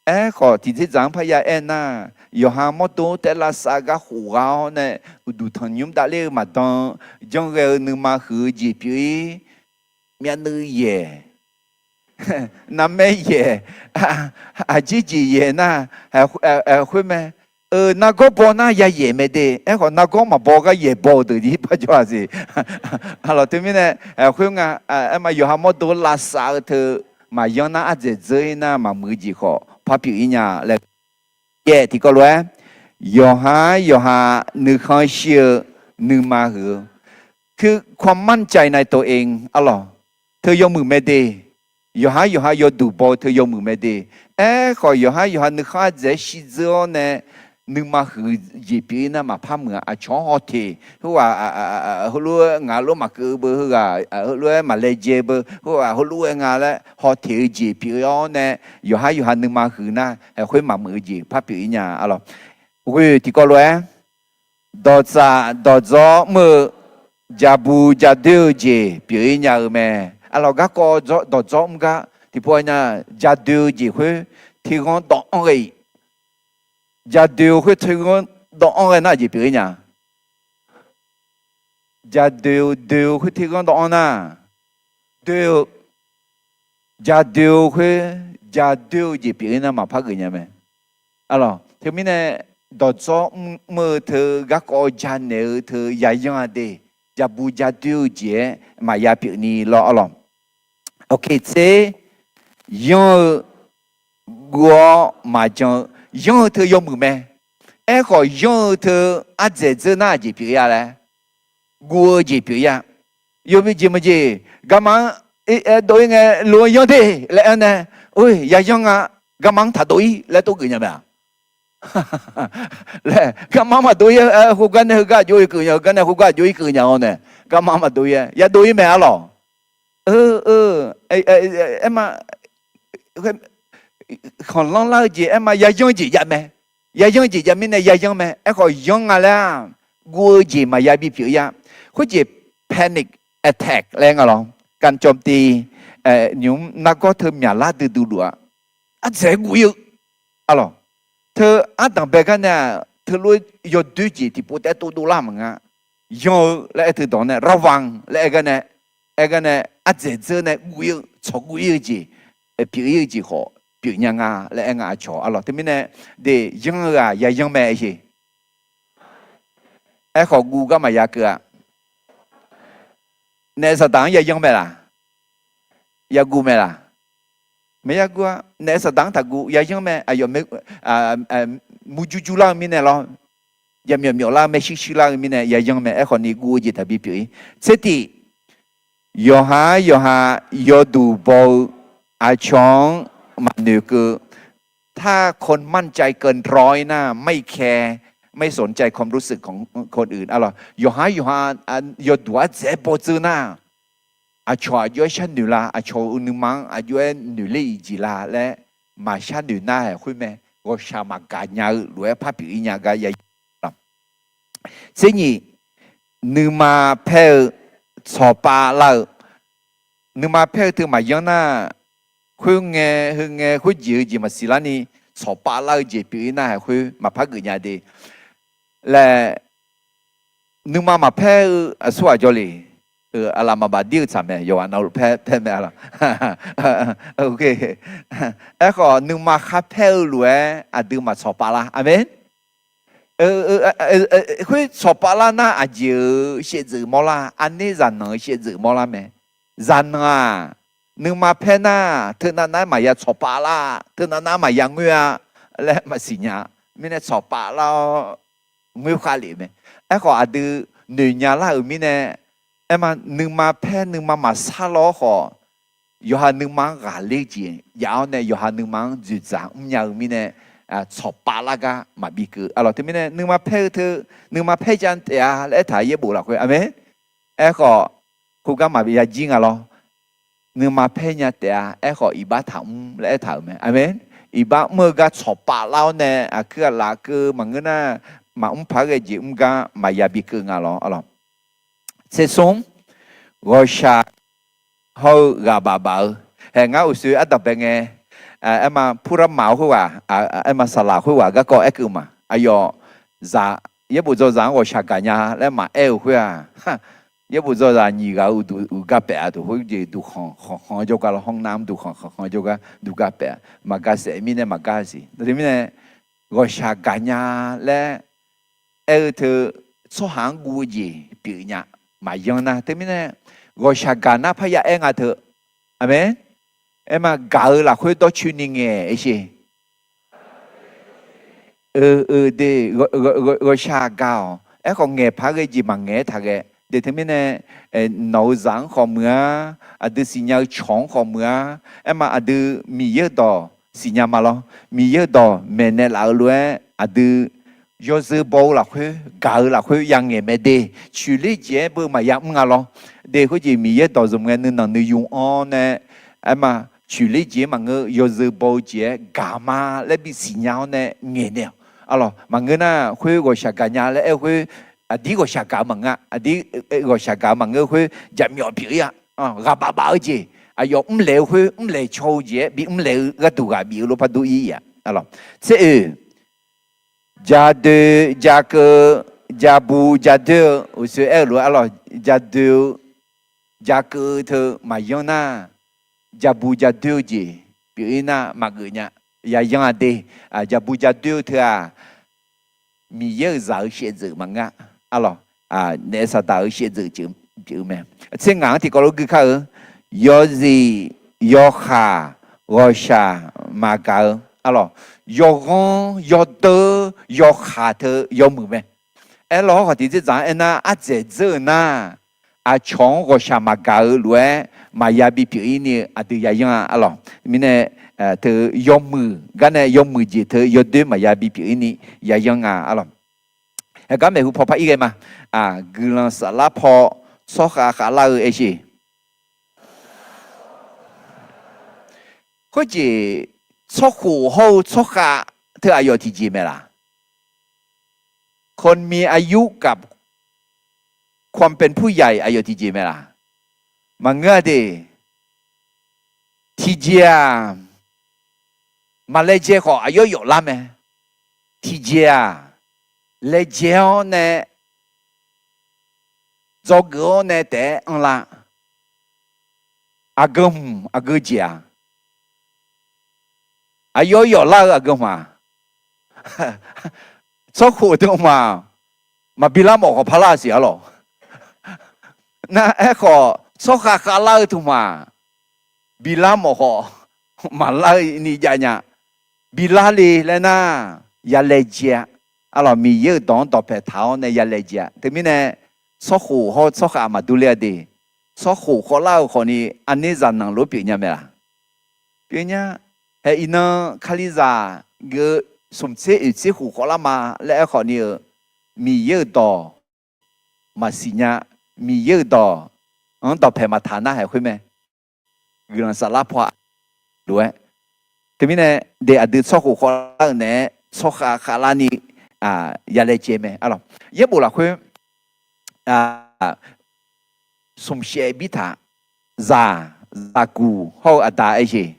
Aerkhawf tiqdzerdzaq-anr parya aernar, yawqha mawrdo taef-aer lavsav gar khof ghaq-awr nae uqduq tanqnymr davler-eu maqdan, janrghae-eu nuima huiq-eu jeq pyeuf-ir, myavnuiv yaeq, narmaer yaeq, aqjeq jeq yaeq nar, khoer mae. Nargawr baw nar yayaeq mae de. Aerkhawf nargawr maqbaw gar yaeq baw-eu deuq jir parjawr-a siq. Aqlawq teumirnae, khoer nga, aer ma yawqha mawrdo lavsav-eu teu maqyanr nar ardzaeq dzeur-ir nar maqmuiq-eu jeq khawf par pyeuf-ir nya laer. Yaeq tiqkawv lof-aer, yawqha-anr yawqha nuikhanr shir-eu nuima huiq-eu, ความมั่นใจในตัวเอง arlawq, teu yawmuiq mae de. Yawqha-anr yawqha yawduq baw-eu teu yawmuiq mae de. Aerkhawf yawqha-anr yawqha nuikhanr ardzaeq-aer shirdzeur-awr nae nuima huiq-eu jeq pyeuf-ir nar maqpar muiq-a. Aqcawq-anr hawteq, khoerghaq heulof-aer ngaq lof maqkeuv beu, heughaq heulof-aer maqlaejae beu, khoerghaq heulof-aer nga laer hawteq-eu jeq pyeuf-ir-awr nae, yawqhar yawqha nuima huiq nar, khoer maqmuiq-eu jeq par pyeuf-ir nya-a lawq. Ghoe tiqkawv lof-aer, dawqtsaf dawqdzawr mr-eu, jaqbu jadoer-eu jeq pyeuf-ir nya-eu mae. Aqlawq garkawv dawqdzawr mr gar tiqpov nya, jadoer-eu jeq khoer terghanr dawv-anr ghae-iq, jadoer-eu khoer terghanr dawv-anr ghae nar aqjeq pyeuf-ir nya. Jadoer-eu doer-eu khoer terghanr dawv-anr nar, doer-eu, jadoer-eu khoer jadoer-eu jeq pyeuf-ir nar maqpar geuf nya mae. Aqlawq teumirnae dawqdzawr mr-eu teu garkawv janaeq-eu teu yayanr-a de, jaqbu jadoer-eu jeq-aer maqya pyeuf ni lawr aqlawq. Oke tser, yanr-eu guv-awr maqjan-eu, yanr-eu teu yawmuiq mae. Aerkhawf yanr-eu teu ardzaeq dzeur nar aqjeq pyeuf-ir-a laer, guv-eu jeq pyeuf-ir-a. Yawmuiq jeq maqjeq, garma-anr dov-ir ngae lof-aer yanr de laer aer nae, oe yayanr nga, garma-anr taq dov-ir laer tov geuf nya mae-aq. Laer garma-anr maqdov-ir, khoergar nae heugar aqjox-ir keuv nya, heugar nae khoergar aqjox-ir keuv nya-awr nae, garma-anr maqdov-ir-a, yadov-ir mae aqlawq. Aerma, khanqlanr lar-eu jeq aerma yayanr jeq jav mae. Yayanr jeq jav mirnae yayanr mae. Aerkhawf yanr nga laer-aq, guv-eu jeq maqya bipyeuf-ir-a. Khoerjeq panic attack laer nga lawr. Garcawv tiv, nymq-mr nargawr teu myaqlar duidui luf-a. Ardzaeq guv-ir-eu, aqlawq, teu ardanq bae gar nae-aq teulof-aer yawdoer jeq tiqpov taef-aer tov dovlar maqnga. Yanr-eu laer aer teu dawq nae ระวัง laer aer gar nae, aer gar nae ardzaeq dzeur nae guv-ir-eu, tsawq guv-ir-eu jeq, pyeuf-ir-eu jeq khawf pyeuf nya nga laer aer nga aqcawq aqlawq. Teumirnae de, yanr-eu ghaq yayanr mae sheq. Aerkhawf guv gar maqya keuv-a. Naef saqdaq-anr yayanr mae laq? Yaguv mae laq? Maqya guv-a. Naef saqdaq-anr taqguv, yayanr mae. Aqyawf murjur jur lar-eu mirnae lawr, yamyawf myawf lar-eu, maershuir shuir lar-eu mirnae yayanr mae. Aerkhawf ni guv-eu jeq taqbi pyeuf-ir. Tser tiq, yawqha-ar yawqha yawduq baw-eu aqcawq-anr maqnoeq keuv. ถ้าคนมั่นใจเกินร้อยนะ ไม่แคร์ ไม่สนใจความรู้สึกของคนอื่น aqlawq, yawqha-ar yawqha yawduq ardzaeq-aer baw dzeur nar, aqcawq aqjox-aer sharnoeq la, aqcawq-euq nuima-anr aqjox-aer noeqler-iq jeq la laer maqshar noeq nar-aer khoer mae. Ghawqshaq maqgaq nya-eu lof-aer par pyeuf-ir nya gar ya. Tser nyiq, nuima paer-eu tsawqpav lar-eu, nuima paer-eu teu maqyanr nar, khoerngae heungae khoerjeq-eu jeq maqsiq larni tsawqpav lar-eu jeq pyeuf-ir nar-aer khoer maqpar geuf nya de laer, nuima maqpaer-eu aqsurghaq jawrle. Aqlaf maqbaf dir-eu tsaq mae, yawqghaq navluf paer paer mae aqlawq. Aerkhawf nuima kharpaer-eu lof-aer aqdui maqtsawqpav lar. Aqmeq. Khoer tsawqpav lar nar aqjeq-euq shaevdzeuf mawr lar, aqner zaqnanq-eu shaevdzeuf mawr lar mae. Zaqnanq-aq, nuima paer nar teunav nav-aer maqya tsawqpav lar, teunav nav-aer maqya ngoer-a laer maqsiq nya. Mirnae tsawqpav lar-awr ngoer khav lef mae. Aerkhawf aqdui noeqnya lar-euq mirnae, aerma nuima paer nuima maqsar law-awr khawf, yawqha nuima-anr ghaqler jeq jav-awr nae yawqha nuima-anr dzoeqdzaq mrnya-eu mirnae, tsawqpav lar gar maqbi keuv. Aqlawq teumirnae nuima paer-eu teu, nuima paer jav taef-a laer aertaq yaerbof lafkhoer aqmeq. Aerkhawf, khoergar maqya jir nga lawr. Nuima paer nya taef-a, aerkhawf iqbax taqmr laer aertaq-euq mae. Aqmeq. Iqbax mr-eu gar tsawqpav lar-awr nae aqkuir aqlaf keuv maqngeur nar, maqmr paq-aer ghae jeq mr gar maqya bi keuv nga lawr aqlawq. Tser smr, ghawqshaq hawr-eu ghaq baf baf-eu, hae ngar uqshoe ardanq bae ngae, aerma purama-eu khoerghaq, aerma saqlaq khoerghaq garkawv aerkeuv ma. Aqyawf, yaerbof dzaw zaq-anr ghawqshaq gaqnya laer maqaer-eu khoer-aq, yaerbof dzaw zaq nyiq ghaq-eu uqduq uqgar paef-a, duq khoerjeq duqkhanq khanqkhanq jawrgar lawr, hawr nar mr duqkhanq khanqkhanq jawrgar duqgar paef-a, maqgar saef mirnae maqgar siq. Teumirnae ghawqshaq gaqnya laer aer-eu teu, tsawrhaq-anr guv-eu jeq pyeuf nya. Maqyanr nar teumirnae ghawqshaq gaq nar parya aer nga teu. Aqmeq. Aerma gaq-eu lafkhoer dawrcoeni ngaeq-aer sher. Eu, eu de, ghawqshaq gaq-awq. Aerkhawf ngaeq paq-aer ghae jeq maqngaeq-aer taq ghae. De teumirnae, nawq-eu zaq-anr khawf muiq-a, aqdui siqnya-eu cawq-anr khawf muiq-a. Aerma aqdui Miqyaer-eu dawq siqnya ma lawr. Miqyaer-eu dawq maeqnaeq laf-eu lof-aer aqdui yawzeu baw-eu lafkhoer, gaq-eu lafkhoer ya ngaeq mae de. Coeqler jeq-aer beu maqya mr nga lawr. De khoerjeq Miqyaer dawq zmq ngae nuinanq nuiyu anr nae, aerma, coeqler jeq-aer maqngeur, yawzeu baw-eu jeq-aer gaq ma laer bisiq nya-awr nae ngaeq naeq-awq. Arlawq, maqngeur nar khoer ghawqshaq gaq nya laer aer-eu khoer, aqdir ghawqshaq gaq-eu maqngeur-a, aqdir ghawqshaq gaq-eu maqngeur khoer jaqmyawf pyeuf-ir-a. Ghaq baf baf-eu jeq, aqyawf mrlaeq-eu khoer mrlaeq caw-eu jeq-aer bi mrlaeq-eu gharduq ghaq bif-eu lor par dur-ir-a. Arlawq, tser oe, jadoe, jakeuv, jabu jadoer-eu uqshoe aer-eu lof-aer arlawq, jadoe-eu, jakeuv-eu teu maqyanr nar, jabu jadoer-eu jeq pyeuf-ir nar maqgeuf nya. Yayanr-a de, jabu jadoer-eu teu-aq, Miqyaer-euq zaq-eu shaevdzeuf maqngeur-a. Arlawq, naef saqdaq-euq shaevdzeuf pyeuf-eu mae. Tser ngaq-anr tiqkawv lof gui kar-eu, yawzif, yawkhaq, ghawqshaq maqgaq-eu, arlawq, yawghanr, yawdeur, yawkhaq teu yawmuiq mae. Aerlawq, hawr khawf tiqdzerdzaq-anr aernar, ardzaeq dzeur-eu nar, aqcawq-anr ghawqshaq maqgaq-eu lof-aer maqya bipyeuf-ir ni-eu aqdui yayanr-a. Arlawq, mirnae, teu yawmuiq gar nae yawmuiq jeq teu yawdoer maqya bipyeuf-ir ni yayanr nga. Arlawq, heugar maeqhu paw par-ir ghae ma. Guiqlanq saflar paw tsawrkhav khavlar-eu aersheq. Khoerjeq tsawrkhof hawr-eu tsawrkhav teu aqyawf tiqjeq mae laq? คนมีอายุกับความเป็นผู้ใหญ่ aqyawf tiqjeq mae laq? Maqngeur-a de. Tiqjeq-aq, maq laejae khawf aqyawf yawflar mae. Tiqjeq-aq, laejae-awr nae, dzawgeuf-awr nae taef-aer anrlar. Aqgeu hmq aqgeu jeq-aq, aqyawf yawflar-eu aqgeu hmq-aq, tsawrkhof teu hmq-aq, maqbi lar mawf khawf parlar siq arlawq. Nar aerkhawf tsawrkhav khavlar-eu teu hmq-aq, bi lar mawf khawf maqlar ni jav nya. Bi lar le laer nar, ya laejae-a. Arlawq, Miqyaer-euq dawq-anr dawqpae taq-awr nae ya laejae-a. Teumirnae, tsawrkhof hawr-eu tsawrkhav maqdur ler-a de. Tsawrkhof khawvlar-eu khawfni aqner zaqnanq lof pyeuf nya mae laq? Pyeuf nya. Hae iqnan Kalizaq geuf-eu smq tser oeq tser khof khawvlar ma laer aer khawfni-eu, Miqyaer-euq dawq maqsiq nya. Miqyaer-euq dawq-anr dawqpae maqtaq nar hae khoer mae. Guiqlanq saflar paw-aq lof-aer. Teumirnae, de aqdui tsawrkhof khawvlar-eu naeq-aer tsawrkhav khavlar ni ya laejae mae arlawq. Yaerbof lafkhoer smq shaev bir taq, zaq, zaqguq hawr-eu aqda aer jeq.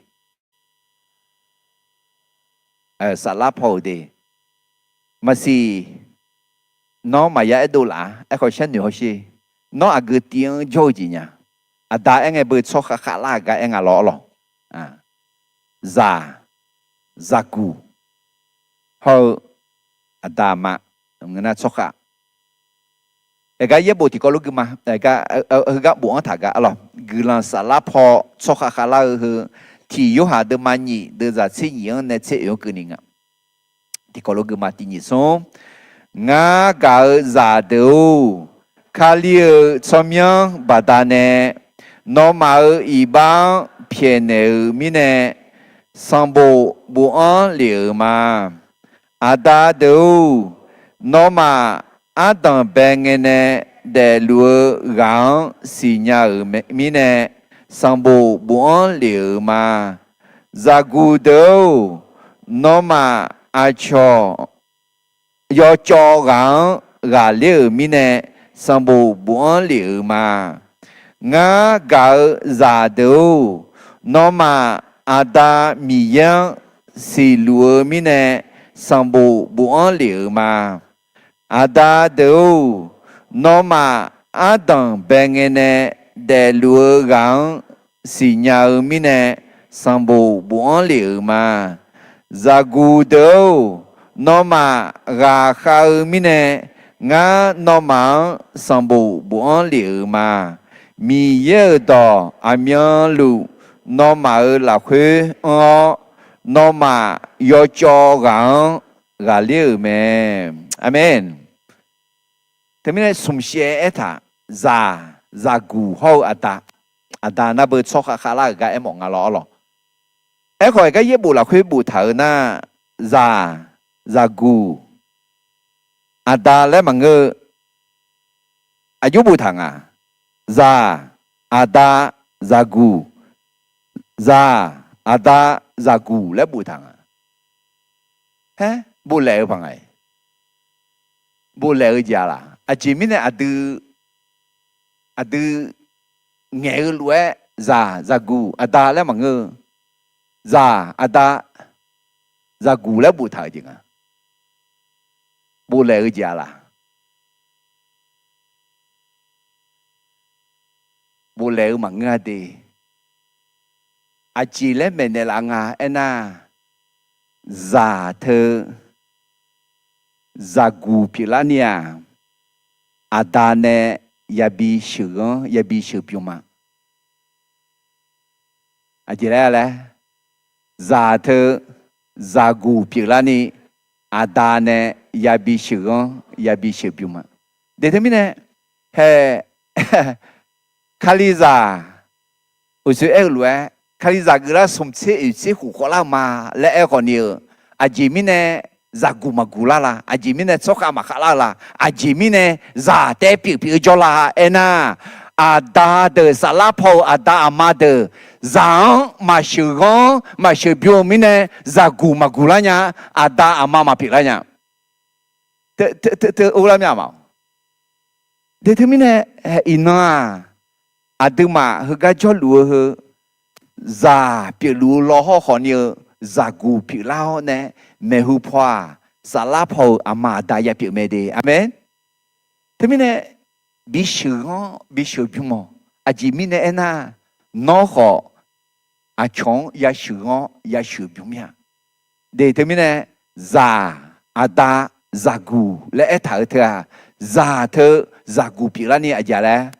Saflar paw-euq de, maqsiq, nawr maqya aerdov laf-a. Aerkhawf sharnoeq hawsher. Nawr aqgeu tiv-anr jawr-eu jeq nya. Aqda aer ngae beu tsawrkhav khavlar-euq gar aer nga lawr arlawq. Zaq, zaqguq hawr-eu aqda aqma, ngeur nar tsawrkhav. Aergar yaerbof tiqkawv lof gui ma. Heugar bof-anr taq gar arlawq. Guiqlanq saflar paw tsawrkhav khavlar-eu heu, tiq Yorhaq deuvma nyiq deuvzaq tser nyiq-anr nae tser oeq-anr keuvni nga. Tiqkawv lof gui ma. Tiq nyiq smr, ngar gaq-eu zaqdeuq-or, Kali-euq tsawrmyanr baqdanae nawmaf-euq iqbax-anr pyaeqnaeq-euq mirnae, sanqbof bofanr lef-euq ma. Aqda deuq-or, nawmaf ardanq bae ngae nae daefluf-eu ghaq-anr siqnya-euq mirnae, sanqbof bofanr lef-euq ma. Zaqguq deuq-or, nawmaf aqcawq yawcawv ghaq-anr ghaqler-euq mirnae, sanqbof bofanr lef-euq ma. Ngar gaq-eu zaqdeuq-or, nawmaf Aqda Miqyaer-anr siqluf-eu mirnae, sanqbof bofanr lef-euq ma. Aqda deuq-or, nawmaf ardanq bae ngae nae daefluf-eu ghaq-anr siqnya-eu mirnae, sanqbof bofanr lef-euq ma. Zaqguq deuq-or, nawmaf ghaqkhav-eu mirnae, ngar nawmaf-anr sanqbof bofanr lef-euq ma. Miqyaer-euq dawq aqmyanluf nawmaf-euq lafkhoer anr-awr, nawmaf yawcawv ghaq-anr ghaqler-euq mae. Aqmeq. Teumirnae smq shaev aertaq, zaq, zaqguq hawr-eu aqda, aqda nar beu tsawrkhav khavlar-euq gar aermawf nga lawr arlawq. Aerkhawf, aqgar yaerbof lafkhoer boftaq-euq nar, zaq, zaqguq, aqda laer maqngeur-eu, aqjox boftaq nga. Zaq, aqda, zaqguq, zaq, aqda, zaqguq laer boftaq nga. Haer, boflaef-eu paq nga-iq. Boflaef-eu jeq-a laq? Aqjeq mirnae aqdui, aqdui ngaeq-eu lof-aer zaq, zaqguq, aqda laer maqngeur-eu, zaq, aqda, zaqguq laer boftaq-euq jeq nga. Boflaef-eu jeq-a laq? Boflaef-eu maqngeur-a de. Aqjeq laer maeqnaeq laf nga aernar, zaq teu zaqguq pyeuflarni-aq, aqda nae yabi sheuqghanr yabi sheuqbymr ma. Aqjeq laer laer, zaq teu zaqguq pyeuflarni, aqda nae yabi sheuqghanr yabi sheuqbymr ma. De teumirnae, hae, Kalizaq uqshoe aer-eu lof-aer, Kalizaq geuflar smq tser oeq tser khof khawvlar-eu ma laer aer khawf ni-eu, aqjeq mirnae zaqguq maqguq lar la? Aqjeq mirnae tsawrkhav maqkhav lar-eu la? Aqjeq mirnae zaq taef pyeuf pyeuf-eu jawr la aernar, aqda deuq, saflar paw-euq aqda aqma deuq, zaq-anr maqsheuqghanr maqsheuqbymr-eu mirnae, zaqguq maqguq lar nya, aqda aqma maqpyeuf lar nya. Teu, teu, teu, teu, lar mya ma. De teumirnae, iqnan-aq, aqduimaf heugar jawrluf-eu heu, zaq pyeufluf-eu law hawr khawf ni-eu, zaqguq pyeuflar-awr nae, maeqhu paw-aq, saflar paw-euq aqma aqda yapyeuf mae de. Aqmeq. Teumirnae, bisheuqghanr bisheuqbymr-awq. Aqjeq mirnae aernar, nawr khawf aqcawq-anr yasheuqghanr yasheuqbymr mir-a. De teumirnae, zaq, aqda, zaqguq laer aertaq-eu teu-aq, zaq teu zaqguq pyeuflarni aqjeq laer,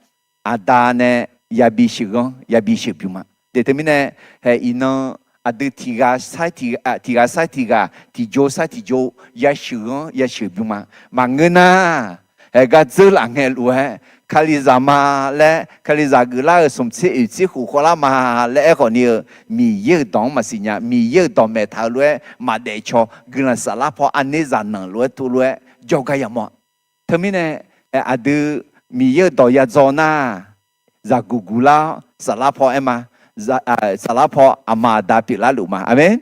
aqda nae yabi sheuqghanr yabi sheuqbymr ma. De teumirnae, hae iqnan aqdui tiqghaq sair tiqghaq, tiqghaq sair tiqghaq, tiqjov sair tiqjov, yasheuqghanr yasheuqbymr ma. Maqngeur nar, haegar dzeur laf ngae lof-aer, Kalizaq ma laer, Kalizaq geuflar-euq smq tser oeq tser khof khawvlar ma laer aer khawf ni-eu, Miqyaer-euq dawq-anr maqsiq nya. Miqyaer-euq dawq maeqtaq-eu lof-aer maqdaef caw, guiqlanq saflar paw aqner zaqnanq lof-aer tov lof-aer jawrgar yamawr-a. Teumirnae, aqdui Miqyaer-euq dawq yadzaw nar, zaqguq guq lar-awr saflar paw aer ma. Saflar paw aqma aqda pyeuflar luf ma. Aqmeq.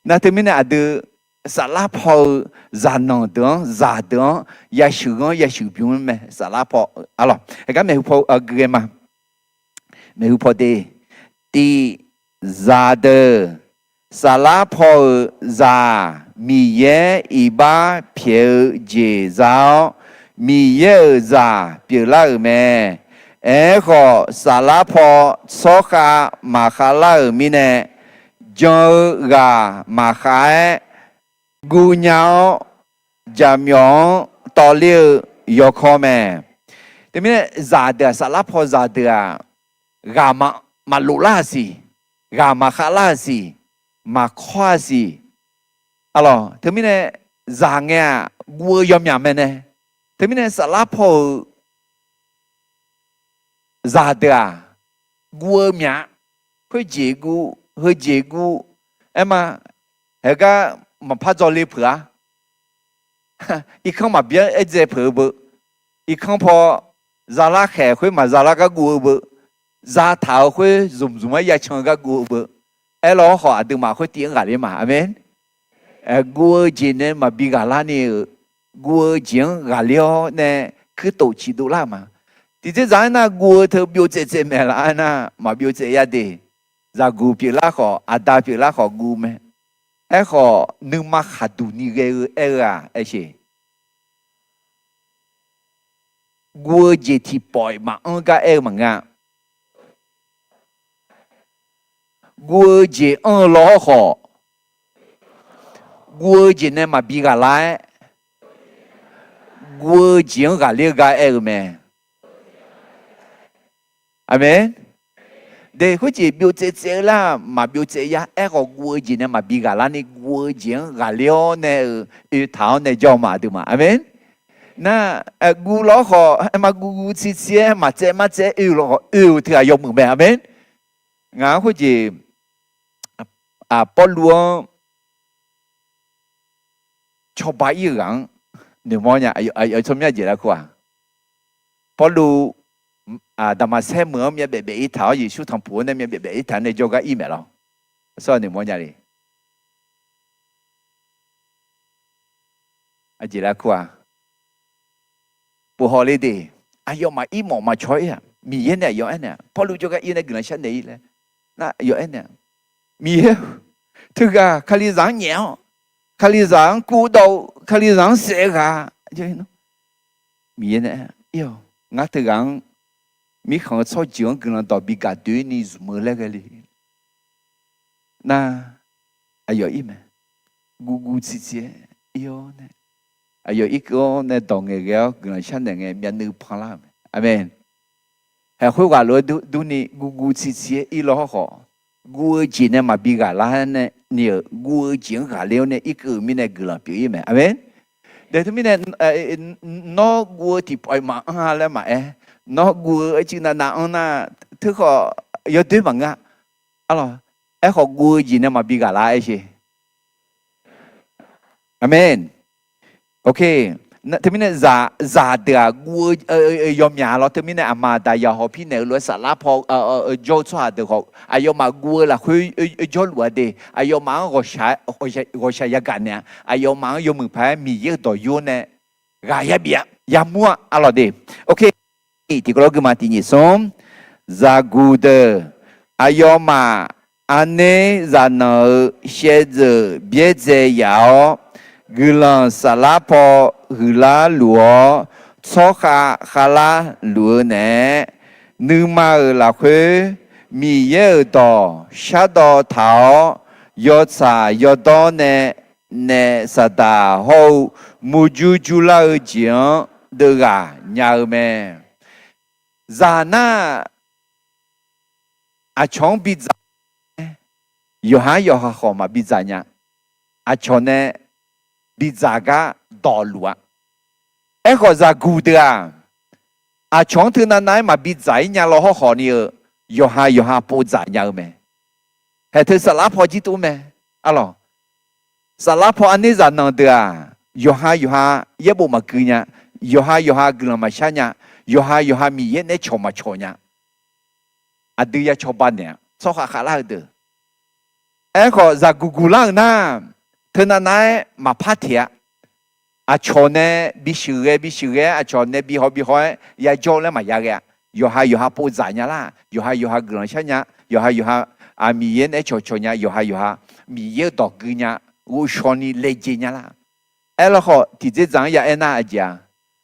Nar teumirnae aqdui saflar paw-eu zaqnanq deuq-anr, zaqdeuq-anr yasheuqghanr yasheuqbymr mae. Saflar paw, aqlawq, heugar maeqhu paw gui ghae ma. Maeqhu paw de. Tiq, zaqdeuq, saflar paw-euq zaq, Miqyaer iqbax pyaeq-eu jeq za-awr, Miqyaer-euq zaq pyeuflar-euq mae. Aerkhawf, saflar paw tsawrkhav maqkhav lar-euq mirnae, jan-eu ghaq maqkhav-aer guv nya-awr, jaqmyawf-anr tawvler-eu yawkawr mae. Teumirnae zaqdeuq-aq, saflar paw zaqdeuq-aq, ghaq maqlof lar-a siq, ghaq maqkhav lar-a siq, maqkawr-a siq. Aqlawq, teumirnae zaq ngae-aq, guv-eu yawmyaq mae nae. Teumirnae saflar paw-euq zaqdeuq-aq, guv-eu myaq, khoerjeq guv, heujeq guv, aer ma, heugar maqpar dzawle peuq-a. Irkanr maqbyav aerdzae peuq-eu beu, irkanr paw zalar khaeq khoer maqzalar gar guv-eu beu, zataq-euq khoer zmqzmq-aer yacan-eu gar guv-eu beu, aerlawr khawf aqduimaf khoertiv-anr ghaqler ma. Aqmeq. Guv-eu jeq nae maqbi ghaqlar ni-euq, guv-eu jeq-anr ghaqler-awr nae kuirtof ciqdov lar ma. Tiqjeq zaq aernar, guv-eu teu byov tsaev tsaev maeq laf aernar, maqbyov tsaev ya de. Zaqguq pyeuflar khawf, aqda pyeuflar khawf guv mae. Aerkhawf, nuima khaqduq ni ghae-eu aer-eu-aq, aersheq, guv-eu jeq tiqpawf-iq maqanr gar aer-eu maqngeur-a. Guv-eu jeq anr-eu lawr khawf, guv-eu jeq nae maqbi ghaqlar-aer, guv-eu jeq-anr ghaqler-eu gar aer-eu mae. Aqmeq. De, khoerjeq byov tsaev tsaev-eu lar maqbyov tsaev ya. Aerkhawf, guv-eu jeq nae maqbi ghaqlar ni, guv-eu jeq-anr ghaqler-awr nae-euq oe taq-awr nae jawr-eu ma, aqduimaf. Aqmeq. Nar, guv lawr khawf, aer ma, guv guv tsi tsi-aer maqtsaev maqtsaev oe-eu lawr khawf, oe-euq teughaq yawmuiq mae. Aqmeq. Ngaq-anr khoerjeq, Pawrluv-anr cawba ir-eu ghaq-anr, noeqmawr nya. Tsawrmyanr jeq laer kur-aq, Pawrluv Daqmaqsaer meuq-anr myav baef baef-ir taq-awr, Yeqsur tanqpuq-anr nae myav baef baef-ir taq nae jawrgar ir maeq lawr. Sawr noeqmawr nya le. Aqjeq laer kur-aq, pov haw le de, aqyawfmaf irmawf maqcawq-ir-aq, Miqyaer nae aqyawf aernaeq-aq, Pawrluv jawrgar ir nae guiqlanq sharnaeq-ir laer, nar aqyawf aernaeq-aq, Miqyaer-or, teughaq Kalizaq-anr nyaef-awr, Kalizaq-anr kurdawv-eu, Kalizaq-anr saef-eu ghaq, Miqyaer nae, ir-awq, ngar teughaq-anr mirkhanq-eu tsawrjeuq-anr guiqlanq dawq bi gaq doeni zmq-eu laer ghae le. Nar, aqyawf ir mae. Guvguv tsiqtsiq-aer ir-awr nae, aqyawf irkeuv-awr nae dawq ngaeqghae-awr guiqlanq sharnaeq ngae myavnuiv panlar-euq mae. Aqmeq. Haeq khoerghaq lof-aer durni guvguv tsiqtsiq-aer ir law hawrkhawf, guv-eu jeq nae maqbi ghaq lar nae ni-euq guv-eu jeq-anr ghaqler-awr nae irkeuv-euq mirnae guiqlanq pyeuf-ir mae. Aqmeq. Dae teumirnae, nawr guv-eu tiqpawf-iq maqanr-a laer maqaer, nawr guv-eu arcuiv navnav anr nar, teukhawf yawdoer maqngeur-a. Arlawq, aerkhawf guv-eu jeq nae maqbi ghaq lar aer sher. Aqmeq. Teumirnae zaqdeuq-aq guv-eu yawmyaq lawr. Teumirnae aqma aqda yawqhaw pirnaeq-eu lof-aer saflar paw jawr-eu tsawrhaq deuq khawf, aqyawfmaf guv-eu lafkhoer jawrluf-a de. Aqyawfmaf-anr ghawqshaq yagaq naeq-a. Aqyawfmaf-anr yawmuiq paq-aer Miqyaer-euq dawq yur-awr nae ghaq yabif-a, yamur-a. Arlawq de. Tiqkawv lof guima tiqnyif smr, zaqguq deuq, aqyawfmaf arner zaqnanq-euq shaevdzeuf byaerdzae yaf-awr, guiqlanq saflar paw huiqlar luf-awr, tsawrkhav khavlar luf-eu naeq-aer, nuima-euq lafkhoer Miqyaer-euq dawq shardawv taq-awr, yawtsaq yawdawr nae naef Saqdaq hawr-eu murjur jurlar-eu jeq-anr deuvghaq nya-eu mae. Zaq nar, aqcawq-anr bidzaq, yawqha-anr yawqha khawf maqbi dzaq nya. Aqcawq nae bidzaq gar dawqluf-a. Aerkhawf zaqguq deuq-aq, aqcawq-anr teunav nav-aer maqbi dzaq-ir nya law hawrkhawf ni-eu, yawqha yawqha povdzaq nya-eu mae. Haeq teu saflar paw jir tov mae. Arlawq, saflar paw arner zaqnanq deuq-aq, yawqha yawqha yaerbof maqgui nya, yawqha yawqha guiqlanq maqshar nya, yawqha yawqha Miqyaer naeq-aer cawq maqcawq nya. Aqdui ya cawba naeq-a, tsawrkhav khavlar-eu deuq. Aerkhawf zaqguq guq lar-euq nar, teunav nav-aer maqpar teq-a. Aqcawq nae bisheuq ghae bisheuq ghae-aer, aqcawq nae bihaw bihaw-aer yajawr-eu laer maqya ghae-a. Yawqha yawqha povdzaq nya lar, yawqha yawqha guiqlanq shar nya, yawqha yawqha Miqyaer naeq-aer cawqcawq nya, yawqha yawqha Miqyaer-eu dawq gui nya, ghovshaw ni laejae nya lar. Aerlawkhawf tiqdzer dzaq-anr ya aernar aqjeq-a,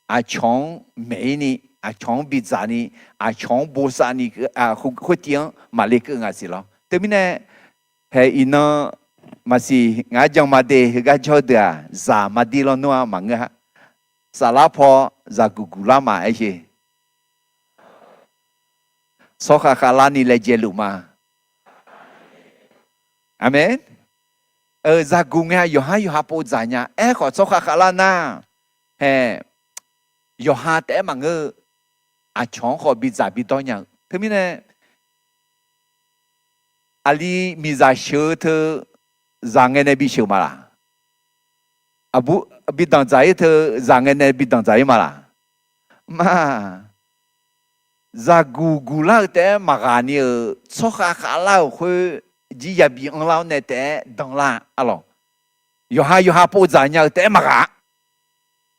aqcawq-anr maeq-ir ni, aqcawq-anr bidzaq ni, aqcawq-anr bosav ni, khoertiv-anr maqle keuv nga siq lawr. Teumirnae, haeq iqnan maqsiq ngar jan ma de heugar jawr-eu deuq-aq, zaq maqdir lawnmr-a maqngeur-a. Saflar paw zaqguq guq lar ma aer sher. Tsawrkhav khavlar ni laejae luf ma. Aqmeq. Zaqguq ngae yawqhar yawqha povdzaq nya. Aerkhawf tsawrkhav khavlar nar, haeq, yawqha taef-aer maqngeur-eu, aqcawq-anr khawf bidzaq bidawr nya-eu. Teumirnae, aqli miqzaq sheuq-eu teu zaq ngae nae bisheuq ma laq? Aqbur bidanq dzaq-ir teu zaq ngae nae bidanq dzaq-ir ma laq? Ma, zaqguq guq lar-eu taef-aer maqghaq ni-euq tsawrkhav khavlar-euq khoer jir yabi anrlar-awr nae taef-aer danlar-a lawq. Yawqha yawqha povdzaq nya-eu taef-aer maqghaq.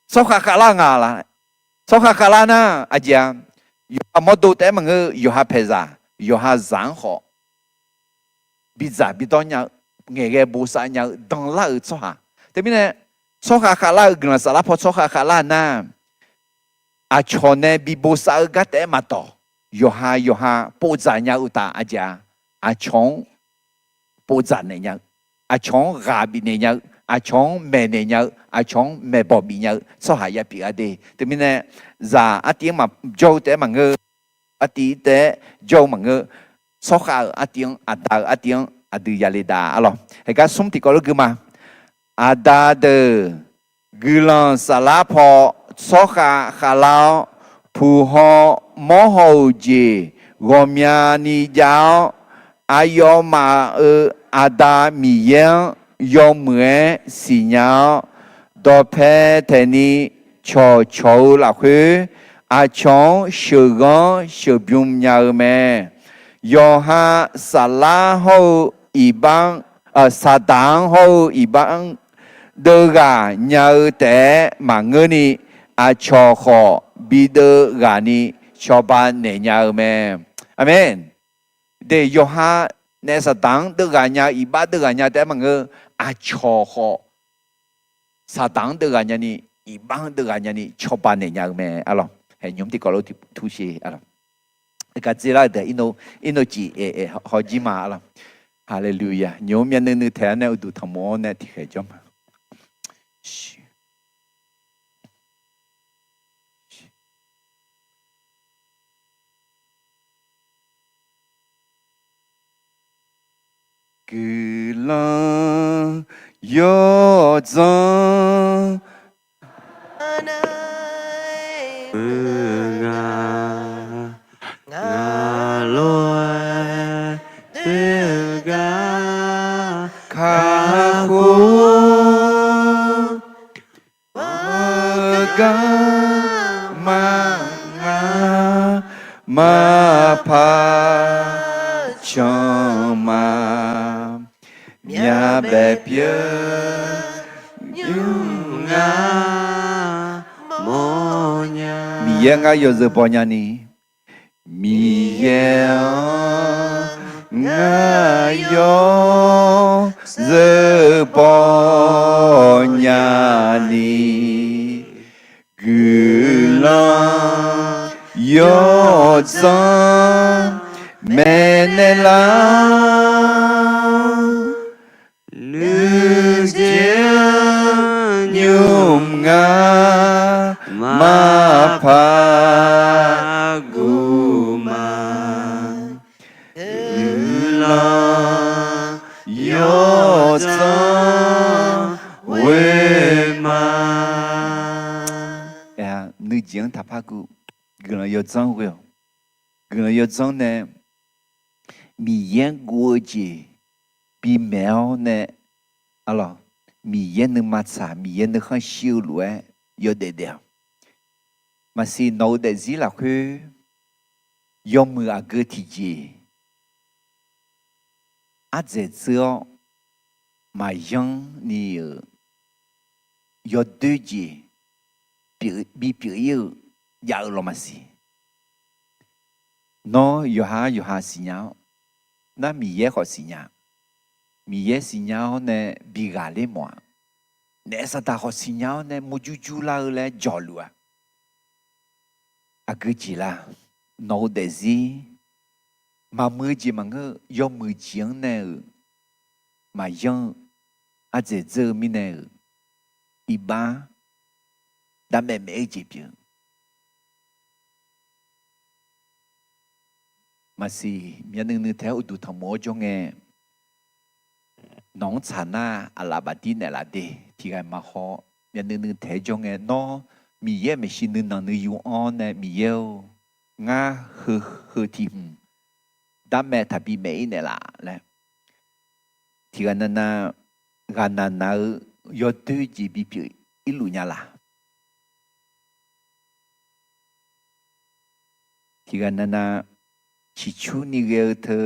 Tsawrkhav khavlar nga la? Tsawrkhav khavlar nar aqjeq-a, yawqha mawrdo taef-aer maqngeur-eu, yawqha paeqzaq, yawqha zaq-anr khawf bidzaq bidawr nya-eu, ngaeqghae bosav nya-eu danlar-euq tsawrhaq. Teumirnae, tsawrkhav khavlar-eu guiqlanq saflar paw tsawrkhav khavlar nar, aqcawq nae bi bosav-eu gar taef-aer maqdawq, yawqha yawqha povdzaq nya-eu uqtaf aqjeq-a, aqcawq-anr povdzaq naeq nya-eu, aqcawq-anr ghaq bifnaeq nya-eu, aqcawq-anr maeqnaeq nya-eu, aqcawq-anr maeqbawq bif nya-eu tsawrhaq yapyeuf-a de. Teumirnae, zaq artiv-anr maqjawr-eu taef-aer maqngeur, artiv taef-aer jawr-eu maqngeur. Tsawrkhav-euq artiv-anr, aqda-euq artiv-anr aqdui yale dav-a lawq. Haeqgar smr tiqkawv lor gui ma. Aqda deuq, guiqlanq saflar paw tsawrkhav khavlar-awr, puq haw mawr haw-euq jeq ghawqmyani jav-awr, aqyawfmaf-euq Aqda Miqyaer-anr yawmuiq-aer siqnya-awr, dawqpae taeqni cawqcawq-eu lafkhoer, aqcawq-anr sheuqghanr sheuqbymr nya-eu mae. Yawqha saflar hawr-eu iqbax-anr, saqdaq-anr hawr-eu iqbax-anr deuvghaq nya-eu taef-aer maqngeurni, aqcawq khawf bideuv ghaqni cawba naeq nya-eu mae. Aqmeq. De, yawqha naef saqdaq-anr deuvghaq nya-eu, iqbax deuvghaq nya taef-aer maqngeur, aqcawq khawf saqdaq-anr deuvghaq nyani, iqbax-anr deuvghaq nyani cawba naeq nya-eu mae. Aqlawq, haeq nymq tiqkawv lof turshe. Aqlawq, gaqdzer lar-eu deuq irnov cif hawjir ma. Aqlawq, haleluya. Nymq-mr myavnuiv nuiv taeq-awr nae uqduq tanqmof-awr nae tiqkhaeq jawr ma. Guiqlanq yawdzanr, ngaq lof-aer deugar kakhof-eu garma ngar maqpar can ma. Myavbaef pyeuf nymr ngar mawrnya. Miqyaer ngar yawzeu baw nyani. Miqyaer-anr ngar yawzeu baw nyani. Guiqlanq yawdzanr maeqnaeq lar. Nuijeq nymr ngar maqpar guv ma. Guiqlanq yawdzanr ghoe ma. Nuijeq-anr taqpar guv. Guiqlanq yawdzanr ghoe-awq. Guiqlanq yawdzanr nae Miqyaer-anr guv-eu jeq bimaeq-awr nae, aqlawq, Miqyaer nuima tsaq, Miqyaer nuikhanr shir-eu lof-aer yawdaef daef-awq. Maqsiq nawq-eu daefzir lafkhoer yawmuiq aqgeu tiqjeq ardzaeq dzeur-awr maqyanr ni-euq yawdoer jeq bipyeuf ir-eu jav-eu lawq maqsiq. Nawr yawqha yawqha siqnya-awr, nar Miqyaer khawf siqnya. Miqyaer siqnya-awr nae bi ghaqler mawf-a. Naef saqdaq khawf siqnya-awr nae murjur jur lar-eu laer jawqluf-a. Aqgeu jeq la? Nawq-eu daefzir maqmuiq-eu jeq maqngeur-eu, yawmuiq jeq-anr nae-euq maqyanr-eu ardzaeq dzeur-eu mirnae-euq iqbax darmaeq maeq-ir jeq pyeuf. Maqsiq myavnuiv nuiv taef-aer uqduq tanqmof-awr jawr ngae, nawq-anr tsaq nar aqlaf bafdir naeqlaf de. Tiqghaq maqhaw, myavnuiv nuiv taef-aer jawr ngae, nawr Miqyaer maeqshi nuinanq nuiyu anr-awr nae, Miqyaer-or, ngar heu heu tiq hmq darmaeq taqbi maeq-ir naeqlaf laer, tiqghaq navnav ghaqnaq naq-eu yawdoer jeq bipyeuf irluf nya laq? Tiqghaq navnav ciqcurni ghae-eu teu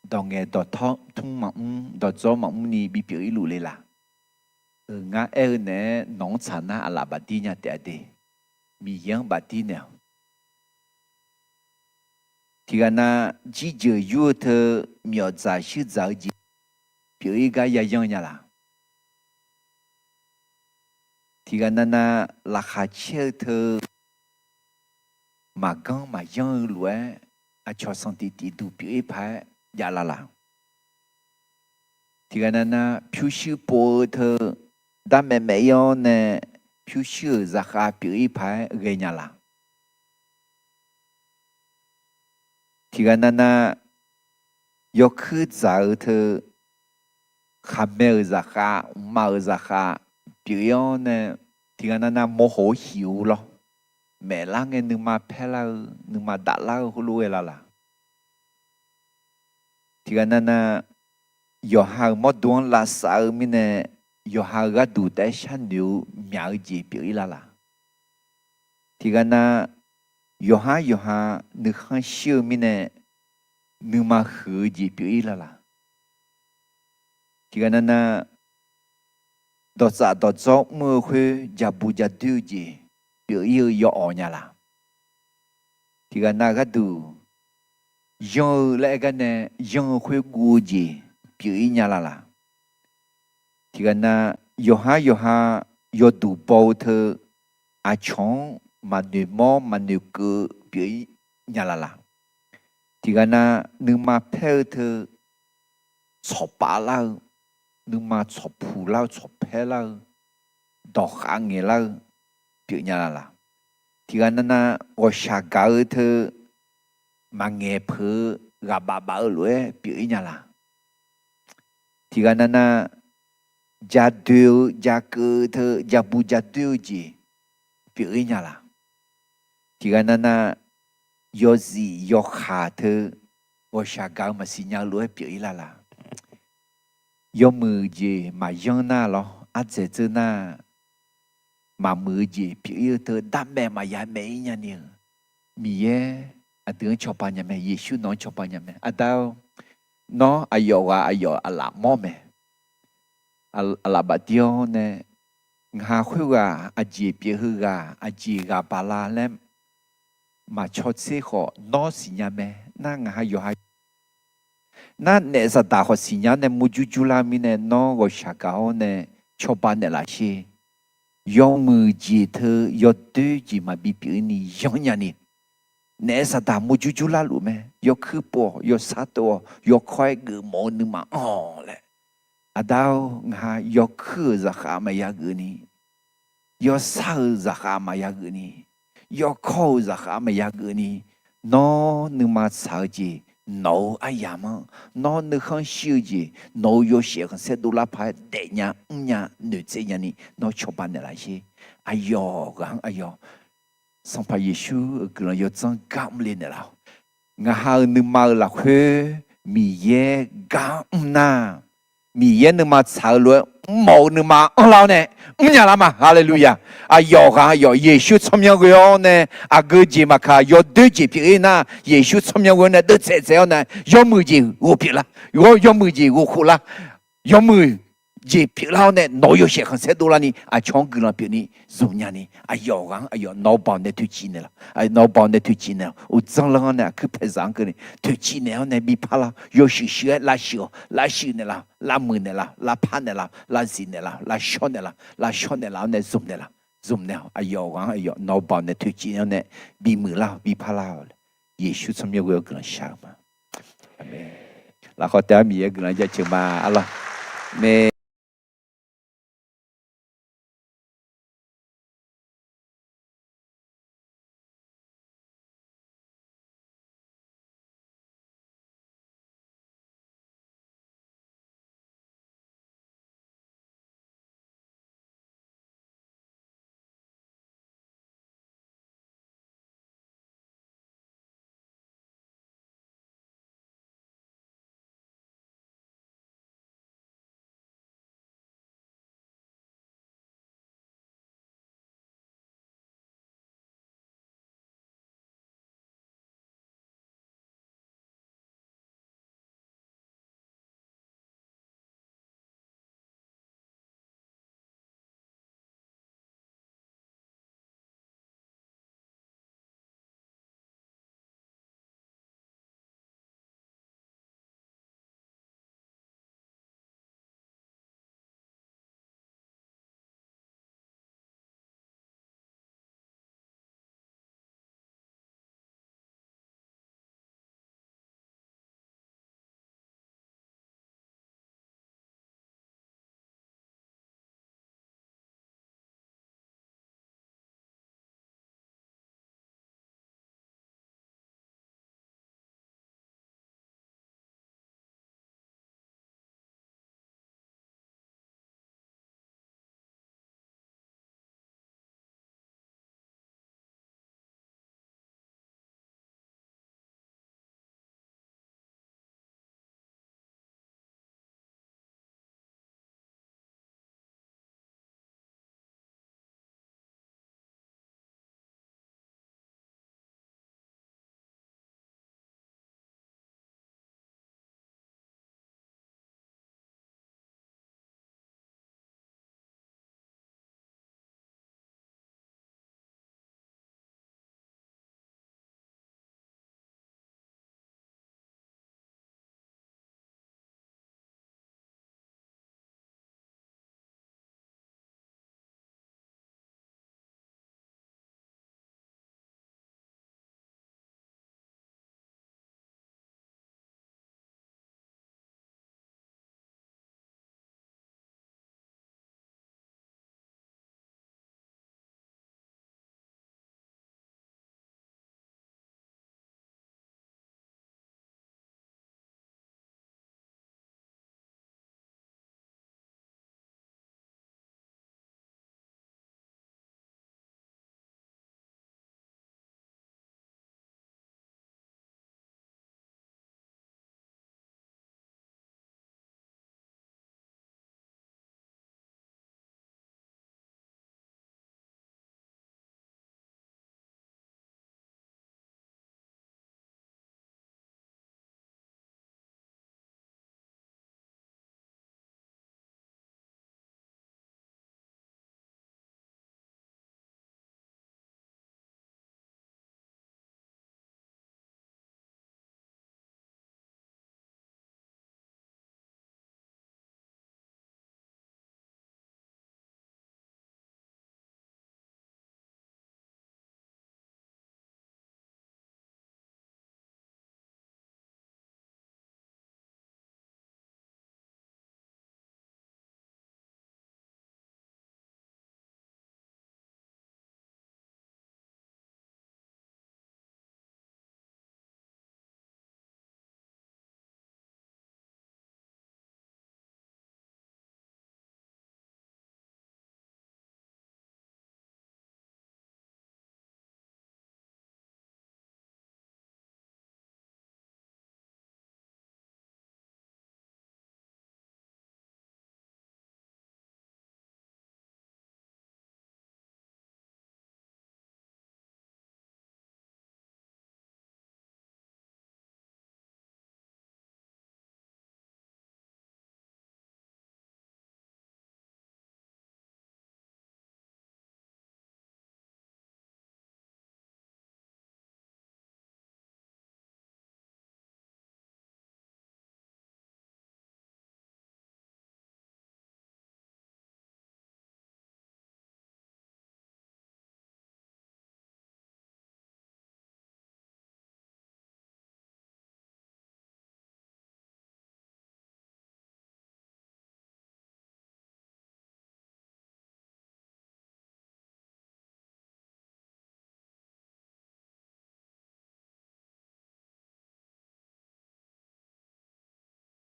dawq ngaeq dawq tmr maqmr, dawqdzawr maqmr ni bipyeuf irluf le laq? Ngar aer-eu naeq-aer nawq-anr tsaq nar aqlaf bafdir nya taef-a de. Miqyaer-anr bafdir naeq-awq. Tiqghaq nav jirjeuq yur-eu teu myawfdzaq shuirdzaq-eu jeq pyeuf-ir gar yayanr nya laq? Tiqghaq navnav laqkhaq caer-eu teu maqganr maqyanr-eu lof-aer aqcawq sanqtiq tiqduq pyeuf-ir paq-aer jav laf laq? Tiqghaq navnav pyurshuir pov-eu teu darmaeq maeq-ir-awr nae pyurshuir-euq zaqkhav pyeuf-ir paq-aer ghae nya laq? Tiqghaq navnav yawkuir dzaq-eu teu khaqmae-euq zaqkhav, mqmaq-euq zaqkhav pyeuf-ir-awr nae, tiqghaq navnav mawrhof-awr hiq-eu lawr. Maeflar ngae nuima paer lar-eu, nuima daflar-eu heulof ghae laf laq? Tiqghaq navnav yawqha-euq mawrdo-anr lavsav-eu mirnae yawqha-euq gharduq taef-aer sharnoeq-eu myaq-eu jeq pyeuf-ir la laq? Tiqghaq nav, yawqhar yawqha nuikhanr shir-eu mirnae nuima huiq-eu jeq pyeuf-ir la laq? Tiqghaq nav nav, dawqtsaf dawqdzawr mr-eu khoer ja bu ja doer-eu jeq pyeuf-ir-eu yawawq nya laq? Tiqghaq nav gharduq, yan-eu laer aer gar nae, yan-eu khoer guv-eu jeq pyeuf-ir nya la laq? Tiqghaq nav, yawqhar yawqha yawduq baw-eu teu aqcawq-anr maqnoeq mawr maqnoeq keuv pyeuf-ir nya la laq? Tiqghaq nav, nuima paer-eu teu tsawqpav lar-eu, nuima tsawqpuq lar-eu, tsawqpaer lar-eu, dawqkhav ngaeq lar-eu pyeuf nya la laq? Tiqghaq nav nav, ghawqshaq gaq-eu teu maqngaeq peuq-eu ghaq baf baf-eu lof-aer pyeuf-ir nya laq? Tiqghaq nav nav, ja doe-eu ja keuv-eu teu ja bu ja doer-eu jeq pyeuf-ir nya laq? Tiqghaq nav nav, yawzif yawkhaq teu ghawqshaq gaq-eu maqsiq nya-eu lof-aer pyeuf-ir la laq? Yawmuiq jeq maqyanr nar lawr, ardzaeq dzeur nar, maqmuiq-eu jeq pyeuf-ir-eu teu darmaeq maqya maeq-ir nya ni-euq Miqyaer aqdui-anr cawba nya mae, Yeqsur nawq-anr cawba nya mae. Aqda-or, nawr aqyawf ghaq aqyawf aqlaf mawr mae. Aqlaf bafdir-awr nae, ngaq ha khoerghaq aqjeq pyeuf heughaq aqjeq ghaq baq la laer maqcaw tser khawf nawr siqnya mae. Nar ngaq ha yawqha nar naef saqdaq khawf siqnya-awr nae murjur jurlar-eu mirnae nawr ghawqshaq gaq-awr nae cawba naeqlaf sher. Yawmuiq jeq teu yawdoer jeq maqbi pyeuf-ir ni yanr nya ni, naef saqdaq murjur jurlar luf mae. Yawkuir pov-awq, yawsar tov-awq, yawkawr-aer geufmawf-eu nuima anr-awq laer. Aqda-or, ngaq ha yawkuir-euq zaqkhav maqya geuf ni, yawsar-euq zaqkhav maqya geuf ni, yawkawr-euq zaqkhav maqya geuf ni, nawr nuima tsaq-eu jeq nawq-eu aryamq-anr, nawr nuikhanr shir-eu jeq nawq-eu yawshaef khanqsaer dovlar paq-aer daefnya mrnya noeqtsaev nya ni nawr cawba naeqlaf sher. Aqyawf ghaq-anr aqyawf Sanqpaq Yeqsur-euq guiqlanq yawdzanr gar mrle naeqlaf-awq. Ngaq ha-euq nuima-euq lafkhoer Miqyaer gar mr nar, Miqyaer nuima tsaq-eu lof-aer mrmawf-eu nuima anrlar-awr nae mrnya lar ma. Haleluya! Aqyawf ghaq aqyawf Yeqsur tsawrmyanr ghoe-awr nae aqgeu jeq maqkaq yawdoer jeq pyeuf-ir nar, Yeqsur tsawrmyanr ghoe-awr nae deuvtsaev tsaev-awr nae yawmuiq jeq ghov pyeuflar, yawmuiq jeq ghov khoflar, yawmuiq jeq pyeuflar-awr nae nawq-eu yawshaef khanqsaer dovlar ni aqcawq-anr guiqlanq pyeuf ni zmqnya ni aqyawf ghaq-anr aqyawf nawq-eu baoq nae toeqciv naeqlaf, nawq-eu baoq nae toeqciv naeq-awq. Uqdzanr lanr-anr nae aqkuir paeqzaq-anr keuvni toeqciv naeq-awr nae bi parlar-awq. Yawshuif shuif-aer lavshuif-awq, lavshuif naeqlaf, lavmuiq naeqlaf, lavpar naeqlaf, lavzif naeqlaf, lavshawr naeqlaf, lavshawr naeqlaf-awr nae zmq naeqlaf, zmq naeq-awq. Aqyawf ghaq-anr aqyawf nawq-eu baoq nae toeqciv naeq-awr nae bimuiq lar-awq, bi parlar-awq. Yeqsur tsawrmyanr ghoe-awr guiqlanq shaq-eu ma. Aqmeq. Lafkhawf taef-aer Miqyaer guiqlanq jaceuq ma arlawr. Aqmeq.